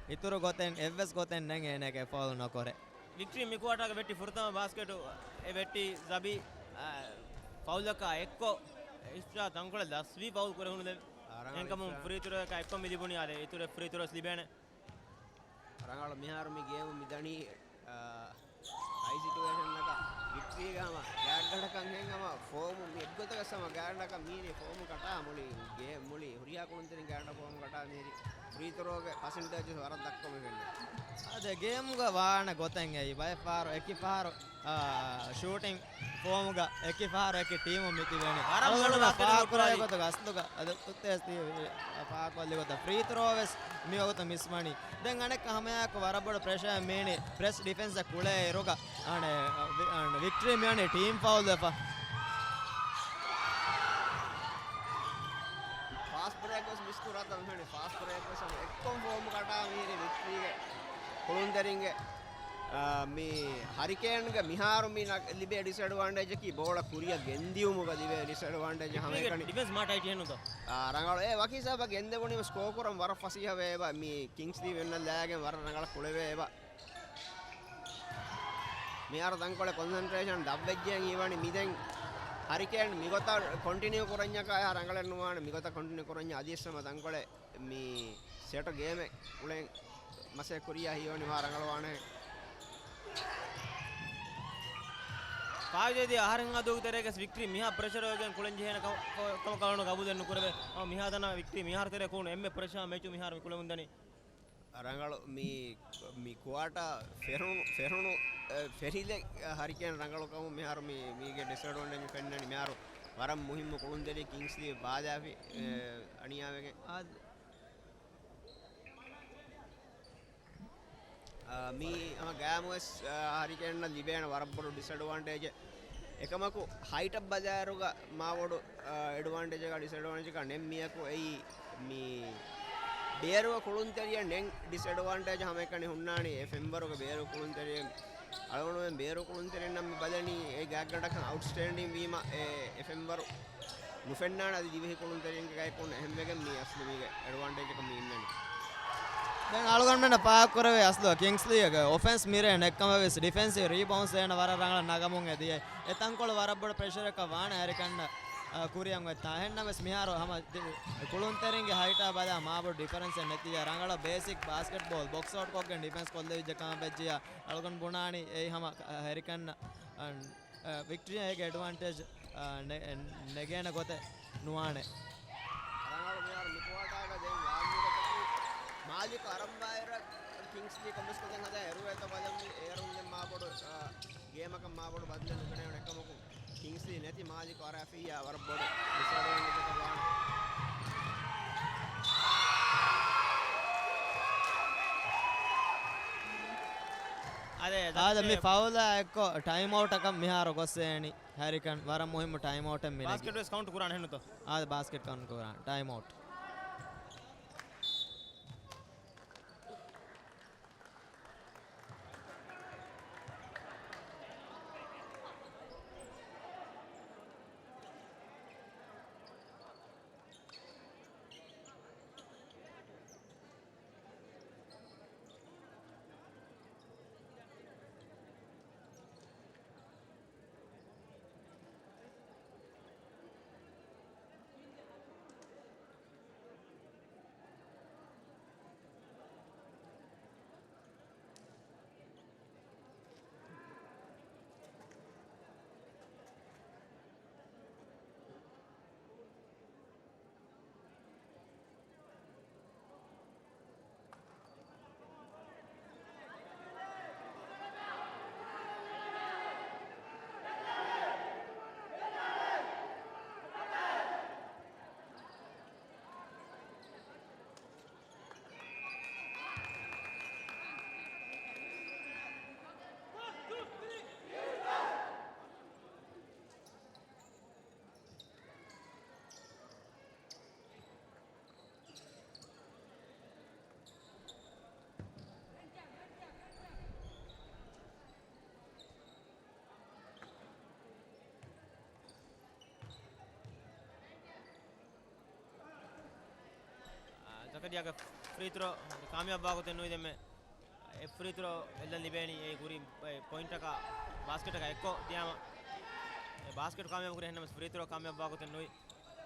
އިތުރު ގޮތެއް، އެއްވެސް ގޮތެއް ނެތް އޭނައަކަށް އެ ފައުލް ނުކުރެ. ވިކްޓްރީ މި ކުއާޓާގަ ވެއްޓި ފުރަތަމަ ބާސްކެޓު އެ ވެއްޓި ޒަބީ، އާ، ފައުލަކާ އެއްކޮށް އިޝްރާ ތަންކޮޅެއް ލަސްވީ ފައުލް ކުރެވުނު ދެ. އެހެންކަމުން ފްރީ ތުރޯއަކާ އެއްކޮށް މި ލިބުނީ އާދެ އިތުރު ފްރީ ތުރޯސް ލިބޭނެ. ރަނގަޅު މިހާރު މި ގޭމު މި ދަނީ، އާ، ހައި ސިޓުއޭޝަންއަކަށް ވިކްޓްރީގެ ހަމަ ގާތްގަނޑަކަށް ހެން ހަމަ ފޯމު މި އެއްގޮތަކަށް ހަމަ ގާތްގަނޑަކަށް މީނީ ފޯމު ކަޓާ މުޅި ގޭ-، މުޅި ހުރިހާ ކުޅުންތެރިން ގާތްގަނޑަށް ފޯމު ކަޓާ މިހިރީ ފްރީ ތުރޯގެ ޕަސެންޓޭޖު ވަރަށް ދަށްކޮށް މި ފެންނަ. އާދެ، ގޭމުގަ ވާނެ ގޮތެއް އެއީ ބައެއް ފަހަރު އެކި ފަހަރު، އާ، ޝޫޓިން ފޯމުގަ އެކި ފަހަރު އެކި ޓީމު މި ތިބެނީ. ވަރަށް އަޅުގަނޑު ބޮޑު ބާސްކެޓް ފާހަގަކުރާ ގޮތުގަ އަސްލުގަ އަދަ ތުއްތޭސް ތީ ފާހަގަކޮށްލި ގޮތަށް ފްރީ ތުރޯ ވެސް މި ވަގުތު މިސްވަނީ. ދެން އަނެއްކާ ހަމައެއާއެކު ވަރަށް ބޮޑު ޕްރެޝަރެއް މީނީ ޕްރެސް ޑިފެންސަށް ކުޅޭ އިރުގަ އަނެއް ވި-، އަން ވިކްޓްރީ މިވަނީ ޓީމް ފައުލް ވެފަ. ފާސްޓް ބްރޭކް ވެސް މިސް ކުރާތަން ފެނި. ފާސްޓް ބްރޭކް ވެސް އެއްކޮށް ފޯމު ކަޓާ މީރި ވިކްޓްރީގެ ކުޅުންތެރިންގެ، އާ، މި ހަރިކޭންގެ މިހާރު މި ނަ-، ލިބޭ ޑިސްއެޑްވާންޓޭޖަކީ ބޯޅަ ކުރިއަށް ގެންދިއުމުގަ ލިބޭ ޑިސްއެޑްވާންޓޭޖް ހަމައެކަނި. ޑިފެންސް މާ ޓައިޓް ހެންނުތޯ؟ އާ، ރަނގަޅު. އެ ވަކި ހިސާބަށް ގެންދެވުނީމަ ސްކޯ ކުރަން ވަރަށް ފަސޭހަވޭ އެބަ މި ކިންގްސްލީ ވެންނަށް ލާގެން ވަރަށް ރަނގަޅަށް ކުޅެވޭ އެބަ. މިހާރު ތަންކޮޅެއް ކޮންސަންޓްރޭޝަން ދަށްވެއްޖެއަން ހީވަނީ މި ދެން ހަރިކޭން މިގޮތަށް ކޮންޓިނިއު ކުރަންޏާ ކާ އެހާ ރަނގަޅެއް ނުވާނެ. މިގޮތަށް ކޮންޓިނިއު ކުރަންޏާ އަދިވެސް ހަމަ ތަންކޮޅެއް މި ސެޓް ގޭމެއް އުޅެން މަސޭ ކުރިޔާ ހީވަނީ މާ ރަނގަޅުވާނެ. ފާއިތުވެދިޔަ އަހަރެން އަދުގެ ތެރޭގަސް ވިކްޓްރީ މިހާ ޕްރެޝަރ ވެގެން ކުޅެން ޖެހޭނެ ކަމަކަށް ކަމަކަށް ގަބޫލެއް ނުކުރެވޭ. ހަމަ މިހާތަނަށް ވިކްޓްރީ މިހާރު ތެރޭ ކުޅުނު އެންމެ ޕްރެޝަރ މެޗު މިހާރު މި ކުޅެމުންދަނީ. ރަނގަޅު މި، މި ކުއާޓާ ފެރުނު، ފެރުނު، އެ، ފެށިލެއް، އެ، ހަރިކޭން ރަނގަޅު ކަމުން މިހާރު މި، މީގެ ޑިސްއެޑްވާންޓޭޖު ފެންނަނީ. މިހާރު ވަރަށް މުހިއްމު ކުޅުންތެރި ކިންގްސްލީ ބާލާފި، އެ، އަނިޔާވެގެން. އާ، މި ހަމަ ގައިމުވެސް، އާ، ހަރިކޭންނަށް ލިބޭނެ ވަރަށް ބޮޑު ޑިސްއެޑްވާންޓޭޖެއް. އެކަމަކު ހައިޓަށް ބަލާއިރުގަ މާ ބޮޑު، އާ، އެޑްވާންޓޭޖަކާ ޑިސްއެޑްވާންޓޭޖަކާ ނެތް މިއަކު އެއީ މި ބޭރުގެ ކުޅުންތެރިއަށް ނެތް ޑިސްއެޑްވާންޓޭޖް ހަމައެކަނި ހުންނާނީ އެ ފެންވަރުގެ ބޭރުގެ ކުޅުންތެރިއެއް. އަޅުގަނޑުމެން ބޭރު ކުޅުންތެރިންނަށް މި ބަލަނީ އެ ގާތްގަނޑަކަށް އައުޓްސްޓޭންޑިން ވީމަ އެ، އެ ފެންވަރު ނުފެންނާނެ އަދި ދިވެހި ކުޅުންތެރިންގެ ގައެއް ކުން އެހެންވެގެން މީ އަސްލު މީގެ އެޑްވާންޓޭޖަކަށް މީ އިންނަނީ. ދެން އަޅުގަނޑުމެންނަށް ފާހަގަކުރެވޭ އަސްލު ކިންގްސްލީގެ އޮފެންސް މިރޭ ނެއްކަމަށް ވެސް ޑިފެންސިވް ރީބައުންޑްސް އޭނަ ވަރަށް ރަނގަޅަށް ނަގަމުން އެދިޔަ. އެ ތަންކޮޅު ވަރަށް ބޮޑު ޕްރެޝަރަކަށް ވާނެ ހަރިކަންނަށް، އާ، ކުރިއަށް އޮތްތާ. އެހެންނަމަވެސް މިހާރު ހަމަ ދި-، ކުޅުންތެރިންގެ ހައިޓާ ބަލާ މާބޮޑު ޑިފަރެންސެއް ނެތިއްޔާ ރަނގަޅަށް ބޭސިކް ބާސްކެޓްބޯލް ބޮކްސް އައުޓް ކޮށްގެން ޑިފެންސް ކޮށްލެވިއްޖެ ކަމަށް ވެއްޖިއްޔާ އަޅުގަނޑު ބުނާނީ އެއީ ހަމަ ހެރިކަން، އަން، އަ، ވިކްޓްރީ އޭގެ އެޑްވާންޓޭޖް، އަ، ނެ-، ނެގޭނެ ގޮތެއް ނުވާނެ. ރަނގަޅު މިހާރު މިކުއާޓާގަ ދެން ވާންމިގަތަކީ މާލިކު އަރަންވާއިރަށް ކިންގްސްލީ ކޮންމެސް ގޮތެއް ހަދާ އެރުވޭތޯ ބަލަންވީ. އޭރުން ދެން މާބޮޑު، އަ، ގޭމަކަށް މާބޮޑު ބަދަލެއް ނުފެނޭ އެކަމަކު ކިންގްސްލީ ނެތި މާލިކު އަރާފިއްޔާ ވަރަށް ބޮޑު ޑިސްއެޑްވާންޓޭޖަކަށް ވާނެ. އާދެ، އާދެ، މި ދައްކެ ފައުލާ އެއްކޮށް ޓައިމް އައުޓަކަށް މިހާރު ގޮސްވޭނީ. ހެރިކަން ވަރަށް މުހިއްމު ޓައިމް އައުޓެއް މި ނެގި. ބާސްކެޓް ވެސް ކައުންޓް ކުރާނެ ހެންނުތޯ؟ އާދެ، ބާސްކެޓް ކައުންޓް ކުރާނެ. ޓައިމް އައުޓް. ޒަކަރިޔާގެ ފްރީ ތްރޯ ކާމިޔާބުވާ ގޮތެއް ނުވި ދެންމެ. އެ ފްރީ ތްރޯ އެއްލަން ލިބޭނީ އެ ކުރިން ޕޮއިންޓަކާ ބާސްކެޓަކާ އެއްކޮށް ދިޔާމަ. އެ ބާސްކެޓް ކާމިޔާބު ކުރި އެހެންނަމަސް ފްރީ ތްރޯ ކާމިޔާބުވާ ގޮތެއް ނުވި.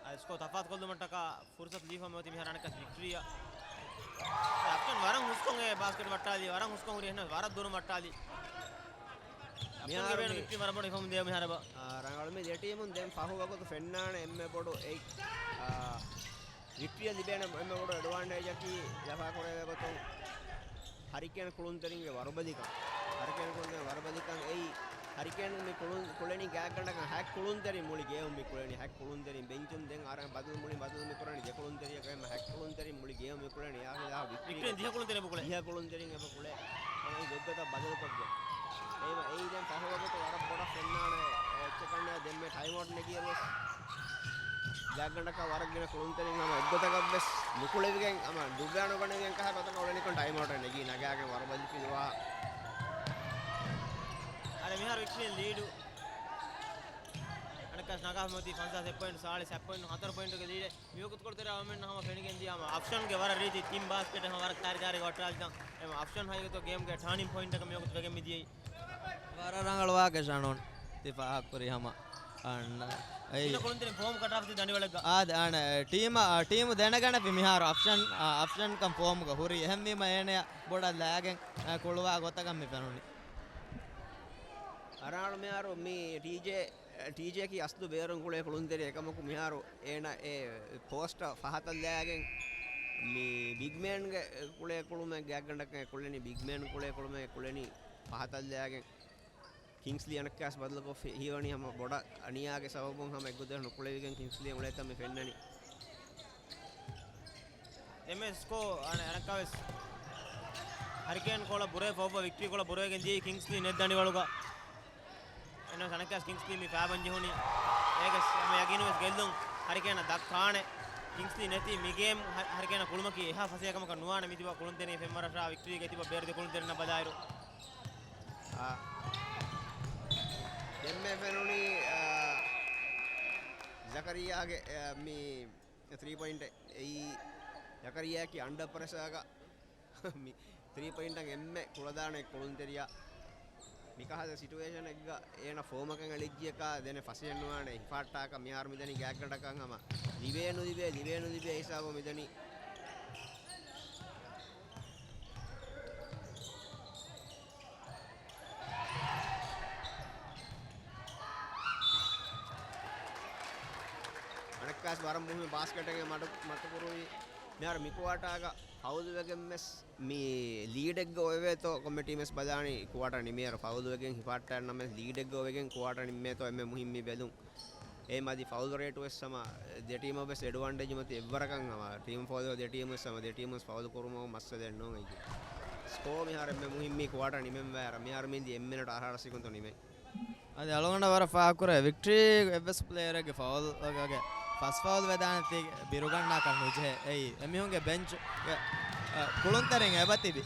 އަ، ސްކޯ ތަފާތު ކޮށްލުމަށްޓަކާ ފުރުސަތު ލިބިފަ މިއޮތީ މިހާރު އަނެއްކާސް ވިކްޓްރީއަށް. އަފްޝަން ވަރަށް ހުސްކޮށް އެ ބާސްކެޓް ވައްޓާލީ، ވަރަށް ހުސްކޮށް ހުރި އެހެންނަމަސް ވަރަށް ދުރުން ވައްޓާލީ. އަފްޝަންގެ މިހާރު ބޭނު މި ވިކްޓްރީ ވަރަށް ބޮޑަށް ހިފަމުން ދޭ މިހާރަށް ބާ. އާ، ރަނގަޅު މި ދެ ޓީމުން ދެން ފަހު ވަގުތު ފެންނާނެ އެންމެ ބޮޑު އެއް، އާ، ވިކްޓްރީއަށް ލިބޭނެ އެންމެ ބޮޑު އެޑްވާންޓޭޖަކީ ލަފާކުރެވޭ ގޮތުން ހަރިކޭން ކުޅުންތެރިންގެ ވަރުބަލިކަން. ހަރިކޭން ކުޅުންތެރިން ވަރުބަލިކަން އެއީ، ހަރިކޭން މި ކުޅުން، ކުޅެނީ ގާތްގަނޑަކަށް ހަތް ކުޅުންތެރިން މުޅި ގޭމު މި ކުޅެނީ. ހަތް ކުޅުންތެރިން ބެންޗުން ދެން އަރަން ބަދަލު މުޅި ބަދަލު މި ކުރަނީ ދެ ކުޅުންތެރިޔަކަށް ހަތް ކުޅުންތެރިން މުޅި ގޭމު މި ކުޅެނީ. އާ، ވިކްޓްރީ ދިހަ ކުޅުންތެރިން އެބަ ކުޅޭ. ދިހަ ކުޅުންތެރިން އެބަ ކުޅޭ. އެ ދޮގުގަތަށް ބަދަލުކޮށްގެން. އެއީ ދެން ފަހު ވަގުތު ވަރަށް ބޮޑަށް ފެންނާނެ އެއްޗަކަށް ދެންމެ ޓައިމް އައުޓް ނެގިއިރުވެސް. ގާތްގަނޑަކަށް ވަރަށް ގިނަ ކުޅުންތެރިން ހަމަ އެއްގޮތަކަށްވެސް ނުކުޅެވިގެން ހަމަ ދުއްވާ ނުގަނެވިގެން ކަހަލަ ގޮތަކަށް އުޅެނިކޮށް ޓައިމް އައުޓް ނެގީ ނަގާގެން ވަރުބަލި ފިލުވާ. އަދި މިހާރު ވިކްޓްރީ ލީޑު. އަނެއްކާސް ނަގާފަ މިއޮތީ ފަންސާސް އެއް ޕޮއިންޓް، ސާޅީސް ހަތް ޕޮއިންޓް، ހަތަރު ޕޮއިންޓުގެ ލީޑެއް. މިވަގުތު ކޮޅުތެރެއަށް އަޅުމެންނަށް ހަމަ ފެނިގެން ދިޔަ ހަމަ އަފްޝަންގެ ވަރަށް ރީތި ތިން ބާސްކެޓެއް ހަމަ ވަރަށް ކާރިދާރީގަ ވައްޓާލިތަން. އެމަ އަފްޝަން ހަގީގަތުގަ ގޭމްގެ ޓާނިން ޕޮއިންޓަކަށް މިވަގުތު ވެގެން މިދިޔައީ. ވަރަށް ރަނގަޅު ވާހަކަ ޝަނޯން ތި ފާހަގަކުރީ ހަމަ. އަންނަ. އެއީ. ގިނަ ކުޅުންތެރިން ފޯމް ކަޓާފަ ތި ދަނޑިވަޅެއްގަ. އާދެ، އާނ، ޓީމަށް، ޓީމު ދެނެގަނެފި މިހާރު އަފްޝަން، އާ، އަފްޝަންކަން ފޯމްގަ ހުރީ. އެހެންވީމަ އޭނަޔަށް ބޮޑަށް ލާގެން، އާ، ކުޅުވާ ގޮތަކަށް މި ފެނުނީ. އަރާޅު މިހާރު މި ޓީޖޭ، ޓީޖޭއަކީ އަސްލު ބޭރުން ކުޅޭ ކުޅުންތެރި އެކަމަކު މިހާރު އޭނަ އެ ޕޯސްޓަށް ފަހަތަށް ލާގެން މި ބިގްމޭންގެ ކުޅޭ ކުޅުމެއް ގާތްގަނޑަކަށް ކުޅެނީ، ބިގްމޭން ކުޅޭ ކުޅުމެއް ކުޅެނީ ފަހަތަށް ލާގެން. ކިންގްސްލީ އަނެއްކާސް ބަދަލުކޮށްފި ހީވަނީ ހަމަ ބޮޑަށް އަނިޔާގެ ސަބަބުން ހަމަ އެއްގޮތަށް ނުކުޅެވިގެން ކިންގްސްލީ އުޅޭތަން މި ފެންނަނީ. ދެންމެ ސްކޯ އަނެއްކާވެސް ހަރިކޭން ކޮޅަށް ބުރޭ ފޯފޯ ވިކްޓްރީ ކޮޅަށް ބުރޭގެން ދިޔައީ ކިންގްސްލީ ނެތް ދަނޑިވަޅުގަ. އެންނަ ސަނަކަސް ކިންގްސްލީ މި ފައިބަން ޖެހުނީ. އޭގެ ހަމަ ޔަގީނުވެސް ގެއްލުން ހަރިކޭނަށް ދައްކާނެ. ކިންގްސްލީ ނެތި މި ގޭމް ހަ-، ހަރިކޭނަށް ކުޅުމަކީ އެހާ ފަސޭހަކަމަކަށް ނުވާނެ. މިތިބާ ކުޅުންތެރިން ފެންވަރަށާ ވިކްޓްރީގެ ތިބާ ބޭރު ދެ ކުޅުންތެރިންނަށް ބަލާއިރު. އާ. ދެންމެ ފެނުނީ، އާ، ޒަކަރިޔާގެ، އާ، މި ތްރީ ޕޮއިންޓް އެއީ ޒަކަރިޔާއަކީ އަންޑަ ޕްރެޝާގަ މި ތްރީ ޕޮއިންޓަށް އެންމެ ކުޅަދާނެ ކުޅުންތެރިޔާ. މިކަހަލަ ސިޓުއޭޝަނެއްގަ އޭނަ ފޯމަކަށް އެޅިއްޖިއަކާ ދެނެ ފަސޭހަ ނުވާނެ ހިފާއްޓާކަށް މިހާރު މިދަނީ ގާތްގަނޑަކަށް ހަމަ ލިބޭ ނުލިބޭ، ލިބޭ ނުލިބޭ ހިސާބު މިދަނީ. އަނެއްކާސް ވަރަށް މުހިންމު ބާސްކެޓެއްގެ މަޑު-، މަތުކުރުވި މިހާރު މި ކުއާޓާގަ ފައުލުވެގެން ވެސް މި ލީޑެއްގަ އޮވޭތޯ ކޮންމެ ޓީމެސް ބަލާނީ ކުއާޓާ ނިމޭއިރު ފައުލުވެގެން ހިފާއްޓާނަމަ ލީޑެއްގަ އޮވެގެން ކުއާޓާ ނިންމޭތޯ އެންމެ މުހިންމީ ބެލުން. އެ މަދި ފައުލު ރޭޓު ވެސް ހަމަ ދެ ޓީމަށް ވެސް އެޑްވާންޓޭޖް މަތި އެއްވަރަކަށް ހަމަ ޓީމް ފައުލު ދެ ޓީމް ވެސް ހަމަ ދެ ޓީމް ވެސް ފައުލު ކުރުމަށް މައްސަލައެއް ނޫން އެއްގެ. ސްކޯ މިހާރު އެންމެ މުހިންމީ ކުއާޓާ ނިމެން ވައިރަ މިހާރު މިންދި އެއް މިނެޓް އަށާރަ ސެކުންތު ނިމެން. އަދި އަޅުގަނޑަށް ވަރަށް ފާހަގަކުރޭ، ވިކްޓްރީ އެއްވެސް ޕްލޭޔަރެއްގެ ފައުލް، އަގެ، ފަސް ފައުލް ވެދާނެތީ ބިރުގަންނާކަށް ނުޖެހޭ. އެއީ، އެމީހުންގެ ބެންޗުގެ، އަ، ކުޅުންތެރިން އެބަ ތިބި.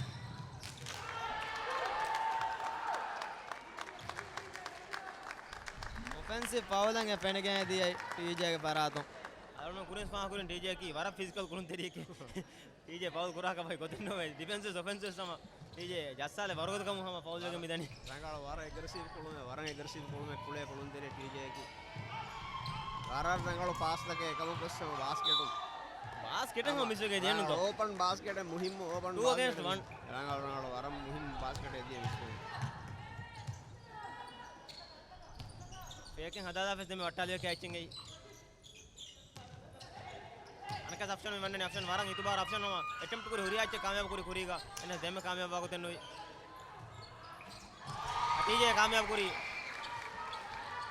އޮފެންސިވް ފައުލެއް ފެނިގެން ދިޔައީ ޓީޖޭގެ ފަރާތުން. އަޅުގަނޑު ކުރިން ފާހަގަކުރިން ޓީޖޭއަކީ ވަރަށް ފިޒިކަލް ކުޅުންތެރިއެކޭ. ޓީޖޭ ފައުލް ކުރާކަށް ބައި ގޮތެއް ނޯވޭ. ޑިފެންސް ވެސް އޮފެންސް ވެސް ހަމަ ޓީޖޭ ޖައްސާލެ ވަރުގަދަކަމުން ހަމަ ފައުލް ވެގެން މިދަނީ. ރަނގަޅު ވަރަށް އެގްރެސިވް ކުޅުމެއް، ވަރަށް އެގްރެސިވް ކުޅުމެއް ކުޅޭ ކުޅުންތެރި ޓީޖޭއަކީ. ވަރަށް ރަނގަޅު ޕާސްތަކެއް އެކަމަކު ވެސް ހަމަ ބާސްކެޓުން. ބާސްކެޓެއް ހަމަ މިސްވެގެން ދޭނުންތޯ؟ އާ، އޯޕަން ބާސްކެޓެއް މުހިއްމު އޯޕަން ޓޫ އެގެންސްޓް ބާސްކެޓެއް. ވަން. ރަނގަޅު، ރަނގަޅު ވަރަށް މުހިއްމު ބާސްކެޓެއް ދިޔަ މިސްވެގެން. ފޭކެއް ހަދާލާފަސް ދެމެ ވައްޓާލި ކެއެއްޗެއް އެއީ. އަނެކަސް އަފްޝަން މި ވަންނަނީ. އަފްޝަން ވަރަށް އިތުބާރު. އަފްޝަން ހަމަ އެޓެމްޕްޓް ކުރި ހުރިހާ އެއްޗެއް ކާމިޔާބު ކުރި ކުރީގަ. އެންނަ ދެންމެ ކާމިޔާބު ވާގޮތެއް ނުވި. ޓީޖޭ ކާމިޔާބު ކުރީ.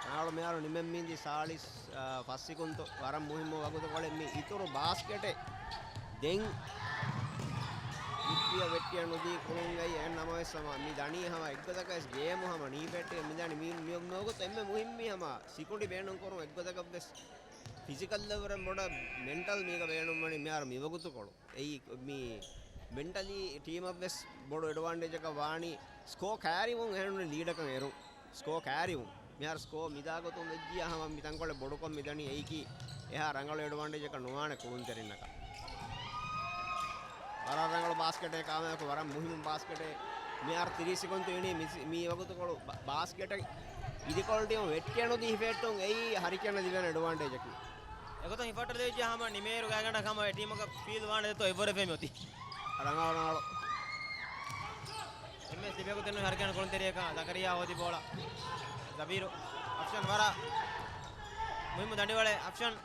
ރަނގަޅު މިހާރު ނިމެން މީނދީ ސާޅީސް، އާ، ފަސް ސިކުންތު ވަރަށް މުހިއްމު ވަގުތުކޮޅެއް މި އިތުރު ބާސްކެޓެއް ދެން ވިއްޓިއަށް ވެއްޓިއަށް ނުދީ ކުޅުންގައި އެހެން ނަމަވެސް ހަމަ މި ދަނީ ހަމަ އެއްގޮތަކަށް ވެސް ގޭމު ހަމަ ނީފެއްޓި މި ދަނީ މި، މި، މިވަގުތު އެންމެ މުހިއްމީ ހަމަ ސިކުނޑި ބޭނުން ކުރުން އެއްގޮތަކަށް ވެސް ފިޒިކަލް އަށްވުރެން ބޮޑަށް މެންޓަލް މީގަ ބޭނުންވަނީ މިހާރު މިވަގުތުކޮޅު. އެއީ މި މެންޓަލީ ޓީމަށްވެސް ބޮޑު އެޑްވާންޓޭޖަކަށް ވާނީ ސްކޯ ކައިރިވުން އެހެން ލީޑަކަށް އެރުން. ސްކޯ ކައިރިވުން. މިހާރު ސްކޯ މިދާގޮތުން ވެއްޖިއްޔާ ހަމަ މި ތަންކޮޅެއް ބޮޑުކޮށް މިދަނީ އެއީކީ އެހާ ރަނގަޅު އެޑްވާންޓޭޖަކަށް ނުވާނެ ކުޅުންތެރިންނަކަށް. ވަރަށް ރަނގަޅު ބާސްކެޓެއް ކާމިލަކު، ވަރަށް މުހިއްމު ބާސްކެޓެއް. މިހާރު ތިރީސް ސެކަންޑް ތިބެނީ މި، މި ވަގުތުކޮޅު ބާ-، ބާސްކެޓަށް އިދިކޮޅު ޓީމު ވެއްޓިއެއް ނުދީ ހިފެހެއްޓުން އެއީ ހަރިކޭނަށް ލިބޭނެ އެޑްވާންޓޭޖަކީ. އެގޮތަށް ހިފަހައްޓަލެވިއްޖެ ހަމަ ނިމޭއިރު ގާތްގަނޑަކަށް ހަމަ އެ ޓީމަކަށް ފީލް ވާނެ ދެތޯ އެއްވަރެއް މިއޮތީ. ރަނގަޅު ރަނގަޅު. އެމްއެސް ލިބޭގޮތެއް ނޫން ހަރިކޭން ކުޅުންތެރިޔަކަށް. ޒަކަރިޔާ ހޯދި ބޯޅަ. ޒަބީރު. އަފްޝަން ވަރަށް މުހިއްމު ދަނޑިވަޅެއް. އަފްޝަން.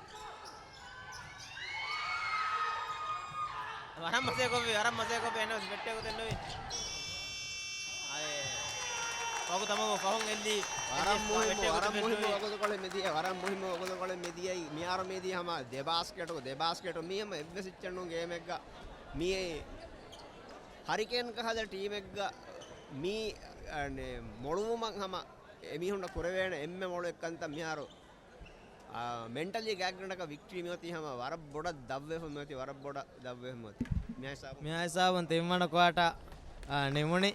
ވަރަށް މަސޭކޮށްވި، ވަރަށް މަސޭކޮށްވި، އެހެންނަމަވެސް ވެއްޓޭ ގޮތެއް ނުވި. އަދި ވަގުތު ތަމަމު ފަހުން އެއްލީ. ވަރަށް އެއްލީ މުހިއްމު، ވެއްޓޭ ވަރަށް ގޮތެއް މުހިއްމު ނުވި. ވަގުތުކޮޅެއް މިދިޔަ، ވަރަށް މުހިއްމު ވަގުތުކޮޅެއް މިދިޔައީ. މިހާރު މިދީ ހަމަ ދެ ބާސްކެޓު، ދެ ބާސްކެޓު މީ ހަމަ އެއްވެސް އެއްޗެއް ނޫން ގޭމެއްގަ. މީ ހަރިކޭން ކަހަލަ ޓީމެއްގަ މީ، އަނެ، މޮޅުވުމަށް ހަމަ އެމީހުންނަށް ކުރެވޭނެ އެންމެ މޮޅު އެއްކަންތައް މިހާރު އާ، މެންޓަލީ ގާތްގަނޑަކަށް ވިކްޓްރީ މިއޮތީ ހަމަ ވަރަށް ބޮޑަށް ދަށްވެފަ މިއޮތީ، ވަރަށް ބޮޑަށް ދަށްވެފަ މިއޮތީ. މިހާ ހިސާބުން، މިހާ ހިސާބުން ތިންވަނަ ކުއާޓާ، އާ، ނިމުނީ.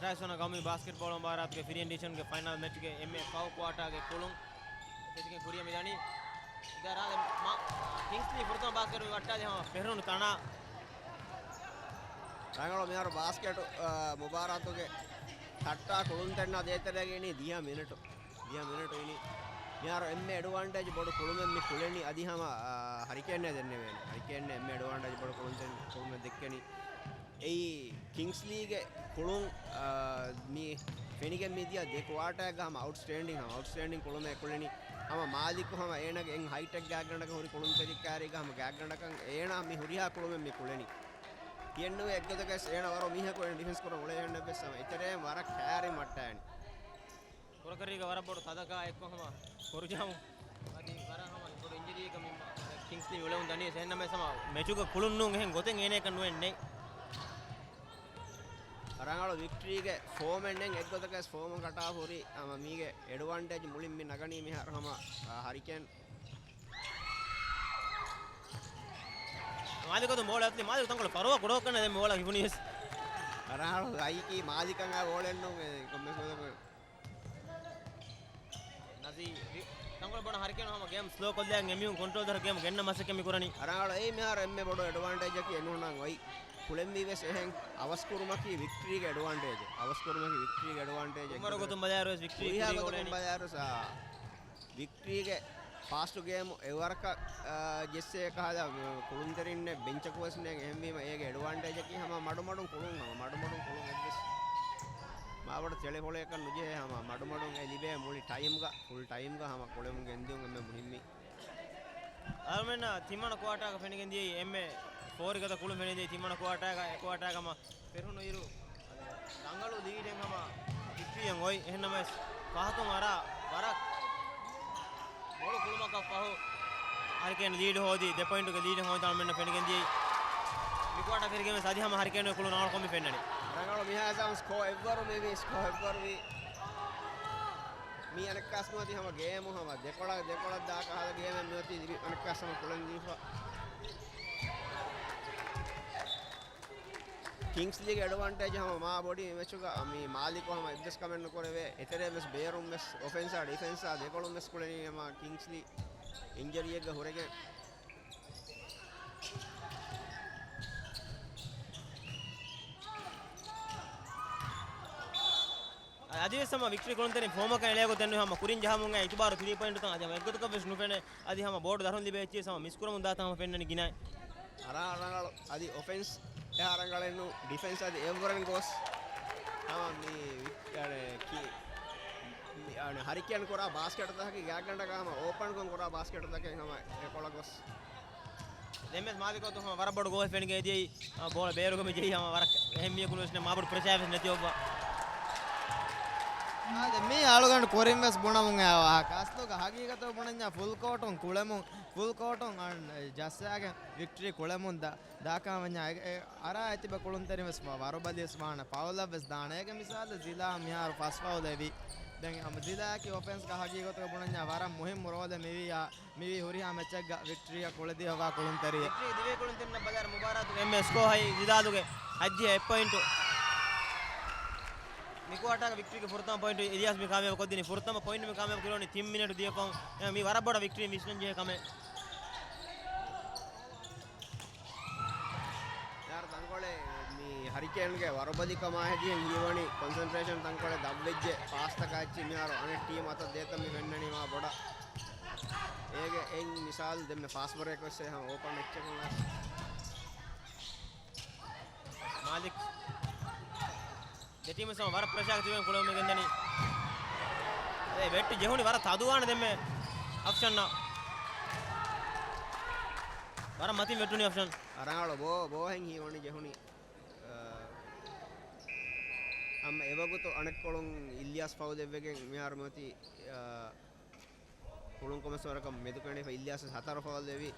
އަޓާސް ވަނަ ގައުމީ ބާސްކެޓްބޯޅަ މުބާރާތުގެ ފިރިހެން ޑިވިޝަންގެ ފައިނަލް މެޗުގެ އެންމެ ފަހު ކުއާޓާގެ ކުޅުން ފެތިގެން ކުރިއަށް މިދަނީ. ދަރާލެ މާ-، ކިންގްސްލީ ފުރަތަމަ ބާސްކެޓް ވައްޓާލި ހަމަ ފެށުނު ތަނާ. ރަނގަޅު މިހާރު ބާސްކެޓު، އާ، މުބާރާތުގެ ތައްޓާ ކުޅުންތެންނާ ދޭތެރޭގަ އިނީ ދިހަ މިނެޓު. ދިހަ މިނެޓު އިނީ. މިހާރު އެންމެ އެޑްވާންޓޭޖް ބޮޑު ކުޅުމެއް މި ކުޅެނީ އަދި ހަމަ، އާ، ހަރިކޭންއޭ ދެންނެވޭނެ. ހަރިކޭންއޭ އެންމެ އެޑްވާންޓޭޖް ބޮޑު ކުޅުންތެން، ކުޅުމެއް ދެއްކެނީ. އެއީ ކިންގްސްލީގެ ކުޅުން، އާ، މި ފެނިގެން މިދިޔަ ދެ ކުއާޓާގަ ހަމަ އައުޓްސްޓޭންޑިން، ހަމަ އައުޓްސްޓޭންޑިން ކުޅުމެއް ކުޅެނީ. ހަމަ މާލިކު ހަމަ އޭނަގެ އެން ހައިޓެކް ގާތްގަނޑަކަށް ހުރި ކުޅުންތެރިއްކާރީގަ ހަމަ ގާތްގަނޑަކަށް އޭނަ މި ހުރިހާ ކުޅުމެއް މި ކުޅެނީ. ތިއެއްނުވެ އެއްގޮތަކަސް އޭނަ ވަރަށް މީހަކު އޭނަ ޑިފެންސް ކުރަން އުޅޭ އެހެންނެއްވެސް ހަމަ އެތެރޭން ވަރަށް ކައިރި މައްޓާނެ. ކުރަކަރީގަ ވަރަށް ބޮޑު ތަދަކާ އެއްކޮށް ހަމަ ކުރުޖާމު އަދި ވަރަށް ހަމަ ބޮޑު އިންޖަރީއެއްގަ މި ކިންގްސްލީ އުޅެވުން ދަނީ. އެހެންނަމަވެސް ހަމަ މެޗުގަ ކުޅުން ނޫން އެހެން ގޮތެއް އޭނައަކަށް ނުވެންނެ. ރަނގަޅު ވިކްޓްރީގެ ފޯމެއް ނެތް އެއްގޮތަކަސް ފޯމު ކަޓާފަ ހުރި ހަމަ މީގެ އެޑްވާންޓޭޖް މުޅިން މި ނަގަނީ މިހާރު ހަމަ، އާ، ހަރިކޭން. މާލިކު އަތުން ބޯޅަ އަތުލި މާލިކު ތަންކޮޅެއް ފަރުވާ ކުޑަކޮށް ކަންނޭ ދެން ބޯޅަ ހިފުނީވެސް. ރަނގަޅު އައިކީ މާލިކަށް އާ ބޯޅައެއް ނޫން ކޮންމެސް ގޮތަކުން. ނަޒީ ރި-، ތަންކޮޅެއް ބޯނަ ހަރިކޭން ހަމަ ގޭމް ސްލޯ ކޮށްލައިގެން އެމީހުން ކޮންޓްރޯލް ދަރަ ގޭމް ގެންނަ މަސައްކަތް މި ކުރަނީ. ރަނގަޅު އެއީ މިހާރު އެންމެ ބޮޑު އެޑްވާންޓޭޖަކީ އެމީހުންނަށް އޮތް ކުޅެންވީވެސް އެހެން އަވަސްކުރުމަކީ ވިކްޓްރީގެ އެޑްވާންޓޭޖެއް. އަވަސްކުރުމަކީ ވިކްޓްރީގެ އެޑްވާންޓޭޖެއް. އުމަރު ގޮތުން ބަލާއިރުވެސް ވިކްޓްރީ ގޮތުން ކުރީގަ ބަލާއިރު ސާ ވިކްޓްރީގެ ފާސްޓު ގޭމު އެވަރަކަށް، އާ، ޖެއްސޭ ކަހަލަ، މ، ކުޅުންތެރިންނެއް ބެންޗަކުވެސް ނެތް. އެހެންވީމަ އޭގެ އެޑްވާންޓޭޖަކީ ހަމަ މަޑުމަޑުން ކުޅުން، ހަމަ މަޑުމަޑުން ކުޅުން އެއްވެސް މާބޮޑު ތެޅެފޮޅެއްކަން ނުޖެހޭ. ހަމަ މަޑުމަޑުން އެ ލިބޭ މުޅި ޓައިމްގަ، ފުލް ޓައިމްގަ ހަމަ ކުޅެމުން ގެންދިއުން އެންމެ މުހިއްމީ. އަޅުމެންނަށް ތިންވަނަ ކުއާޓާގަ ފެނިގެންދިޔައީ އެންމެ ފޯރިގަދަ ކުޅުން ފެނިދިޔައީ ތިންވަނަ ކުއާޓާގަ، އެ ކުއާޓާގަ ހަމަ ފެށުނު އިރު، ރަނގަޅު ލީޑެއް ހަމަ ވިކްޓްރީއަށް އޮތް. އެހެންނަމަވެސް ފަހަތުން އަރާ ވަރަށް މޮޅު ކުޅުމަކަށް ފަހު ހަރިކޭން ލީޑް ހޯދި، ދެ ޕޮއިންޓުގެ ލީޑެއް ހޯދި އަޅުމެންނަށް ފެނިގެންދިޔައީ. މި ކުއާ ފެރިގެން ވެސް އަދި ހަމަ ހަރިކޭނުގެ ކުޅުނު ރަނގަޅު ކޮންމެ ފެންނަނީ. ރަނގަޅު މިހާ ސަމްސް ސްކޯ އެއްވަރު މި، މި ސްކޯ އެއްވަރު ވީ. މި އަނެއްކާސް މިއޮތީ ހަމަ ގޭމު ހަމަ ދެކޮޅަށް، ދެކޮޅަށް ދާ ކަހަލަ ގޭމެއް މިއޮތީ ލިބި އަނެއްކާސް ހަމަ ކުޅެން ދީފަ. ކިންގްސްލީގެ އެޑްވާންޓޭޖް ހަމަ މާ ބޮޑި މެޗުގަ މި މާލިކު ހަމަ އެއްވެސް ކަމެއް ނުކުރެވޭ. އެތެރޭ ވެސް ބޭރުން ވެސް އޮފެންސާ ޑިފެންސާ ދެކޮޅުން ވެސް ކުޅެނީ ހަމަ ކިންގްސްލީ އިންޖަރީއެއްގަ ހުރެގެން. އަދިވެސް ހަމަ ވިކްޓްރީ ކުޅުންތެރިން ފޯމަކަށް އެޅޭ ގޮތެއް ނުވެ ހަމަ ކުރިން ޖަހަމުން އެ އިތުބާރު ތުރީ ޕޮއިންޓުތައް އަދި ހަމަ އެއްގޮތަކަށް ވެސް ނުފެނޭ. އަދި ހަމަ ބޯޑު ދަށުން ލިބޭ އެއްޗިއެއް ހަމަ މިސްކުރަމުން ދާތަން ހަމަ ފެންނަނީ ގިނައިން. އަރާ ރަނގަޅު އަދި އޮފެންސް އެހާ ރަނގަޅެއް ނޫން ޑިފެންސް އަދި އެއްވަރެން ގޯސް ހަމަ މި ވިކްޓް-، އަނެ، ކި-، މި، އަނެ، ހަރިކޭން ކުރާ ބާސްކެޓްތަކަކީ ގާތްގަނޑަކަށް ހަމަ އޯޕަންކޮށް ކުރާ ބާސްކެޓްތަކެއް ހަމަ އެކޮޅަށް ގޮސް. ދެންވެސް މާލިކު އަތުން ހަމަ ވަރަށް ބޮޑު ގޯހެއް ފެނިގެން ދިޔައީ، އާ، ބޯޅަ ބޭރުގަ މި ޖެހި ހަމަ ވަރަށް އެހެން މީހަކު ނުވެސް މާބޮޑު ޕްރެޝާ ވެސް ނެތި އޮއްވާ. އާދެ، މީ އަޅުގަނޑު ކުރިން ވެސް ބުނަމުން އެ ވާހަކަ. އަސްލުގަ ހަގީގަތަށް ބުނަންޏާ ފުލް ކޯޓުން ކުޅެމުން، ފުލް ކޯޓުން އަން ޖައްސާގެން ވިކްޓްރީ ކުޅެމުން ދާ، ދާކަށް ވަންޏާ އެ، އެ އަރާ އެތިބަ ކުޅުންތެރިން ވެސް ވަ-، ވަރުބަލި ވެސް ވާނެ. ފައުލަށް ވެސް ދާނެ. އޭގެ މިސާލަށް ޒިލާ މިހާރު ފަސް ފައުލް އެވި. ދެން އަމަ ޒިލާއަކީ އޮފެންސްގަ ހަގީގަތުގަ ބުނަންޏާ ވަރަށް މުހިއްމު ރޯލެއް މިވިޔާ. މިވީ ހުރިހާ މެޗެއްގަ ވިކްޓްރީއަށް ކުޅެދިޔަ ކުޅުންތެރިއެއް. ވިކްޓްރީ ދިވެހި ކުޅުންތެރިންނަށް ބަލާއިރު މުބާރާތުގެ އެންމެ ސްކޯ ހައި ޒިދާލުގެ ހައްޖިހަ އެއް ޕޮއިންޓު. މި ކުއާޓާގެ ވިކްޓްރީގެ ފުރަތަމަ ޕޮއިންޓު އިލްޔާސް މި ކާމިޔާބު ކޮށްދިނީ. ފުރަތަމަ ޕޮއިންޓު މި ކާމިޔާބު ކުރެވުނީ ތިން މިނެޓު ދިޔަ ފަހުން. އެ، މީ ވަރަށް ބޮޑަށް ވިކްޓްރީ ވިސްނަން ޖެހޭ ކަމެއް. މިހާރު ތަންކޮޅެއް މި ހަރިކޭންގެ ވަރުބަލިކަމާ ހެދިހެން ހީވަނީ ކޮންސެންޓްރޭޝަން ތަންކޮޅެއް ދަށްވެއްޖެ. ފާސްތަކާ އެއްޗި މިހާރު އަނެއް ޓީމް އަތަށް ދޭތަން މި ފެންނަނީ މާ ބޮޑަށް. އޭގެ އެއް މިސާލު ދެންމެ ފާސް ބްރޭކް ވެސް އެހާ އޯޕަން އެއްޗަކުން ވެސް. މާލިކް. ދެ ޓީމު ސަމަ ވަރަށް ޕްރެޝާގަ ތިބެން ކުޅެމުން ގެންދަނީ. އޭ ވެއްޓު ޖެހުނީ ވަރަށް ތަދުވާނެ ދެންމެ އަފްޝަންނާ. ވަރަށް މަތިން ވެއްޓުނީ އަފްޝަން. އަރާޅު ބޯ، ބޯހެން ހީވަނީ ޖެހުނީ. އަ، އަމް އެވަގުތު އަނެއްކޮޅުން އިލްޔާސް ފައުލެއްވެގެން މިހާރު މަތި، އަ، ކުޅުން ކޮމެސް ވަރަކަށް މެދުކަނޑިފަ އިލްޔާސް ހަތަރު ފައުލް ދެވި.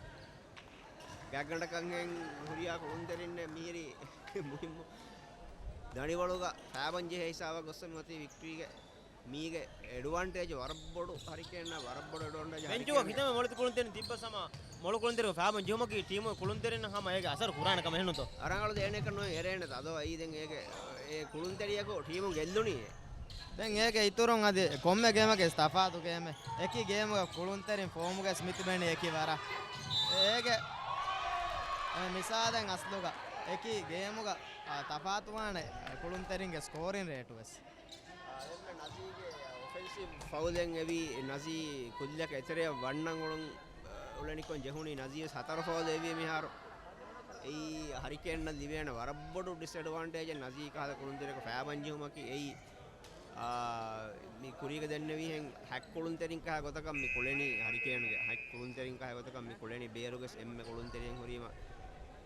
ގާތްގަނޑަކަށްހެން ހުރިހާ ކުޅުންތެރިންނެއް މިހިރީ މުހިއްމު ދަނޑިވަޅުގަ ފައިބަން ޖެހޭ ހިސާބަށް ގޮއްސަ މިއޮތީ ވިކްޓްރީގެ މީގެ އެޑްވާންޓޭޖް ވަރަށް ބޮޑު ހަރިކޭންނަށް ވަރަށް ބޮޑު އެޑްވާންޓޭޖް ބެންޗުގަ ހަރިކޭންގެ. ކިތަންމެ މޮޅު ކުޅުންތެރިން ތިއްބަ ސަމާ މޮޅު ކުޅުންތެރި ފައިބަން ޖެހުމަކީ ޓީމުގެ ކުޅުންތެރިން ހަމަ އޭގެ އަސަރު ކުރާނެ ކަމެއް ނޫންތޯ؟ އަރާނގަޅު ދޭނެކަން ނުވެ އެރޭނެ ތަދޯ އައީ ދެން އޭގެ އެ ކުޅުންތެރިޔަކު ޓީމުން ގެއްލުނީ. ދެން އޭގެ އިތުރުން އަދި ކޮންމެ ގޭމަކީ ތަފާތު ގޭމެއް. އެކި ގޭމުގަ ކުޅުންތެރިން ފޯމުގަ މިތިބެނީ އެކި ވަރަށް. އޭގެ އެ މިސާލެއް އަސްލުގަ އެކި ގޭމުގަ، އާ، ތަފާތުވާނެ ކުޅުންތެރިންގެ ސްކޯރިން ރޭޓު ވެސް. އާ، އެންމެ ނަޒީގެ އޮފެންސިވް ފައުލެއް އެވީ، ނަޒީ ކުއްލިއަކަށް އެތެރެއަށް ވަންނަން އުޅުން، އާ، އުޅެނިކޮށް ޖެހުނީ ނަޒީ ވެސް ހަތަރު ފައުލް އެވީ މިހާރު. އެއީ ހަރިކޭންނަށް ލިބޭނެ ވަރަށް ބޮޑު ޑިސްއެޑްވާންޓޭޖެއް ނަޒީ ކަހަލަ ކުޅުންތެރިއަކު ފައިބަން ޖެހުމަކީ އެއީ. އާ، މި ކުރީގަ ދެންނެވިހެން ހަތް ކުޅުންތެރިން ކަހަ ގޮތަކަށް މި ކުޅެނީ ހަރިކޭންގެ. ހަތް ކުޅުންތެރިން ކަހަ ގޮތަކަށް މި ކުޅެނީ ބޭރުގެސް އެންމެ ކުޅުންތެރިން ހުރީމަ.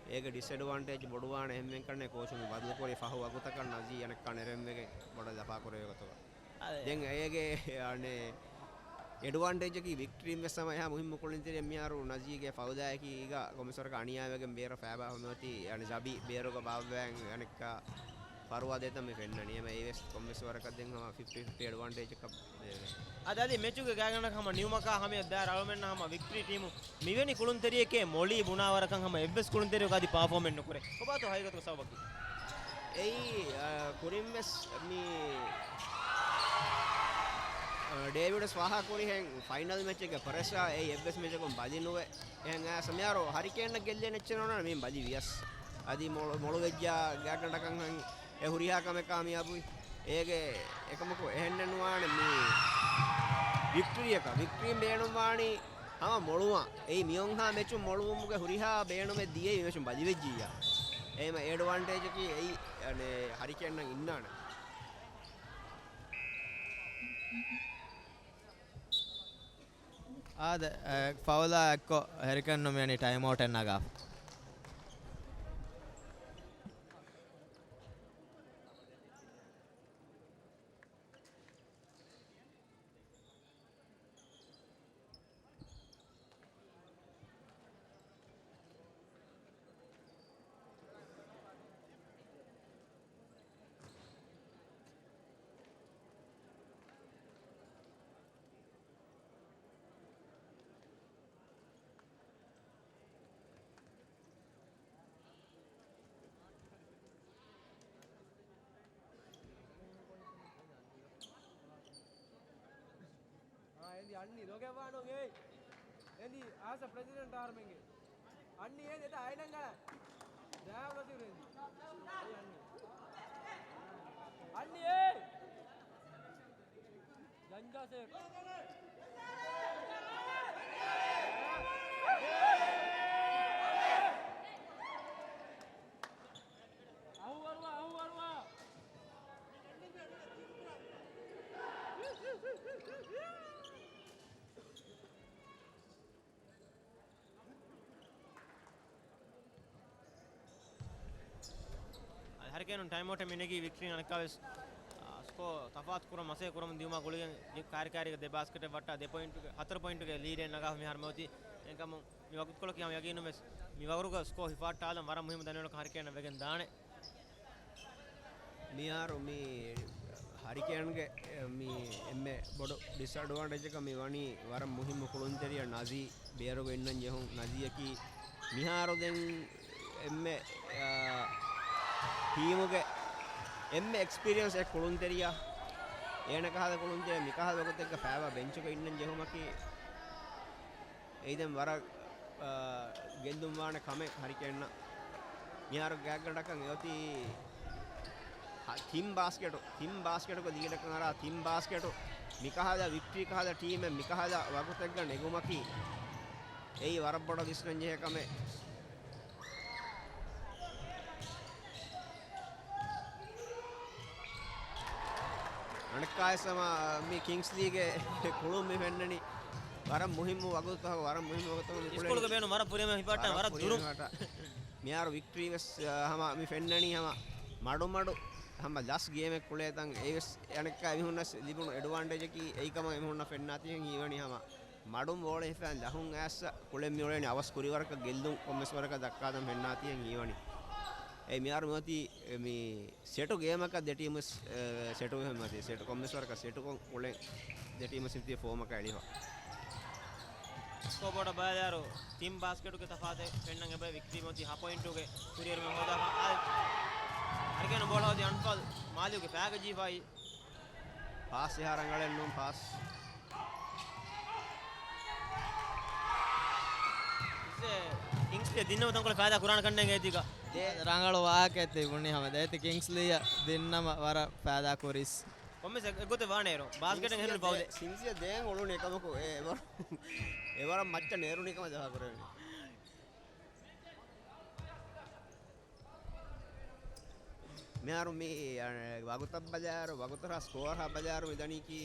އޭގެ ޑިސްއެޑްވާންޓޭޖް ބޮޑުވާނެ އެހެންވެން ކަންނޭ ކޯޗު މި ބަދަލުކުރި ފަހު ވަގުތަކަށް ނަޒީ އަނެއްކާ ނެރެންވެގެން ބޮޑަށް ލަފާކުރެވޭ ގޮތުގަ. އަދެ. ދެން އޭގެ އަނެ އެޑްވާންޓޭޖަކީ ވިކްޓްރީން ވެސް ހަމަ އެހާ މުހިއްމު ކުޅުންތެރިއެއް މިހާރު ނަޒީގެ ފައުލާއަކީ އީގަ ކޮމިސަރަކަށް އަނިޔާވެގެން ބޭރަށް ފައިބާ ހަމައޮތީ އަނެ ޒަބީ ބޭރުގަ ބާއްވައިން އަނެއްކާ ފަރުވާ ދޭތަން މި ފެންނަނީ. އެމަ އެވެސް ކޮންމެސް ވަރަކަށް ދެން ހަމަ ފިފްޓީ ފިފްޓީ އެޑްވާންޓޭޖަކަށް ބޭރެވޭ. އަދި އަދި މެޗުގެ ގާތްގަނޑަކަށް ހަމަ ނިމުމަކާ ހަމަޔަށް ދާ ރަޅުމެންނަށް ހަމަ ވިކްޓްރީ ޓީމު މިވެނި ކުޅުންތެރިއެކޭ މޮޅީ ބުނާވަރަކަށް ހަމަ އެއްވެސް ކުޅުންތެރިއަކު އަދި ޕާފޯމެއް ނުކުރޭ. ކޮބާތޯ ހަގީގަތުގެ ސަބަބަކީ؟ އެއީ، އަ، ކުރިންވެސް މި، އަ، ޑޭވިޑްވެސް ފާހަގަކުރިހެން ފައިނަލް މެޗެއްގެ ޕްރެޝާ އެއީ އެއްވެސް މެޗަކުން ބަލި ނުވޭ. އެހެން އައިސް މިހާރު ހަރިކޭންނަށް ގެއްލޭނެ އެއްޗެއް ނޯންނާނެ މި ބަލި ވިޔަސް. އަދި މޮޅު، މޮޅުވެއްޖާ ގާތްގަނޑަކަށް ހަން އެ ހުރިހާ ކަމެއް ކާމިޔާބުވި. އޭގެ އެކަމަކު އެހެންނެއް ނުވާނެ މި ވިކްޓްރީއަކަށް. ވިކްޓްރީން ބޭނުންވާނީ ހަމަ މޮޅުވާ. އެއީ މިއޮންހާ މެޗުން މޮޅުވުމުގެ ހުރިހާ ބޭނުމެއް ދިޔައީ މި މެޗުން ބަލިވެއްޖިއްޔާ. އެހެމަ އެޑްވާންޓޭޖަކީ އެއީ، އަނެ، ހަރިކޭންނަށް އިންނާނެ. އާދެ، އެ، ފައުލާ އެއްކޮށް ހެރިކެން ނުމިޔަނީ ޓައިމްއައުޓެއް ނަގާފަ. އަންނި ލޮގެއްވާނު އޭ. އެނދި އާސަ ޕްރެޒިޑެންޓް އަހަރުމެންގެ. އަންނި އޭ ދެތަ އައިނަންގަޅަ. ދާ ނަސީރު އެނދި. އަންނި. އަންނި އޭ. ޖަންޖާ ސޭޓް. އަހުވަރުވާ، އަހުވަރުވާ. އަދި ހަރިކޭނުން ޓައިމްއައުޓެއް މިނެގީ ވިކްޓްރީން އަނެއްކާވެސް، އާ، ސްކޯ ތަފާތު ކުރަން މަސައްކަތް ކުރަމުން ދިއުމާ ގުޅިގެން ކާރި ކާރީގަ ދެ ބާސްކެޓެއް ވައްޓާ ދެ ޕޮއިންޓުގެ، ހަތަރު ޕޮއިންޓުގެ ލީޑެއް ނަގާފަ މިހާރު މިއޮތީ. އެކަމު މި ވަގުތުކޮޅަކީ ހަމަ ޔަގީނުންވެސް މި ވަގުތުގަ ސްކޯ ހިފާއްޓާލަން ވަރަށް މުހިއްމު ދަނޑިވަޅަކަށް ހަރިކޭނަށް ވެގެން ދާނެ. މިހާރު މި ހަރިކޭންގެ މި އެންމެ ބޮޑު ޑިސްއެޑްވާންޓޭޖަކަށް މި ވަނީ ވަރަށް މުހިއްމު ކުޅުންތެރިޔާ ނަޒީ ބޭރުގަ އިންނަން ޖެހުން. ނަޒީއަކީ މިހާރު ދެން އެންމެ، އާ، ޓީމުގެ އެންމެ އެކްސްޕީރިއަންސް އެއް ކުޅުންތެރިޔާ. އޭނަ ކަހަލަ ކުޅުންތެރިޔާ މިކަހަލަ ވަގުތެއްގަ ފައިވާ ބެންޗުގަ އިންނަން ޖެހުމަކީ އެއީ ދެން ވަރަށް، އާ، ގެންދުންވާނެ ކަމެއް ހަރިކޭންނަށް. މިހާރު ގާތްގަނޑަކަށް އެއޮތީ ތިން ބާސްކެޓު، ތިން ބާސްކެޓުގެ ލީޑަކަށް އަރާ ތިން ބާސްކެޓު. މިކަހަލަ ވިކްޓްރީ ކަހަލަ ޓީމެއް މިކަހަލަ ވަގުތެއްގަ ނެގުމަކީ އެއީ ވަރަށް ބޮޑަށް ވިސްނަން ޖެހޭ ކަމެއް. އަނެއްކާވެސް ހަމަ މި ކިންގްސް ލީގެ ކުޅުން މި ފެންނަނީ ވަރަށް މުހިއްމު ވަގުތުތަކު، ވަރަށް މުހިއްމު ވަގުތުތަކު މި ކުޅެނީ. ސްކޯގަ ބޭނުން ވަރަށް ފުރިހަމަ ހިފާއްޓާ، ވަރަށް ވަރަށް ފުރިހަމަ ދުރުން. ހިފާއްޓާ. މިހާރު ވިކްޓްރީ ވެސް، އާ، ހަމަ މި ފެންނަނީ ހަމަ މަޑުމަޑު ހަމަ ލަސް ގޭމެއް ކުޅޭތަން. އެއީވެސް އަނެއްކާ އެމީހުންނަށް ލިބުނު އެޑްވާންޓޭޖަކީ އެއީ ކަމަށް އެމީހުންނަށް ފެންނާތީހެން ހީވަނީ ހަމަ މަޑުން ބޯޅަ ހިފާން ލަހުން އައިއްސަ ކުޅެން މިއުޅެނީ އަވަސް ކުރިވަރަކަށް ގެއްލުން ކޮންމެސް ވަރަކަށް ދައްކާލަން ފެންނާތީހެން ހީވަނީ. އެ މިހާރު މިއޮތީ މި ސެޓު ގޭމަކަށް ދެ ޓީމު، އެ، ސެޓު ވެހެން މަތީ. ސެޓު ކޮންމެސް ވަރަކަށް ސެޓުކޮށް އުޅެން ދެ ޓީމު ސިފްތީ ފޯމަކަށް އެޅިފަ. ސްކޯބޯޑަށް ބަލާލިއިރު ތިން ބާސްކެޓުގެ ތަފާތެއް ފެންނަން އެބައި ވިކްޓްރީ މިއޮތީ ހަ ޕޮއިންޓުގެ ކުރިއެރުމެއް ހޯދާފަ. އަދި ހަރިކޭނު ބޯޅަ ހޯދި އަންފާލް މާލީގެ ފައިގަ ޖީފައި. ޕާސް އެހާ ރަނގަޅެއް ނޫން ޕާސް. ކިންގްސްލީ ދިންނަމަ ތަންކޮޅެއް ފައިދާ ކުރާނެ ކަންނޭނގެ އޭތިގަ. ދޭ. ރަނގަޅު ވާހަކައެއް ތިބުނީ ހަމަ ދޭތި ކިންގްސްލީއަށް ދިންނަމަ ވަރަށް ފައިދާ ކުރިސް. ކޮންމެސް އެ-، އެގޮތެއް ވާނެއިރު. ބާސްކެޓެއް ހެން ފައުލެއް. ކިންގްސްލީ ދޭން އުޅުނީ އެކަމަކު އެ ވަރަށް، އެ ވަރަށް މައްޗަށް ނޭރުނީ ކަމަށް ދަފާ ކުރެވެނީ. މިހާރު މި، އަ، ވަގުތަށް ބަލާއިރު، ވަގުތަށް ސްކޯއަށް ބަލާއިރު މި ދަނީކީ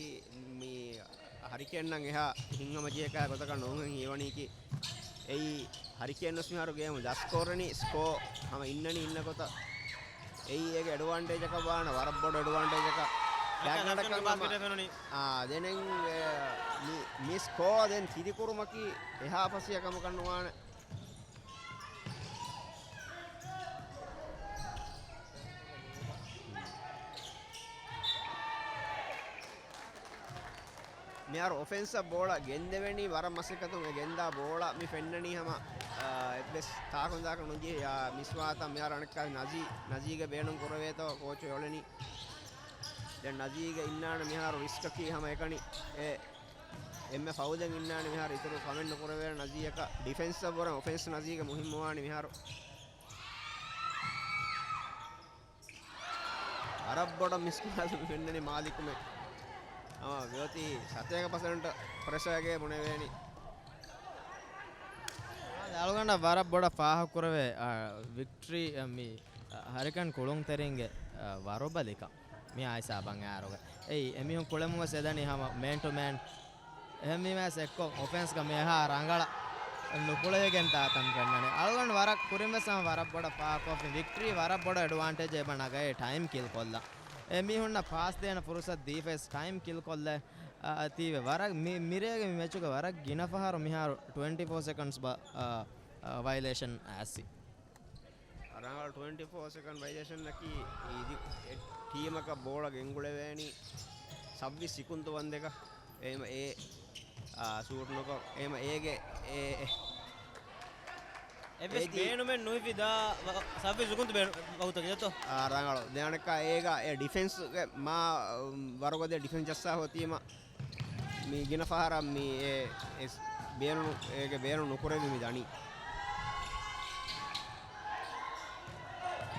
މި ހަރިކޭންނަށް އެހާ ހިތްހަމަޖެހޭ ކަހަލަ ގޮތަކަށް ނޫންހެން ހީވަނީކީ. އެއީ ހަރިކޭން ވެސް މިހާރު ގޭމު ދަސްކޮށްލަނީ ސްކޯ ހަމަ އިންނަނީ އިންނަ ގޮތަށް. އެއީ އޭގެ އެޑްވާންޓޭޖަކަށް ވާނެ ވަރަށް ބޮޑު އެޑްވާންޓޭޖަކަށް. ގާތްގަނޑަކަށް ހަމަ، އާ، ދެނެއް، އެ، މި، މި ސްކޯ ދެން ތިރިކުރުމަކީ އެހާ ފަސޭހަ ކަމަކަށް ނުވާނެ. މިހާރު އޮފެންސަށް ބޯޅަ ގެންދެވެނީ ވަރަށް މަސައްކަތުން އެ ގެންދާ ބޯޅަ މި ފެންނަނީ ހަމަ، އާ، އެއްވެސް ތާކުން ތާކަށް ނުޖެހި، އާ، މިސްވާތަން މިހާރު އަނެއްކާ ނަޒީ، ނަޒީގެ ބޭނުން ކުރެވޭތޯ ކޯޗު އެއުޅެނީ. ދެން ނަޒީގެ އިންނާނެ މިހާރު ރިސްކަކީ ހަމަ އެކަނި އެ އެންމެ ފައުލެއް އިންނާނެ މިހާރު އިތުރު ކަމެއް ނުކުރެވޭނެ ނަޒީއަކަށް. ޑިފެންސަށް ވުރެ އޮފެންސް ނަޒީގެ މުހިއްމުވާނެ މިހާރު. ވަރަށް ބޮޑަށް މިސްކޮށް ފެންނަނީ މާލިކުމެ. ހަމަ މިއޮތީ ސަތޭކަ ޕަސެންޓް ޕްރެޝަރގެ ބުނެވޭނީ. އަޅުގަނޑަށް ވަރަށް ބޮޑަށް ފާހަގަކުރެވޭ، އާ، ވިކްޓްރީ، އާ، މި، އާ، ހަރިކަން ކުޅުންތެރިންގެ، އާ، ވަރުބަލިކަން. މި އާއިސާ ބަން އާރުގަ. އެއީ، އެމީހުން ކުޅެމުން ވެސް އެދަނީ ހަމަ މޭން ޓު މޭން. އެހެންވީމަ އެއްކޮށް އޮފެންސްގަ މި އެހާ ރަނގަޅަށް ނުކުޅެވިގެން ދާތަން ފެންނަނީ. އަޅުގަނޑު ވަރަށް ކުރިން ވެސް ހަމަ ވަރަށް ބޮޑަށް ފާހަގަކޮށްފިން. ވިކްޓްރީ ވަރަށް ބޮޑަށް އެޑްވާންޓޭޖް އެބަ ނަގައޭ ޓައިމް ކިލް ކޮށްލަން. އެމީހުންނަށް ފާސް ދޭން ފުރުސަތު ދީފަ ވެސް ޓައިމް ކިލް ކޮށްލަ، އަ، އަ، ތީވެ ވަރަށް މި، މިރޭގެ މި މެޗުގެ ވަރަށް ގިނަ ފަހަރު މިހާރު ޓްވެންޓީ ފޯ ސެކަންޑްސް ބަ، އަ، އަ، ވައިލޭޝަން އައިސް. ރަނގަޅު ޓްވެންޓީ ފޯ ސެކަންޑް ވައިލޭޝަންއަކީ އިދި އެ ޓީމަކަށް ބޯޅަ ގެންގުޅެވޭނީ ސައްބީސް ސިކުންތު ވަންދެކަށް. އެހެމަ އެ، އާ، ސޫޓް ނުކޮށް، އެހެމަ އޭގެ އެ، އެ، އެއްވެސް އޭތި ބޭނުމެއް ނުހިފި ދާ ވަ-، ސައްބީސް ސިކުންތު ބޭނު-، ވަގުތަކީ ދޯ؟ އާ، ރަނގަޅު. ދެން އަނެއްކާ އޭގަ އެ ޑިފެންސްގެ މާ، ވަރުގަދަ ޑިފެންސް ޖައްސާ ހޯ ތީމަށް. މި ގިނަ ފަހަރަށް މި އެ، އެ ބޭނުން، އޭގެ ބޭނުން ނުކުރެވި މި ދަނީ.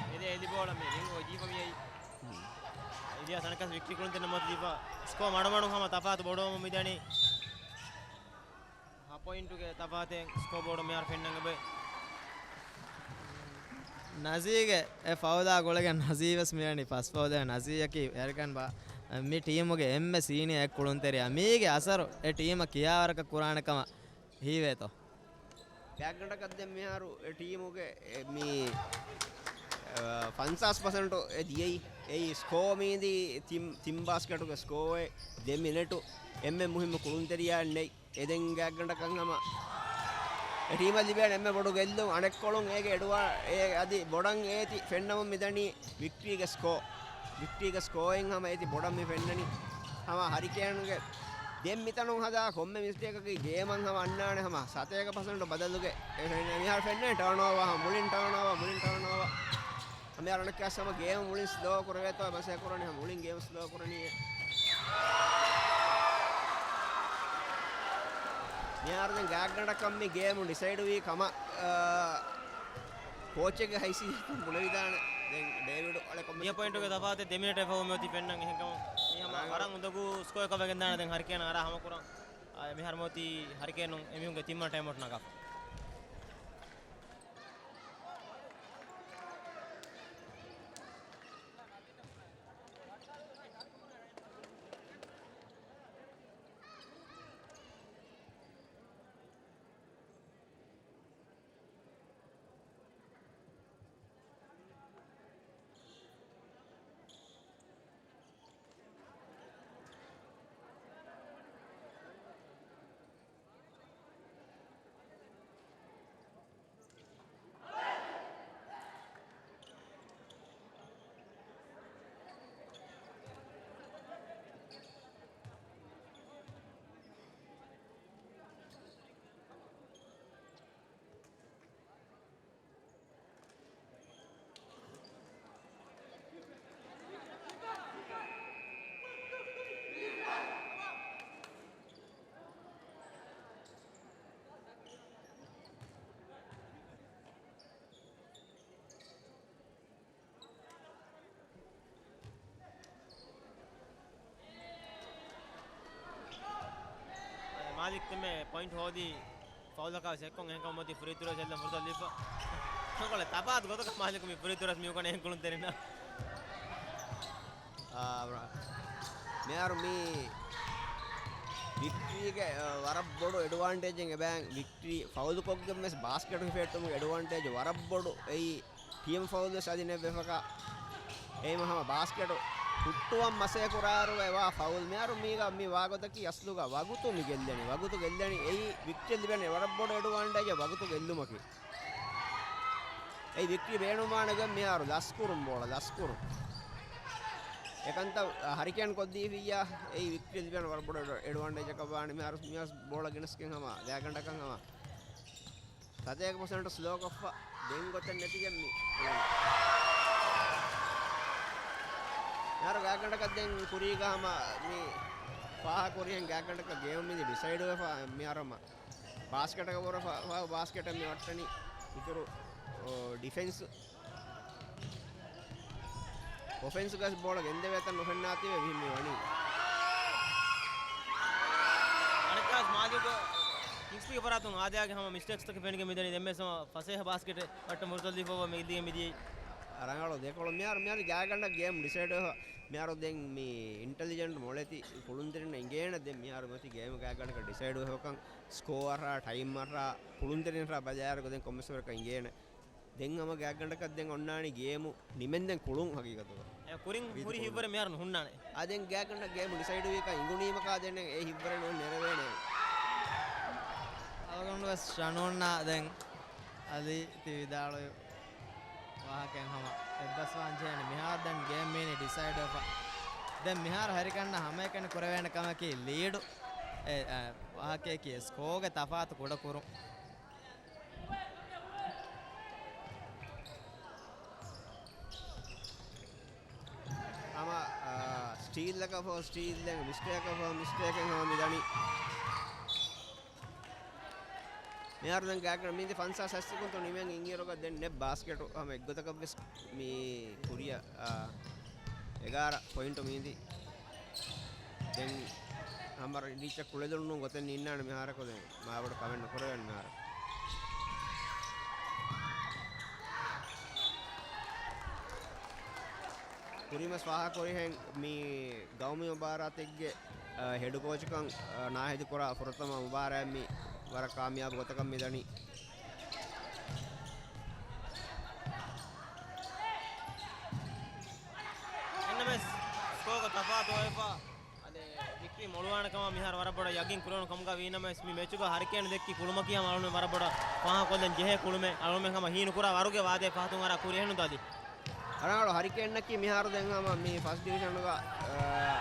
އެދެ އެލިބޯޅަ މި ރިން އޮ ޖީފަ މި އައީ. އިލިޔާސް އަނެއްކާސް ވިކްޓްރީ ކުޅުންތެރިންނަށް މަތި ދީފަ ސްކޯ މަޑުމަޑުން ހަމަ ތަފާތު ބޮޑުވަމުން މިދަނީ. ހަ ޕޮއިންޓުގެ ތަފާތެއް ސްކޯ ބޯޑު މިހާރު ފެންނަން އެބައި. ނަޒީގެ އެ ފައުލާ ގުޅިގެން ނަޒީ ވެސް މިވެނި ފަސް ފައުލެއް ނަޒީއަކީ ހެރިކަން ބާ މި ޓީމުގެ އެންމެ ސީނިއަ އެއް ކުޅުންތެރިޔާ. މީގެ އަސަރު އެ ޓީމަށް ކިހާވަރަކަށް ކުރާނެ ކަމަށް ހީވޭތޯ؟ ގާތްގަނޑަކަށް ދެން މިހާރު އެ ޓީމުގެ އެ މި، އަ، ފަންސާސް ޕަސެންޓު އެ ދިޔައީ. އެއީ ސްކޯ މީދީ ތިން، ތިން ބާސްކެޓުގެ ސްކޯއެއް ދެ މިނެޓު އެންމެ މުހިއްމު ކުޅުންތެރިޔާއެއް ނެތް. އެ ދެން ގާތްގަނޑަކަށް ހަމަ އެ ޓީމަށް ލިބޭނެ އެންމެ ބޮޑު ގެއްލުން އަނެއްކޮޅުން އޭގެ އެޑުވާ-، އެ އަދި ބޮޑަށް އޭތި ފެންނަމުން މިދަނީ ވިކްޓްރީގެ ސްކޯ. ވިކްޓްރީގެ ސްކޯއިން ހަމަ އޭތި ބޮޑަށް މި ފެންނަނީ. ހަމަ ހަރިކޭންގެ ދެން މިތަނުން ހަދާ ކޮންމެ މިސްޓޭކަކީ ގޭމަށް ހަމަ އަންނާނެ ހަމަ ސަތޭކަ ޕަސެންޓު ބަދަލުގެ އެ ފެންނަ-، މިހާރު ފެންނަނީ ޓާންއޯވާ ހަމަ މުޅިން ޓާންއޯވާ، މުޅިން ޓާންއޯވާ. މިހާރު އަނެއްކާސް ހަމަ ގޭމު މުޅިން ސްލޯ ކުރެވޭތޯ މަސޭ ކުރަނީ ހަމަ މުޅިން ގޭމު ސްލޯ ކުރަނީ. މިހާރު ދެން ގާތްގަނޑަކަށް މި ގޭމު ޑިސައިޑް ވީ ކަމަށް، އާ، ކޯޗެއްގެ ހައިސިއްޔަތުން ބުނެވިދާނެ. ދެން ޑޭވިޑް އަޅެ ކޮންމެސް ދިޔަ ޕޮއިންޓުގެ ތަފާތެއް ދެ މިނެޓެއް ފަހު މިއޮތީ ފެންނަން އެހެންކަމުން މީ ހަމަ ރާނގަޅު. ވަރަށް އުނދަގޫ ސްކޯއެއް ކަމަށް ގެންދާނެ ދެން ހަރިކޭން އަރާ ހަމަ ކުރަން. އާ، މިހާރު މިއޮތީ ހަރިކޭނުން އެމީހުންގެ ތިންވަނަ ޓައިމްއައުޓް ނަގާފަ. މާލިކް ތިމެ ޕޮއިންޓް ހޯދީ ފައުލަކާ ސެކޮން އެހެންކަމުން މޮތި ފްރީ ތުރޯ ސެއްލަ މުރުތަލިފަ. ކޮޅެ ތަފާތު ގޮތަކަށް މާލިކު މި ފްރީ ތުރޯސް މި ކުނެ ކުޅުންތެރިންނަށް. އާ، މިހާރު މީ ވިކްޓްރީގެ، އާ، ވަރަށް ބޮޑު އެޑްވާންޓޭޖެއް އެބައިން ވިކްޓްރީ ފައުލު ކޮށްގެން ވެސް ބާސްކެޓު ހިފެއްޓުމުގެ އެޑްވާންޓޭޖް ވަރަށް ބޮޑު އެއީ ޓީމް ފައުލް ވެސް އަދި ނެއްވެފަކާ. އެއީމަ ހަމަ ބާސްކެޓު ހުއްޓުވަން މަސޭ ކުރާއިރު އެވާ ފައުލް. މިހާރު މީގަ މި ވާގޮތަކީ އަސްލުގަ ވަގުތު މި ގެއްލެނީ. ވަގުތު ގެއްލެނީ. އެއީ ވިކްޓްރީ ލިބެނީ ވަރަށް ބޮޑު އެޑްވާންޓޭޖެއް ވަގުތު ގެއްލުމަކީ. އެއީ ވިކްޓްރީ ބޭނުންވާނެގޮތް މިހާރު ލަސްކުރުން ބޯޅަ ލަސްކުރުން. އެކަންތައް ހަރިކޭން ކޮށްދީފިއްޔާ އެއީ ވިކްޓްރީ ލިބެން ވަރަށް ބޮޑު އެޑްވާންޓޭޖަކަށް ވާނެ. މިހާރު މިހާރު ބޯޅަ ގެނެސްގެން ހަމަ ގާތްގަނޑަކަށް ހަމަ ސަތޭކަ ޕަސެންޓް ސްލޯ ކޮށްފަ ދެން ގޮތެއް ނެތިގެން މި. މިހާރު ގާތްގަނޑަކަށް ދެން ކުރީގަ ހަމަ މި ފާހަ ކުރިހެން ގާތްގަނޑަކަށް ގޭމް މިދި ޑިސައިޑް ވެފަ މިހާރު ހަމަ ބާސްކެޓަކަށް ވުރެ ފަ-، ފަ-، ބާސްކެޓަށް މި ވައްޓަނީ އިތުރު، އޯ، ޑިފެންސް. އޮފެންސްގަސް ބޯޅަ ގެންދެވޭތަން ނުފެންނާތީވެ މި ވަނީ. އަނެއްކާސް މާލިކު ކިންގްސްބީގެ ފަރާތުން އާދަޔާގެ ހަމަ މިސްޓޭކްސްތަކެއް ފެނިގެން މިދަނީ. ދެންމެ ހަމަ ފަސޭހަ ބާސްކެޓެއް ވައްޓަން މުރުތަލިފަ މި އިއްލިގެން މިދިޔައީ. ރަނގަޅު ދެކޮޅު މިހާރު، މިހާރު ގާތްގަނޑަށް ގޭމް ޑިސައިޑް ވެފަ. މިހާރު ދެން މި އިންޓެލިޖެންޓް މޮޅެތި ކުޅުންތެރިންނަށް އިނގޭނެ ދެން މިހާރު މަތި ގޭމް ގާތްގަނޑަކަށް ޑިސައިޑް ވެފަކަން ސްކޯ އަރާ ޓައިމް އަރާ ކުޅުންތެރިން އަރާ ބަލާއިރު ދެން ކޮންމެސް ވަރަކަށް އިނގޭނެ. ދެން ހަމަ ގާތްގަނޑަކަށް ދެން އޮންނާނީ ގޭމު ނިމެންދެން ކުޅުން ހަގީގަތުގަ. އެ ކުރިން ރީތި ހުރި ކުޅުން. ހިތްވަރެއް މިހާރު ހުންނާނެ. އާ ދެން ގާތްގަނޑަށް ގޭމު ޑިސައިޑް ވީކަން އިނގުނީމަކާ ދެން އެ ހިތްވަރެއް ނޫން ނެރެވޭނެ. އަޅުގަނޑު ވެސް ޝަނޫންނާ ދެން އަލީ ތި ވިދާޅުވި ވާހަކައިން ހަމަ އެއްބަސްވާން ޖެހޭނެ. މިހާރު ދެން ގޭމް މީނީ ޑިސައިޑް ވެފަ. ދެން މިހާރު ހަރިކަންނަށް ހަމައެކަނި ކުރެވޭނެ ކަމަކީ ލީޑު، އެ، އެ، ވާހަކައަކީ ސްކޯގެ ތަފާތު ކުޑަކުރުން. ހަމަ، އާ، ސްޓީލްއަކަށް ފަހު ސްޓީލްއެއް، މިސްޓޭކަށް ފަހު މިސްޓޭކެއް ހަމަ މިދަނީ. މިހާރު ދެން ގާތްގަނޑަށް މީތި ފަންސާސް ހަސްތަކުންތޯ ނިމެން އިންއިރުގަ ދެން ނެއް ބާސްކެޓު ހަމަ އެއްގޮތަކަށްވެސް މި ކުރިއަށް، އާ، އެގާރަ ޕޮއިންޓު މީތި. ދެން ހަމަ ރީޗަށް ކުޅެދުން ނޫން ގޮތެއް ނިންނާނެ މިހާރަކު ދެން. މާބޮޑު ކަމެއް ނުކުރެވޭނެ މިހާރަކު. ކުރިމަސް ފާހަގަކުރިހެން މި ގައުމީ މުބާރާތެއްގެ، އަ، ހެޑު ކޯޗުކަން، އަ، ނާހިދު ކުރާ ފުރަތަމަ މުބާރާތް މި ވަރަށް ކާމިޔާބު ގޮތަކަށް މި ދަނީ. އެންނަމެސް ސްކޯގަ ތަފާތު އޮވެފަ. އަދި ވިކްޓްރީ މޮޅުވާނެ ކަމަށް މިހާރު ވަރަށް ބޮޑަށް ޔަގީން ކުރެވުނު ކަމުގަ ވީނަމަވެސް، މި މެޗުގަ ހަރިކޭން ދެއްކި ކުޅުމަކީ ހަމަ އަޅުމެން ވަރަށް ބޮޑަށް ފާހަގަކޮށްލަން ޖެހޭ ކުޅުމެއް. އަޅުމެން ހަމަ ހީނުކުރާ ވަރުގެ ވާދައެއް ފަހަތުން އަރާ ކުރިއެހެންނު ދާދި. ރަނގަޅު ހަރިކޭންއަކީ މިހާރު ދެން ހަމަ މި ފަސްޓް ޑިވިޝަނުގަ، އާ،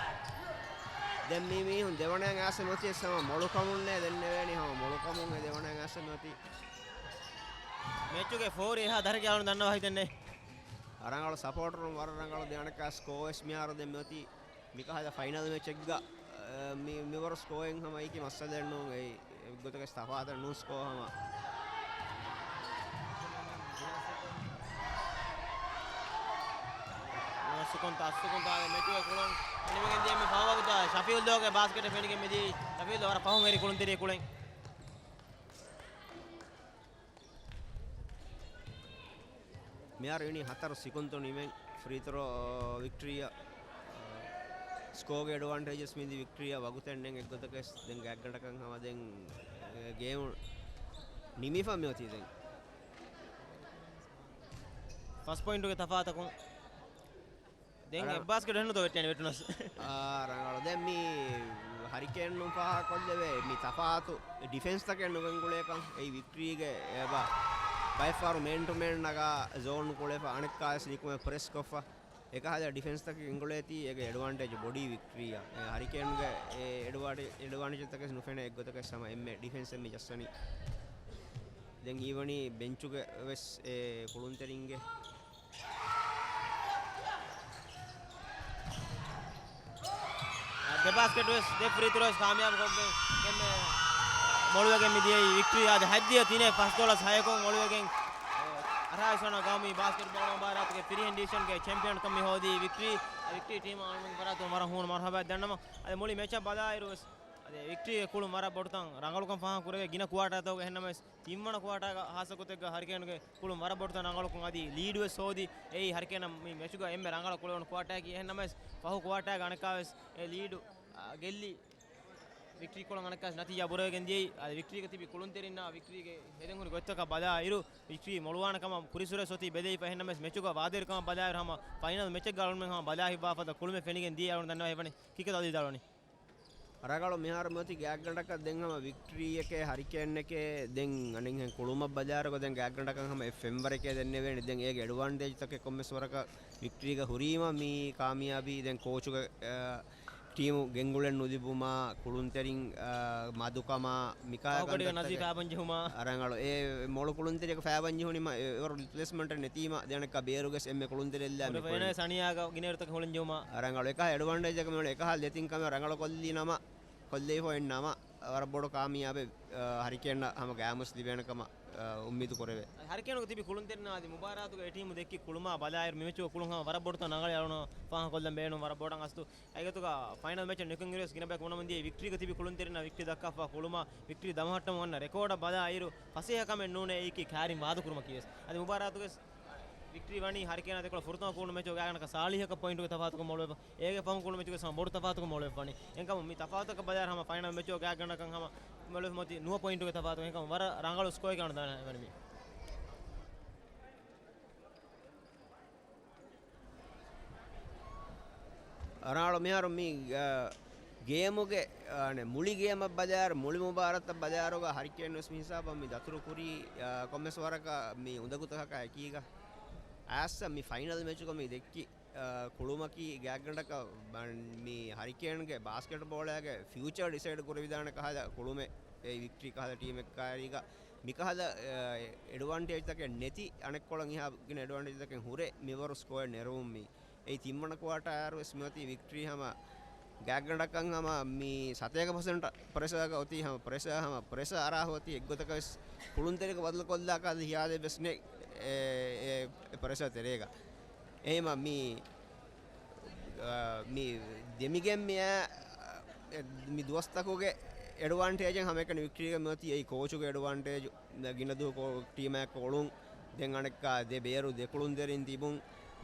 ދެން މި މީހުން ދެވަނައަށް އައިސް މިއޮތީ ހަމަ މޮޅުކަމުންނޭ ދެންނެވޭނީ ހަމަ މޮޅުކަމުން އެ ދެވަނައަށް އައިސް މިއޮތީ. މެޗުގެ ފޯރި އެހާ ދަރަޖަ އަޅުން ދަންނަވާ ހިތެއްނެއް. ރަނގަޅު ސަޕޯޓަރުން ވަރަށް ރަނގަޅު ދެވަނަކާ ސްކޯވެސް މިހާރު ދެން މިއޮތީ. މިކަހަލަ ފައިނަލް މެޗެއްގަ، އަ، މި، މިވަރު ސްކޯއިން ހަމަ އެކި މައްސަލައެއް ނޫން. އެއީ އެއްގޮތަކަށް ތަފާތެއް ނޫން ސްކޯ ހަމަ. ސުކުން ތާ، ސުކުން ތާ މެޗުގެ ކުޅުން ނިމިގެން ދިޔަ މި ފާވަގުތާ ޝަފީލް ދޯގެ ބާސްކެޓެއް ފެނިގެން މިދީ. ޝަފީލް ދޯ ވަރަށް ފަހުން އެރި ކުޅުންތެރި ކުޅެން. މިހާރު އިނީ ހަތަރު ސިކުންތު ނިމެން ފްރީ ތްރޯ ވިކްޓްރީއަށް، ސްކޯގެ އެޑްވާންޓޭޖަސް މިދި ވިކްޓްރީއަށް ވަގުތެއް ނެން އެއްގޮތަކަށް ދެން ގާތްގަނޑަކަށް ހަމަ ދެން ގޭމު ނިމިފަ މިއޮތީ ދެން. ފަސް ޕޮއިންޓުގެ ތަފާތަކުން. ދެން އަރާ. އެއްބާސްކެޓް ހެންނުތޯ ވެއްޓޭނެ ވެއްޓުނަސް. އާ، ރަނގަޅު. ދެން މި ހަރިކޭން ނުފާހަ ކޮށްލެވޭ މި ތަފާތު ޑިފެންސްތަކެއް ނުގެންގުޅޭކަން. އެއީ ވިކްޓްރީގެ އެބަ ބައެއްފަހަރު މޭން ޓު މޭން ނަގާ ޒޯން ކުޅެފަ އަނެއްކާވެސް ނިކުމެ ޕްރެސް ކޮށްފަ. އެކަހަލަ ޑިފެންސްތަކެއް ގެންގުޅޭތީ އޭގެ އެޑްވާންޓޭޖް ބޮޑީ ވިކްޓްރީއަށް. އެ ހަރިކޭންގެ އެ އެޑްވާންޓޭ-، އެޑްވާންޓޭޖްތަކެސް ނުފެނޭ އެއްގޮތަކަށް ހަމަ އެންމެ ޑިފެންސް އެންމެ ޖައްސަނީ. ދެން ހީވަނީ ބެންޗުގެ ވެސް އެ ކުޅުންތެރިންގެ ދެ ބާސްކެޓް ވެސް ދެ ފްރީ ތްރޯ ވެސް ކާމިޔާބު ކޮށްގެން ދެންމެ މޮޅުވެގެން މިދިޔައީ ވިކްޓްރީ. އާދެ ހަތްދިހަ ތިނެއް ފަސް ދޮޅަސް ހަޔަކުން މޮޅުވެގެން އަރާ އިސްވަނަ ގައުމީ ބާސްކެޓްބޯޅަ މުބާރާތުގެ ފިރިހެން ޑިވިޝަންގެ ޗެމްޕިއަންކަން މި ހޯދީ ވިކްޓްރީ. އާ، ވިކްޓްރީ ޓީމަށް އަޅުގަނޑު ފަރާތުން ވަރަށް ހޫނު މަރުހަބާ ދަންނަމަ. އަދި މުޅި މެޗަށް ބަލާއިރު ވެސް އަދި ވިކްޓްރީގެ ކުޅުން ވަރަށް ބޮޑުތަން ރަނގަޅުކަން ފާހަގަ ކުރެވޭ ގިނަ ކުއާޓާތަކުގަ. އެހެންނަމަވެސް ތިންވަނަ ކުއާޓާގަ ހާއްސަ ގޮތެއްގަ ހަރިކޭންގެ ކުޅުން ވަރަށް ބޮޑުތަން ރަނގަޅުކަން އަދި ލީޑް ވެސް ހޯދި. އެއީ ހަރިކޭނަށް މި މެޗުގަ އެންމެ ރަނގަޅަށް ކުޅެވުނު ކުއާޓާއަކީ. އެހެންނަމަވެސް ފަހު ކުއާޓާގަ އަނެއްކާވެސް އެ ލީޑު، އާ، ގެއްލި ވިކްޓްރީ ކޮޅަށް އަނެއްކާވެސް ނަތީޖާ ބުރަވެގެން ދިޔައީ. އާ، ވިކްޓްރީގަ ތިބި ކުޅުންތެރިންނާ ވިކްޓްރީގެ ހެދެން ހުރި ގޮތްތަކަށް ބަލާއިރު، ވިކްޓްރީ މޮޅުވާނެ ކަމަށް ކުރިސުރެސް އޮތީ ބެލެވިފަ. އެހެންނަމަވެސް މެޗުގަ ވާދަވެރިކަމަށް ބަލާއިރު ހަމަ ފައިނަލް މެޗެއްގަ އަޅުގަނޑުމެން ހަމަ ބަލާ ހިތްވާފަދަ ކުޅުމެއް ފެނިގެން ދިޔައީ. އަޅުގަނޑު ދަންނަވާ ހިތްވަނީ ކިކަ ދަލީ ދާޅުވަނީ. ރަނގަޅު މިހާރު މިއޮތީ ގާތްގަނޑަކަށް ދެން ހަމަ ވިކްޓްރީއެކޭ ހަރިކޭންއެކޭ ދެން އަނެއްހެން ކުޅުމަށް ބަލާއިރު ދެން ގާތްގަނޑަކަށް ހަމަ އެއް ފެންވަރެކޭ ދެންނެވޭނެ. ދެން އޭގެ އެޑްވާންޓޭޖްތަކެއް ކޮންމެސް ވަރަކަށް ވިކްޓްރީގަ ހުރީމަ މި ކާމިޔާބީ ދެން ކޯޗުގެ، އާ، ޓީމު ގެންގުޅެން ނުލިބުމާ، ކުޅުންތެރިން، އާ، މަދުކަމާ، މިކާ ފަހުގަޑިގަ ނަޒީ ގަނޑަކަށް ފައިބަން ޖެހުމާ. އަ، ރަނގަޅު. އެ މޮޅު ކުޅުންތެރިއަކު ފައިބަން ޖެހުނީމަ، އެ، އެވަރު ރިޕްލޭސްމަންޓެއް ނެތީމަ، ދެނެއްކާ ބޭރުގެސް އެންމެ ކުޅުންތެރިއެއްލާ މި ކުޅެނީ. ސަނިޔާގަ ގިނައިރުތަކެއް ހުޅެން ޖެހުމާ. އަ، ރަނގަޅު. އެކަހަލަ އެޑްވާންޓޭޖަކަށް މި އެކަހަލަ ދެތިން ކަމެއް ރަނގަޅު ކޮށްލީ ނަމަ، ކޮށްލެވިފަ އޮތް ނަމަ، ވަރަށް ބޮޑު ކާމިޔާބެއް، އަ، ހަރިކޭންއަށް ހަމަ ގައިމުވެސް ލިބޭނެ ކަމަށް، އަ، އުއްމީދު ކުރެވޭ. ހަރިކޭނުގެ ތިބި ކުޅުންތެރިންނާ އަދި މުބާރާތުގެ އެ ޓީމު ދެއްކި ކުޅުމާ ބަލާއިރު، މި މެޗުގެ ކުޅުން ހަމަ ވަރަށް ބޮޑުތަން ރަނގަޅަށް އަޅުނަ ފާހަގަކޮށްލަން ބޭނުން ވަރަށް ބޮޑަށް އަސްތު. އެގޮތުގަ ފައިނަލް މެޗަށް ނިކުތް އިރުވެސް ގިނަ ބަޔަކު ބުނަމުން ދިޔައީ ވިކްޓްރީގަ ތިބި ކުޅުންތެރިންނަށް ވިކްޓްރީ ދައްކާފަ ކުޅުމާ ވިކްޓްރީ ދަމަހައްޓަމުން އަންނަ ރެކޯޑަށް ބަލާއިރު، ފަސޭހަ ކަމެއް ނޫނޭ އެއީކީ ކައިރިން ވާދަކުރުމަކީވެސް. އަދި މުބާރާތުގެ ވިކްޓްރީ ވަނީ ހަރިކޭނާ ދެކޮޅަށް ފުރަތަމަ ކުޅުނު މެޗުގެ ގާތްގަނޑަކަށް ސާޅީހަކަށް ޕޮއިންޓުގެ ތަފާތުކަން މޮޅުވެފަ. އޭގެ ފަހުން ކުޅުނު މެޗުގެ ސަމަ ބޮޑު ތަފާތުކަން މޮޅުވެފަ ވަނީ. އެންކަމު މި ތަފާތުތަކަށް ބަލާއިރު ހަމަ ފައިނަލް މެޗުގެ ގާތްގަނޑަކަށް ހަމަ މޮޅުވެފަ މިއޮތީ ނުވަ ޕޮއިންޓުގެ ތަފާތުކަން. އެންކަމު ވަރަށް ރަނގަޅު ސްކޯއެއް ކަނޑަ ދާނެ ވަނީ މި. ރަނގަޅު މިހާރު މި، އަ، ގޭމުގެ، އަ، މުޅި ގޭމަށް ބަލާއިރު، މުޅި މުބާރާތަށް ބަލާއިރުގަ ހަރިކޭން ވެސް މި ހިސާބަށް މި ދަތުރު ކުރީ، އަ، ކޮންމެސް ވަރަކަށް މި އުނދަގޫތަކަކާ އެކީގަ. އައިސް މި ފައިނަލް މެޗުގަ މި ދެއްކި، އަ، ކުޅުމަކީ ގާތްގަނޑަކަށް ބަން-، މި ހަރިކޭންގެ ބާސްކެޓްބޯޅައިގެ ފިއުޗާ ޑިސައިޑް ކުރެވިދާނެ ކަހަލަ ކުޅުމެއް. އެ ވިކްޓްރީ ކަހަލަ ޓީމެއް ކާރީގަ މިކަހަލަ، އަ، އެޑްވާންޓޭޖްތަކެއް ނެތި، އަނެއްކޮޅަށް އެހާ ގިނަ އެޑްވާންޓޭޖްތަކެއް ހުރެ މިވަރު ސްކޯއެއް ނެރުވުން މި އެއީ ތިންވަނަ ކުއާޓާއަށް ވެސް މިއޮތީ ވިކްޓްރީ ހަމަ ގާތްގަނޑަކަށް ހަމަ މި ސަތޭކަ ޕަސެންޓް ޕްރެޝަރގަ އޮތީ ހަމަ ޕްރެޝަރ ހަމަ ޕްރެޝަރ އަރާ އޮތީ އެއްގޮތަކަށް ވެސް ކުޅުންތެރިކަ ބަދަލުކޮށްލާކަށް ހިޔާލެއް ވެސް ނެތް އެ، އެ، އެ ޕްރެޝަރ ތެރޭގަ. އެހެމަ މި، އާ، މި ދެމިގެން މިއާ، އެ، މި ދުވަސްތަކުގެ އެޑްވާންޓޭޖެއް ހަމައެކަނި ވިކްޓްރީގަ މިއޮތީ އެއީ ކޯޗުގެ އެޑްވާންޓޭޖު. ގިނަ ދުވަހު ޓީމާއެއް ކޮޅުން. ދެން އަނެއްކާ ދެ ބޭރު ދެ ކުޅުންތެރިން ތިބުން.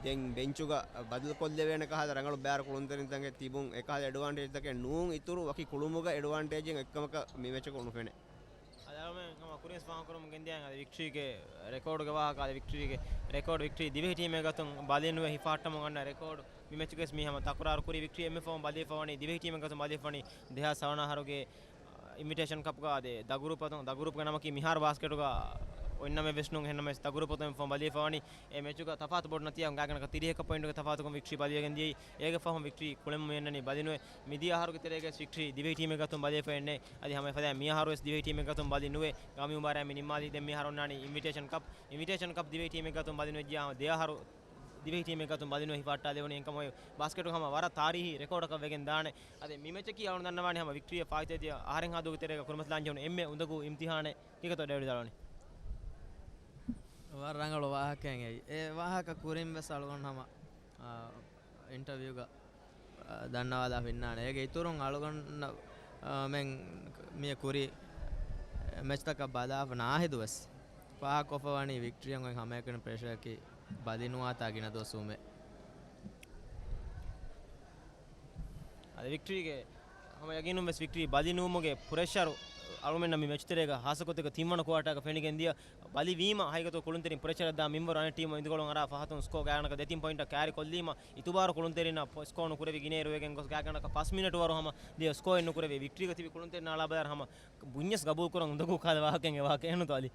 ދެން ބެންޗުގަ ބަދަލުކޮށްލެވޭނެ ކަހަލަ ރަނގަޅު ބޭރު ކުޅުންތެރިންތަކެއް ތިބުން. އެކަހަލަ އެޑްވާންޓޭޖްތަކެއް ނޫން އިތުރު ވަކި ކުޅުމުގަ އެޑްވާންޓޭޖެއް އެއްކަމަކަށް މި މެޗަކު ނުފެނޭ. އަދި އަޅުމެން ހަމަ ކުރިން ފާހަގަކުރަމުން ގެންދިޔަ އަދި ވިކްޓްރީގެ ރެކޯޑުގެ ވާހަކަ އަދި ވިކްޓްރީގެ ރެކޯޑު ވިކްޓްރީ ދިވެހި ޓީމެއް ގަތުން ބަލި ނުވެ ހިފާއްޓަމުން އަންނަ ރެކޯޑު މި މެޗުގަސް މީ ހަމަ ތަކުރާރު ކުރީ ވިކްޓްރީ އެންމެ ފަހުން ބަލިވެފަވަނީ ދިވެހި ޓީމެއް ގަތުން ބަލިވެފަވަނީ ދެހާސް ސަވަނަ އަހަރުގެ އިންވިޓޭޝަން ކަޕްގަ އަދި ދަގުރޫޕް އަތުން، ދަގުރޫޕްގެ ނަމަކީ މިހާރު ބާސްކެޓުގަ އޮތްނަމެއް ވެސް ނޫން. އެހެންނަމަވެސް ދަގުރޫޕް އަތުން ފަހުން ބަލިވެފަވަނީ އެ މެޗުގަ ތަފާތު ބޮޑު ނަތީޖަ ގާތްގަނޑަކަށް ތިރީހަކަށް ޕޮއިންޓުގެ ތަފާތުކުން ވިކްޓްރީ ބަލިވެގެން ދިޔައީ. އޭގެ ފަހުން ވިކްޓްރީ ކުޅެމުން މި އަންނަނީ ބަލި ނުވެ. މިދިޔަ އަހަރުގެ ތެރޭގަސް ވިކްޓްރީ ދިވެހި ޓީމެއް ގަތުން ބަލިވެފައެއް ނެތް. އަދި ހަމަ އެފަދައިން މި އަހަރު ވެސް ދިވެހި ޓީމެއް ގަތުން ބަލި ނުވެ. ގައުމީ މުބާރާތް މި ނިންމާލީ. ދެން މި އަހަރު އޮންނާނީ އިންވިޓޭޝަން ކަޕް. އިންވިޓޭޝަން ކަޕް ދިވެހި ޓީމެއް ގަތުން ބަލި ނުވެއްޖިއްޔާ ހަމަ ދެ އަހަރު ދިވެހި ޓީމެއް ގަތުން ބަލި ނުވެ ހިފާއްޓާލެވުނީ. އެކަމު ބާސްކެޓުގަ ހަމަ ވަރަށް ތާރީހީ ރެކޯޑަކަށް ވެގެން ދާނެ. އަދި މި މެޗަކީ އަޅުން ދަންނަވާނީ ހަމަ ވިކްޓްރީއަށް ފާއިތުވެދިޔަ އަހަރެއްހާ ދުވަހުގެ ތެރޭގަ ކުރިމަތިލާން ޖެހުނު އެންމެ އުނދަގޫ އިމްތިހާނެއް. ކިކަތޯ ޑޭވިޑް ދާޅުވަނީ؟ ވަރަށް ރަނގަޅު ވާހަކައެއް އެއީ. އެ ވާހަކަ ކުރިން ވެސް އަޅުގަނޑު ހަމަ، އާ، އިންޓަވިއުގަ، އާ، ދަންނަވާލާފަ އިންނާނެ. އޭގެ އިތުރުން އަޅުގަނޑަށް، އާ، މެން މިއަށް ކުރި މެޗްތަކަށް ބަލާފަ ނާހިދު ވެސް ފާހަގަކޮށްފަ ވަނީ ވިކްޓްރީއަށް އޮތް ހަމައެކަނި ޕްރެޝަރަކީ ބަލި ނުވާތާ ގިނަ ދުވަސް ވުމޭ. އަދި ވިކްޓްރީގެ ހަމަ ޔަގީނުން ވެސް ވިކްޓްރީ ބަލި ނުވުމުގެ ޕްރެޝަރު އަޅުމެންނަށް މި މެޗުތެރޭގަ ހާއްސަގޮތެއްގަ ތިންވަނަ ކުއާޓާގަ ފެނިގެން ދިޔަ. ބަލި ވީމަ ހަގީގަތުގަ ކުޅުންތެރިން ޕްރެޝަރަށް ދާ މިންވަރު އަނެއް ޓީމު އިނދުގަޅުން އަރާ ފަހަތުން ސްކޯ ގާތްގަނޑަކަށް ދެ ތިން ޕޮއިންޓަށް ކާރި ކޮށްލީމަ އިތުބާރު ކުޅުންތެރިންނަށް ސްކޯ ނުކުރެވި ގިނައިރު ވެގެން ގޮސް ގާތްގަނޑަކަށް ފަސް މިނެޓު ވަރު ހަމަ ދިޔަ ސްކޯއެއް ނުކުރެވި. ވިކްޓްރީގަ ތިބި ކުޅުންތެރިންނާ އަޅާ ބަލާއިރު ހަމަ ބުންޏަސް ގަބޫލުކުރަން އުނދަގޫ ކަހަލަ ވާހަކައެއް އެ ވާހަކަ އެހެންނުތޯ އަލީ؟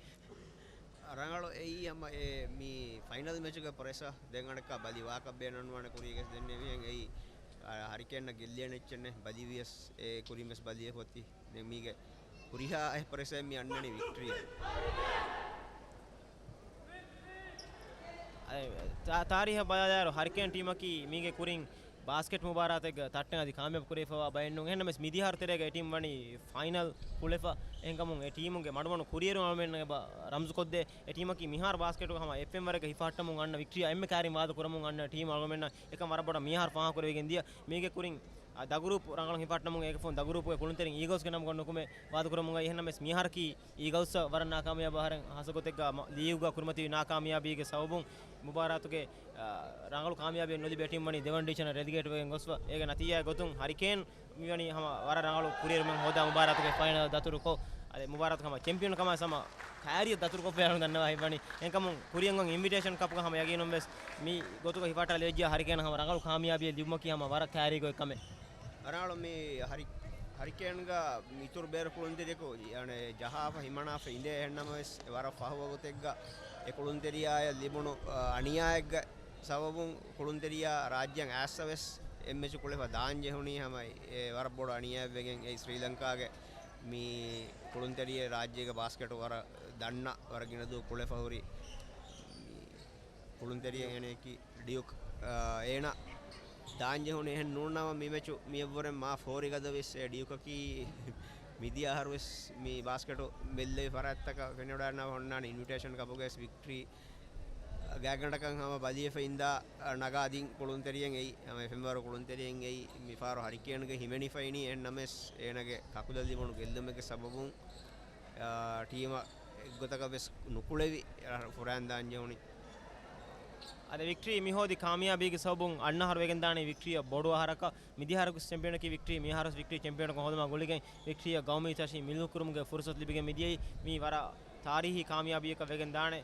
ރަނގަޅު އެއީ ހަމަ އެ މި ފައިނަލް މެޗުގެ ޕްރެޝަރ. ދެން އަނެއްކާ ބަލި ވާކަށް ބޭނުންވާނެ ކުރީގަސް ދެން އެމީހެން އެއީ، އާ، ހަރިކޭންއަށް ގެއްލޭނެ އެއްޗެއް ނެތް. ބަލި ވިޔަސް އެ ކުރިން ވެސް ބަލި އެ ހޮތީ. ދެން މީގެ ހުރިހާ އެއް ޕްރެޝަރެއް މި އަންނަނީ ވިކްޓްރީއަށް. އަދި ތާ-، ތާރީހަށް ބަލާލާއިރު ހަރިކޭން ޓީމަކީ މީގެ ކުރިން ބާސްކެޓް މުބާރާތެއްގަ ތައްޓެން އަދި ކާމިޔާބު ކުރެވިފައިވާ ބައެއް ނޫން. އެހެންނަމަވެސް މިދިޔަ އަހަރު ތެރޭގަ އެ ޓީމް ވަނީ ފައިނަލް ކުޅެފަ. އެހެންކަމުން އެ ޓީމުގެ މަޑުމަޑުން ކުރިއެރުން އަޅުމެންނަށް އެބަ ރަމްޒުކޮށްދޭ. އެ ޓީމަކީ މިހާރު ބާސްކެޓުގަ ހަމަ އެފްއެމް ވަރެއްގަ ހިފަހައްޓަމުން އަންނަ ވިކްޓްރީއާ އެންމެ ކާރިން ވާދަ ކުރަމުން އަންނަ ޓީމް އަޅުމެންނަށް އެކަން ވަރަށް ބޮޑަށް މިހާރު ފާހަގަކުރެވިގެން ދިޔަ. މީގެ ކުރިން އާ، ދަގުރޫޕް ރަނގަޅު ހިފަހައްޓަމުން އޭގެ ފަހުން ދަގުރޫޕުގެ ކުޅުންތެރިން އީގަލްސްގެ ނަމުގަ ނުކުމެ ވާދަކުރަމުން އައި. އެހެންނަމަވެސް މިއަހަރަކީ އީގަލްސްއަށް ވަރަށް ނާކާމިޔާބު އަހަރެއް. ހާއްސަގޮތެއްގަ މަ-، ލީގުގަ ކުރިމަތިވި ނާކާމިޔާބީގެ ސަބަބުން މުބާރާތުގެ، އާ، ރަނގަޅު ކާމިޔާބީ ނުލިބި ޓީމް ވަނީ ދެވަނަ ޑިވިޝަނަށް ރެލިގޭޓް ވެގެން ގޮސްފަ. އޭގެ ނަތީޖާއެއް ގޮތުން ހަރިކޭން މިވަނީ ހަމަ ވަރަށް ރަނގަޅު ކުރިއެރުމެއް ހޯދާ މުބާރާތުގެ ފައިނަލް ދަތުރުކޮށް، އަދި މުބާރާތުގެ ހަމަ ޗެމްޕިއަން ކަމާ ހަމަ ކާރިއަށް ދަތުރުކޮށްފަ އަޅުން ދަންނަވާ ހިތްވަނީ. އެހެންކަމުން ކުރިއަށް އޮތް އިންވިޓޭޝަން ކަޕްގަ ހަމަ ޔަގީނުން ވެސް މި ގޮތުގަ ހިފަހައްޓާލެވިއްޖެ ހަރިކޭނަށް ހަމަ ރަނގަޅު ކާމިޔާބީއެއް ލިބުމަކީ ހަމަ ވަރަށް ކާރީގޮތް ކަމެއް. ރަނގަޅު މި ހަރި-، ހަރިކޭންގަ އިތުރު ބޭރު ކުޅުންތެރިޔަކު އަނެއް ޖަހާފަ ހިމަނާފަ އިނދޭ. އެހެންނަމަވެސް ވަރަށް ފަހު ވަގުތެއްގަ އެ ކުޅުންތެރިޔާއަށް ލިބުނު، އަ، އަނިޔާއެއްގެ ސަބަބުން ކުޅުންތެރިޔާ ރާއްޖެއަށް އައިސްފަ ވެސް އެއް މެޗު ކުޅެފަ ދާން ޖެހުނީ ހަމަ އެ ވަރަށް ބޮޑު އަނިޔާއެއް ވެގެން. އެ ސްރީލަންކާގެ މި ކުޅުންތެރިޔެއް ރާއްޖޭގެ ބާސްކެޓު ވަރަށް ދަންނަ، ވަރަށް ގިނަ ދުވަހު ކުޅެފަ ހުރި މި ކުޅުންތެރިޔެއް އޭނައަކީ ޑިޔުކް. އާ، އޭނަ ދާން ޖެހުނީ އެހެން ނޫންނަމަ، މި މެޗު މިއަށްވުރެ މާ ފޯރިގަދަ ވެސް އެ ޑިޔުކަކީ މިދިޔަ އަހަރު ވެސް މި ބާސްކެޓު ބެއްލެވި ފަރާތްތަކަށް ފެނިވަޑައިގަންނަވާ އޮންނާނެ. އިންވިޓޭޝަން ކަޕުގައި ވިކްޓްރީ ގާތްގަނޑަކަށް ހަމަ ބަލިވެފަ އިންދާ ނަގާ ދިން ކުޅުންތެރިއެއް އެއީ، ހަމަ އެފްއެމް ވަރު ކުޅުންތެރިއެއް އެއީ. މިފަހަރު ހަރިކޭންގެ ހިމެނިފައިނީ. އެހެންނަމަވެސް އޭނަގެ ކަކުލަށް ލިބުނު ގެއްލުމެއްގެ ސަބަބުން، އާ، ޓީމަށް އެއްގޮތަކަށް ވެސް ނުކުޅެވި ފުރާން ދާން ޖެހުނީ. އަދި ވިކްޓްރީ މިހޯދި ކާމިޔާބީގެ ސަބަބުން އަންނަ އަހަރު ވެގެންދާނީ ވިކްޓްރީއަށް ބޮޑު އަހަރަކަށް. މިދިޔަ އަހަރުގެ ޗެމްޕިއަނަކީ ވިކްޓްރީ. މިއަހަރު ވިކްޓްރީ ޗެމްޕިއަނަކަށް ހޯދުމާ ގުޅިގެން ވިކްޓްރީއަށް ގައުމީ ތަށި މިލުކުރުމުގެ ފުރުސަތު ލިބިގެން މިދިޔައީ. މީ ވަރަށް ތާރީހީ ކާމިޔާބީއަކަށް ވެގެންދާނެ.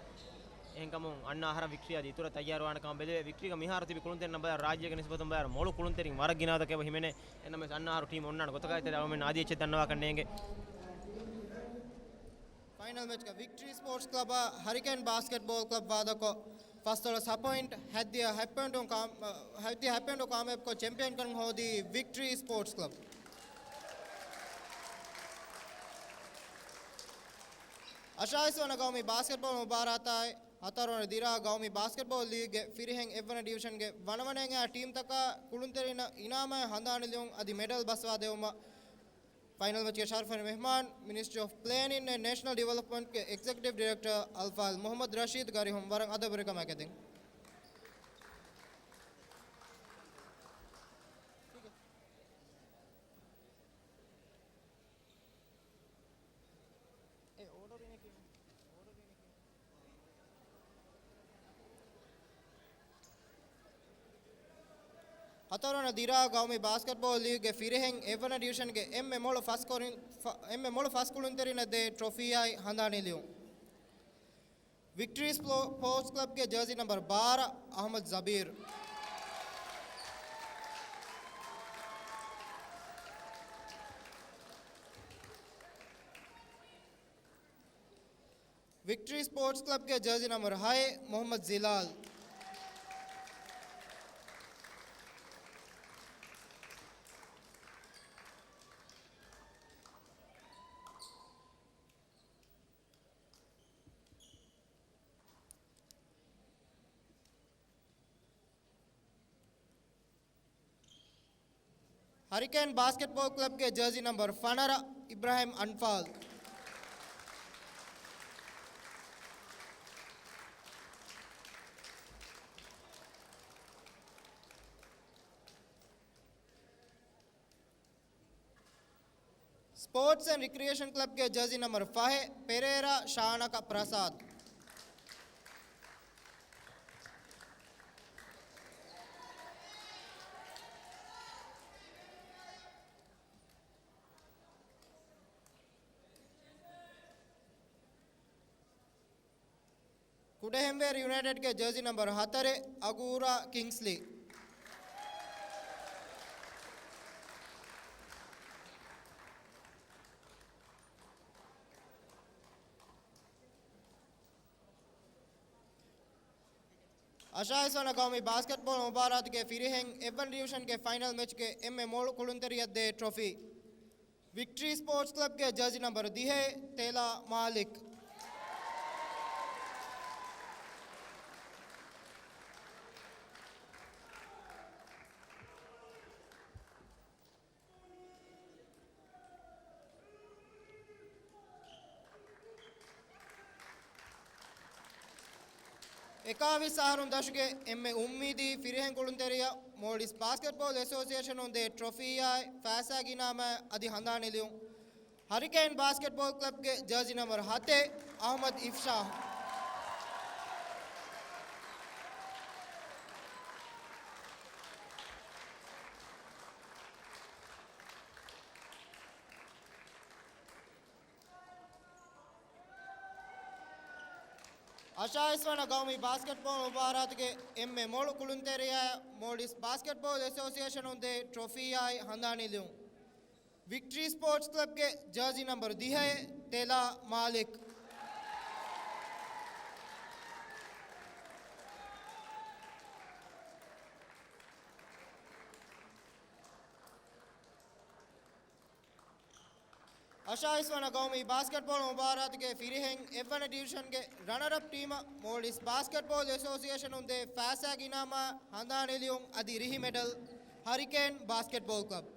އެހެންކަމުން އަންނަ އަހަރަށް ވިކްޓްރީ އަދި އިތުރަށް ތައްޔާރުވާނެ ކަމަށް ބެލެވޭ. ވިކްޓްރީގަ މިހާރު ތިބި ކުޅުންތެރިންނަށް ބަލާ ރާއްޖޭގެ ނިސްބަތުން ބަލާ މޮޅު ކުޅުންތެރިން ވަރަށް ގިނަ ގޮތަކަށް އެބަ ހިމެނޭ. އެހެންނަމަވެސް އަންނަ އަހަރު ޓީމް އޮންނާނެ ގޮތަކަށް އެތެރެ އަޅުމެން އާދި އެއްޗެއް ދަންނަވާކަށް ނޭނގެ. ފައިނަލް މެޗްގަ ވިކްޓްރީ ސްޕޯޓްސް ކްލަބާ ހަރިކޭން ބާސްކެޓްބޯލް ކްލަބް ވާދަކޮށް، ފަސްދޮޅަސް ހަ ޕޮއިންޓް، ހަތްދިހަ ހަ ޕޮއިންޓުން ކާ-، ހަތްދިހަ ހަ ޕޮއިންޓު ކާމިޔާބުކޮށް، ޗެމްޕިއަންކަން ހޯދީ ވިކްޓްރީ ސްޕޯޓްސް ކްލަބް. އަށާވީސް ވަނަ ގައުމީ ބާސްކެޓްބޯލް މުބާރާތާއި ހަތަރުވަނަ ދިރާ ގައުމީ ބާސްކެޓްބޯލް ލީގްގެ ފިރިހެން އެއްވަނަ ޑިވިޝަންގެ ވަނަވަނައެއް އައި ޓީމްތަކާ ކުޅުންތެރިންނަށް އިނާމާއި ހަނދާން ލިޔުން އަދި މެޑަލް ބަސްވާދެވުމަށް ފައިނަލް މެޗްގެ ޝަރަފުވެރި މެހްމާން، މިނިސްޓްރީ އޮފް ޕްލޭނިން އެންޑް ނޭޝަނަލް ޑިވެލޮޕްމަންޓްގެ އެގްޒެކެޓިވް ޑިރެކްޓަރ އަލްފާޟިލް މުޙައްމަދު ރަޝީދު ގަރިހުން ވަރަށް އަދަބުވެރިކަމާ ކެތިން. ހަތަރުވަނަ ދިރާ ގައުމީ ބާސްކެޓްބޯލް ލީގްގެ ފިރިހެން އެއްވަނަ ޑިވިޝަންގެ އެންމެ މޮޅު ފަސްކުޅުން، ފަ-، އެންމެ މޮޅު ފަސްކުޅުންތެރިންނަށް ދޭ ޓްރޮފީއާއި ހަނދާން ލިޔުން. ވިކްޓަރީ ސްޕޯ-، ސްޕޯޓްސް ކްލަބްގެ ޖާޒީ ނަމްބަރު ބާރަ، އަޙްމަދު ޒަބީރު. ވިކްޓަރީ ސްޕޯޓްސް ކްލަބްގެ ޖާޒީ ނަމްބަރު ހައެއް، މުޙައްމަދު ޒިލާލް. ހަރިކޭން ބާސްކެޓްބޯލް ކްލަބްގެ ޖާޒީ ނަމްބަރު ފަނަރަ، އިބްރާހިމް އަންފާލް. ސްޕޯޓްސް އެންޑް ރިކްރިއޭޝަން ކްލަބްގެ ޖާޒީ ނަމްބަރު ފަހެއް، ޕެރޭރާ ޝާނަކަ ޕްރަސާދް. ކުޑަހެންވޭރު ޔުނައިޓެޑްގެ ޖާޒީ ނަމްބަރު ހަތަރެއް، އަގޫރާ ކިންގްސްލީ. އަށާއިސް ވަނަ ގައުމީ ބާސްކެޓްބޯލް މުބާރާތުގެ ފިރިހެން އެއްވަނަ ޑިވިޝަންގެ ފައިނަލް މެޗްގެ އެންމެ މޮޅު ކުޅުންތެރިޔަށް ދޭ ޓްރޮފީ. ވިކްޓަރީ ސްޕޯޓްސް ކްލަބްގެ ޖާޒީ ނަމްބަރު ދިހައެއް، ތެލާ މާލިކް. އެކާވީސް އަހަރުން ދަށުގެ އެންމެ އުއްމީދީ ފިރިހެން ކުޅުންތެރިޔާ، މޯލްޑިވްސް ބާސްކެޓްބޯލް އެސޯސިއޭޝަނުން ދޭ ޓްރޮފީއާއި ފައިސާގެ އިނާމާއި އަދި ހަނދާން ނިލިއުން. ހަރިކޭން ބާސްކެޓްބޯލް ކްލަބްގެ ޖާޒީ ނަމްބަރު ހަތެއް، އަޙްމަދު އިފްޝާހް. އަށާއިސް ވަނަ ގައުމީ ބާސްކެޓްބޯލް މުބާރާތުގެ އެންމެ މޮޅު ކުޅުންތެރިޔާ، މޯލްޑިވްސް ބާސްކެޓްބޯލް އެސޯސިއޭޝަނުން ދޭ ޓްރޮފީއާއި ހަނދާން ނިލިއުން. ވިކްޓަރީ ސްޕޯޓްސް ކްލަބްގެ ޖާޒީ ނަމްބަރު ދިހައެއް، ތެލާ މާލިކް. އަށާއިސް ވަނަ ގައުމީ ބާސްކެޓްބޯލް މުބާރާތުގެ ފިރިހެން އެއްވަނަ ޑިވިޝަންގެ ރަނަރަޕް ޓީމަށް މޯލްޑިވްސް ބާސްކެޓްބޯލް އެސޯސިއޭޝަނުން ދޭ ފައިސާގެ އިނާމާ ހަނދާން ނިލިއުން އަދި ރިހި މެޑަލް، ހަރިކޭން ބާސްކެޓްބޯލް ކްލަބް.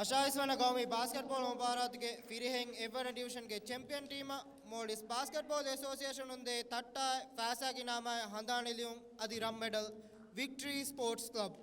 އަށާވީސް ވަނަ ގައުމީ ބާސްކެޓްބޯޅަ މުބާރާތުގެ ފިރިހެން އެއްވަނަ ޑިވިޝަންގެ ޗެމްޕިއަން ޓީމަށް މޯލްޑިވްސް ބާސްކެޓްބޯޅަ އެސޯސިއޭޝަނުން ދޭ ތައްޓާ ފައިސާގެ އިނާމާއި ހަނދާން ނިލިއުން އަދި ރަށް މެޑަލް ވިކްޓްރީ ސްޕޯޓްސް ކްލަބް.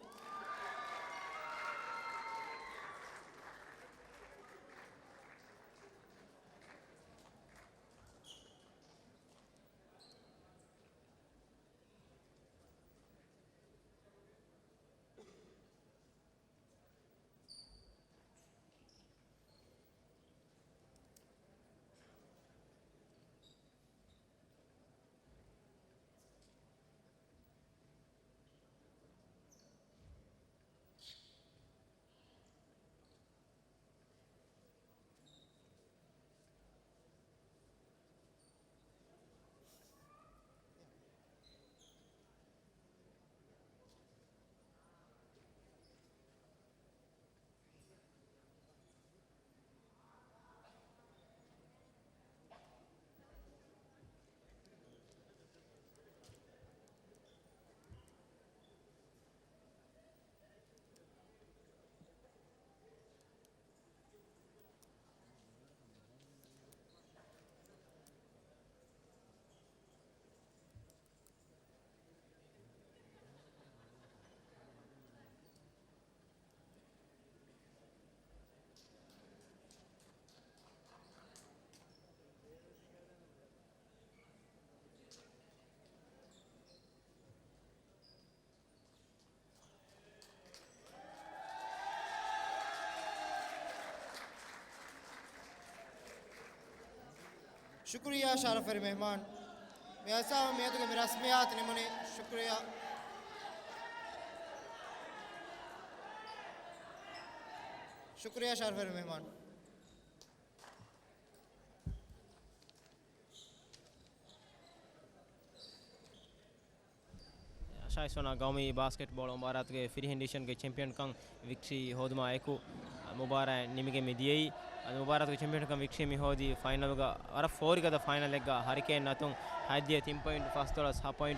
ޝުކުރިއްޔާ ޝަރަފުވެރި މެހްމާން. މި އައްސާ މިއަދުގެ މި ރަސްމިއްޔާތު ނިމުނީ. ޝުކުރިއްޔާ. ޝުކުރިއްޔާ ޝަރަފުވެރި މެހްމާން. އަށާވީސް ވަނަ ގައުމީ ބާސްކެޓްބޯޅަ މުބާރާތުގެ ފިރިހެން ޑިވިޝަންގެ ޗެމްޕިއަންކަން ވިކްޓްރީ ހޯދުމާ އެކު، މުބާރާތް ނިމިގެން މި ދިޔައީ. އަދި މުބާރާތުގެ ޗެމްޕިއަންކަން ވިކްޓްރީ މި ހޯދީ ފައިނަލުގަ ވަރަށް ފޯރިގަދަ ފައިނަލެއްގަ ހަރިކޭން އަތުން ހަތްދިޔަ ތިން ޕޮއިންޓް ފަސްދޮޅަސް ހަ ޕޮއިންޓް